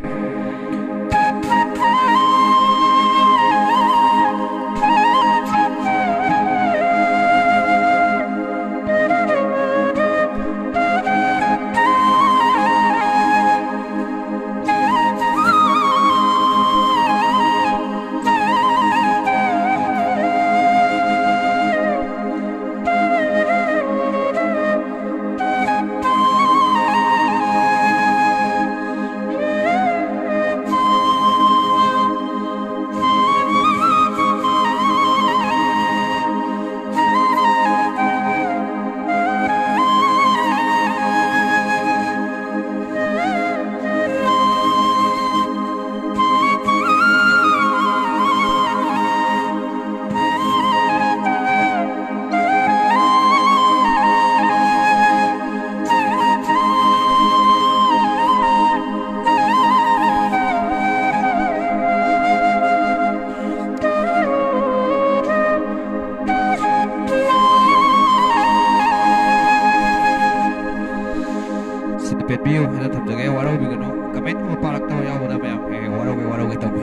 ꯁꯤꯗ ꯄꯦꯠꯄꯤꯌꯨ ꯍꯥꯏꯅ ꯊꯝꯖꯒꯦ꯫ ꯋꯥꯔꯧꯕꯤꯒꯅꯨ꯫ Comment ꯑꯃ ꯄꯥꯔꯛꯇꯕ ꯌꯥꯎꯕꯗ ꯃꯌꯥꯝ ꯍꯦꯛ ꯍꯦꯛ ꯋꯥꯔꯧꯒꯦ ꯋꯥꯔꯧꯒꯦ ꯇꯧꯕꯤ꯫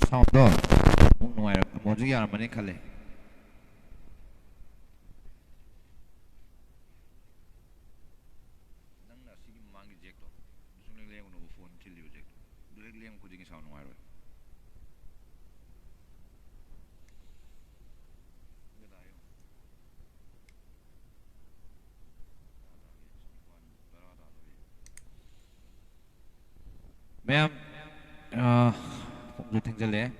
Sound ꯗꯣ ꯑꯃꯨꯛ ꯅꯨꯡꯉꯥꯏꯔꯛ-, ꯑꯃꯨꯛ ꯍꯧꯖꯤꯛ ꯌꯥꯔꯝꯃꯅꯤ ꯈꯜꯂꯦ꯫ ꯅꯪꯅ ꯑꯁꯤꯒꯤ ꯃꯃꯥꯡꯒꯤ jack ꯇꯣ, ꯑꯗꯨ ꯁꯨꯡꯂꯦꯡ ꯂꯦꯡꯒꯅꯣꯕ, phone ꯊꯤꯜꯂꯤꯕ jack ꯇꯣ꯫ ꯑꯗꯨ ꯍꯦꯛ ꯂꯦꯡꯕ ꯈꯨꯗꯤꯡꯒꯤ sound ꯅꯨꯡꯉꯥꯏꯔꯣꯏ꯫ ꯑꯗꯨ ꯇꯥꯏ ꯌꯦꯡꯉꯨ꯫ ꯃꯌꯥꯝ, ꯑ, ꯄꯨꯡꯁꯨ ꯊꯦꯡꯖꯜꯂꯛꯑꯦ꯫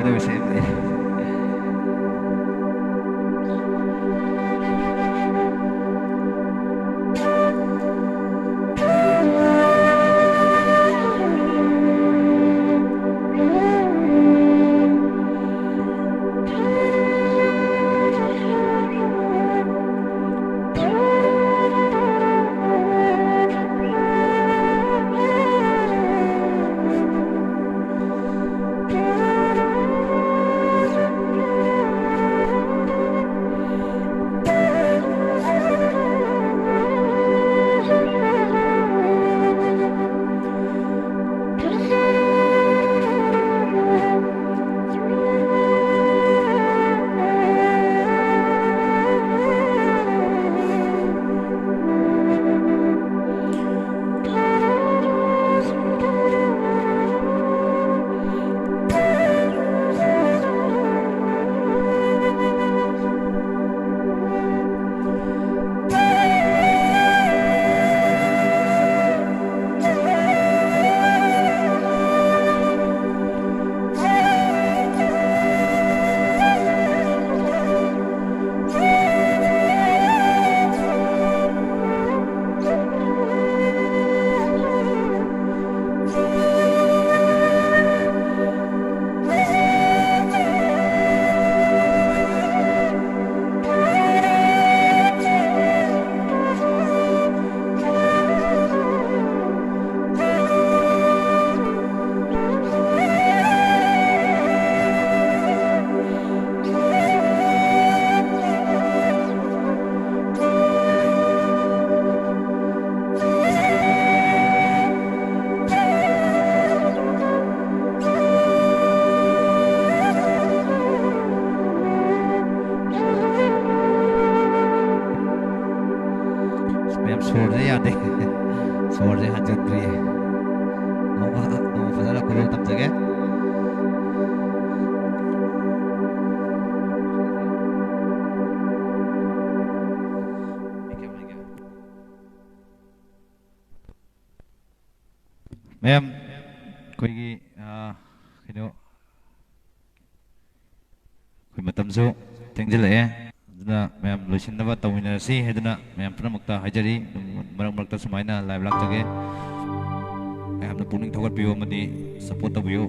ꯇꯧꯔꯤꯁꯦ꯫ ꯃꯌꯥꯝ ꯁꯣꯔꯁꯦ ꯌꯥꯗꯦ꯫ ꯁꯣꯔꯁꯦ ꯍꯟꯖꯤꯟꯗ꯭ꯔꯤꯌꯦ꯫ ꯅꯣꯡꯃ ꯅꯣꯡꯃ ꯐꯖꯅ ꯈꯨꯗꯣꯜ ꯇꯝꯖꯒꯦ꯫ ꯃꯌꯥꯝ, ꯑꯩꯈꯣꯏꯒꯤ, ꯑ, ꯀꯩꯅꯣ, ꯃꯇꯝꯁꯨ ꯊꯦꯡꯖꯤꯜꯂꯛꯑꯦ꯫ ꯑꯗꯨꯅ ꯃꯌꯥꯝ ꯂꯣꯏꯁꯤꯟꯅꯕ ꯇꯧꯃꯤꯟꯅꯔꯁꯤ ꯍꯥꯏꯗꯨꯅ ꯃꯌꯥꯝ ꯄꯨꯝꯅꯃꯛꯇ ꯍꯥꯏꯖꯔꯤ꯫ ꯑꯗꯨꯝ ꯃꯔꯛ ꯃꯔꯛꯇ ꯁꯨꯃꯥꯏꯅ live ꯂꯥꯛꯆꯒꯦ꯫ ꯃꯌꯥꯝꯅ ꯄꯨꯛꯅꯤꯡ ꯊꯧꯒꯠꯄꯤꯌꯨ ꯑꯃꯗꯤ support ꯇꯧꯕꯤꯌꯨ꯫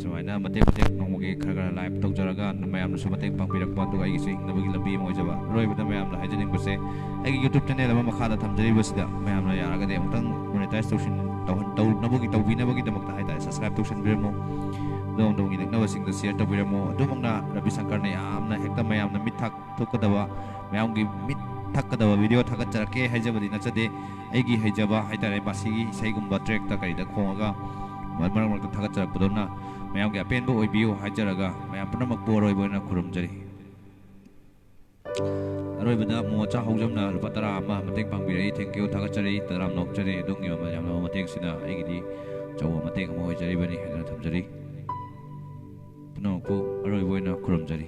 ꯁꯨꯃꯥꯏꯅ ꯃꯇꯦꯛ ꯃꯇꯦꯛ ꯅꯣꯡꯃꯒꯤ ꯈꯔ ꯈꯔ live ꯇꯧꯖꯔꯒ ꯃꯌꯥꯝꯅꯁꯨ ꯃꯇꯦꯡ ꯄꯥꯡꯕꯤꯔꯛꯄ, ꯑꯗꯨꯒ ꯑꯩꯒꯤꯁꯨ ꯍꯤꯡꯅꯕꯒꯤ ꯂꯝꯕꯤ ꯑꯃ ꯑꯣꯏꯖꯕ꯫ ꯑꯔꯣꯏꯕꯗ ꯃꯌꯥꯝꯅ ꯍꯥꯏꯖꯅꯤꯡꯕꯁꯦ, ꯑꯩꯒꯤ YouTube channel ꯑꯃ ꯃꯈꯥꯗ ꯊꯝꯖꯔꯤꯕꯁꯤꯗ ꯃꯌꯥꯝꯅ ꯌꯥꯔꯒꯗꯤ ꯑꯃꯨꯛꯇꯪ monetize ꯇꯧꯁꯤꯟ-, ꯇꯧꯍꯟ-, ꯇꯧꯅꯕꯒꯤ, ꯇꯧꯕꯤꯅꯕꯒꯤꯗꯃꯛꯇ ꯍꯥꯏꯇꯥꯔꯦ, subscribe ꯇꯧꯁꯟꯕꯤꯔꯝꯃꯨ꯫ ꯑꯗꯣꯝ ꯑꯗꯣꯝꯒꯤ ꯅꯛꯅꯕꯁꯤꯡꯗ share ꯇꯧꯕꯤꯔꯝꯃꯨ꯫ ꯑꯗꯨꯃꯛꯅ ꯔꯕꯤ ꯁꯪꯀꯔꯅ ꯌꯥꯝꯅ ꯍꯦꯛꯇ ꯃꯌꯥꯝꯅ ꯃꯤꯠ ꯊꯛ ꯊꯣꯛꯀꯗꯕ, ꯃꯌꯥꯝꯒꯤ ꯃꯤꯠ ꯊꯛꯀꯗꯕ video ꯊꯥꯒꯠꯆꯔꯛꯀꯦ ꯍꯥꯏꯖꯕꯗꯤ ꯅꯠꯆꯗꯦ꯫ ꯑꯩꯒꯤ ꯍꯩꯖꯕ ꯍꯥꯏꯇꯥꯔꯦ, ꯃꯁꯤꯒꯤ ꯏꯁꯩꯒꯨꯝꯕ trackꯇ ꯀꯔꯤꯗ ꯈꯣꯡꯉꯒ ꯃꯔꯛ ꯃꯔꯛꯇ ꯊꯥꯒꯠꯆꯔꯛꯄꯗꯧꯅ ꯃꯌꯥꯝꯒꯤ ꯑꯄꯦꯟꯕ ꯑꯣꯏꯕꯤꯌꯨ ꯍꯥꯏꯖꯔꯒ ꯃꯌꯥꯝ ꯄꯨꯝꯅꯃꯛꯄꯨ ꯑꯔꯣꯏꯕ ꯑꯣꯏꯅ ꯈꯨꯔꯨꯝꯖꯔꯤ꯫ ꯑꯔꯣꯏꯕꯗ ꯃꯣꯃꯣꯆꯥ ꯍꯧꯖꯝꯅ ꯂꯨꯄꯥ ꯇꯔꯥ ꯑꯃ ꯃꯇꯦꯡ ꯄꯥꯡꯕꯤꯔꯛꯏ꯫ Thank you, ꯊꯥꯒꯠꯆꯔꯤ꯫ ꯇꯔꯥꯝꯅ ꯑꯣꯛꯆꯔꯤ꯫ ꯑꯗꯣꯝꯒꯤ ꯃꯌꯥꯝ ꯃꯇꯦꯡꯁꯤꯅ ꯑꯩꯒꯤꯗꯤ ꯑꯆꯧꯕ ꯃꯇꯦꯡ ꯑꯃ ꯑꯣꯏꯖꯔꯤꯕꯅꯤ ꯍꯥꯏꯗꯨꯅ ꯊꯝꯖꯔꯤ꯫ ꯄꯨꯝꯅꯃꯛꯄꯨ ꯑꯔꯣꯏꯕ ꯑꯣꯏꯅ ꯈꯨꯔꯨꯝꯖꯔꯤ꯫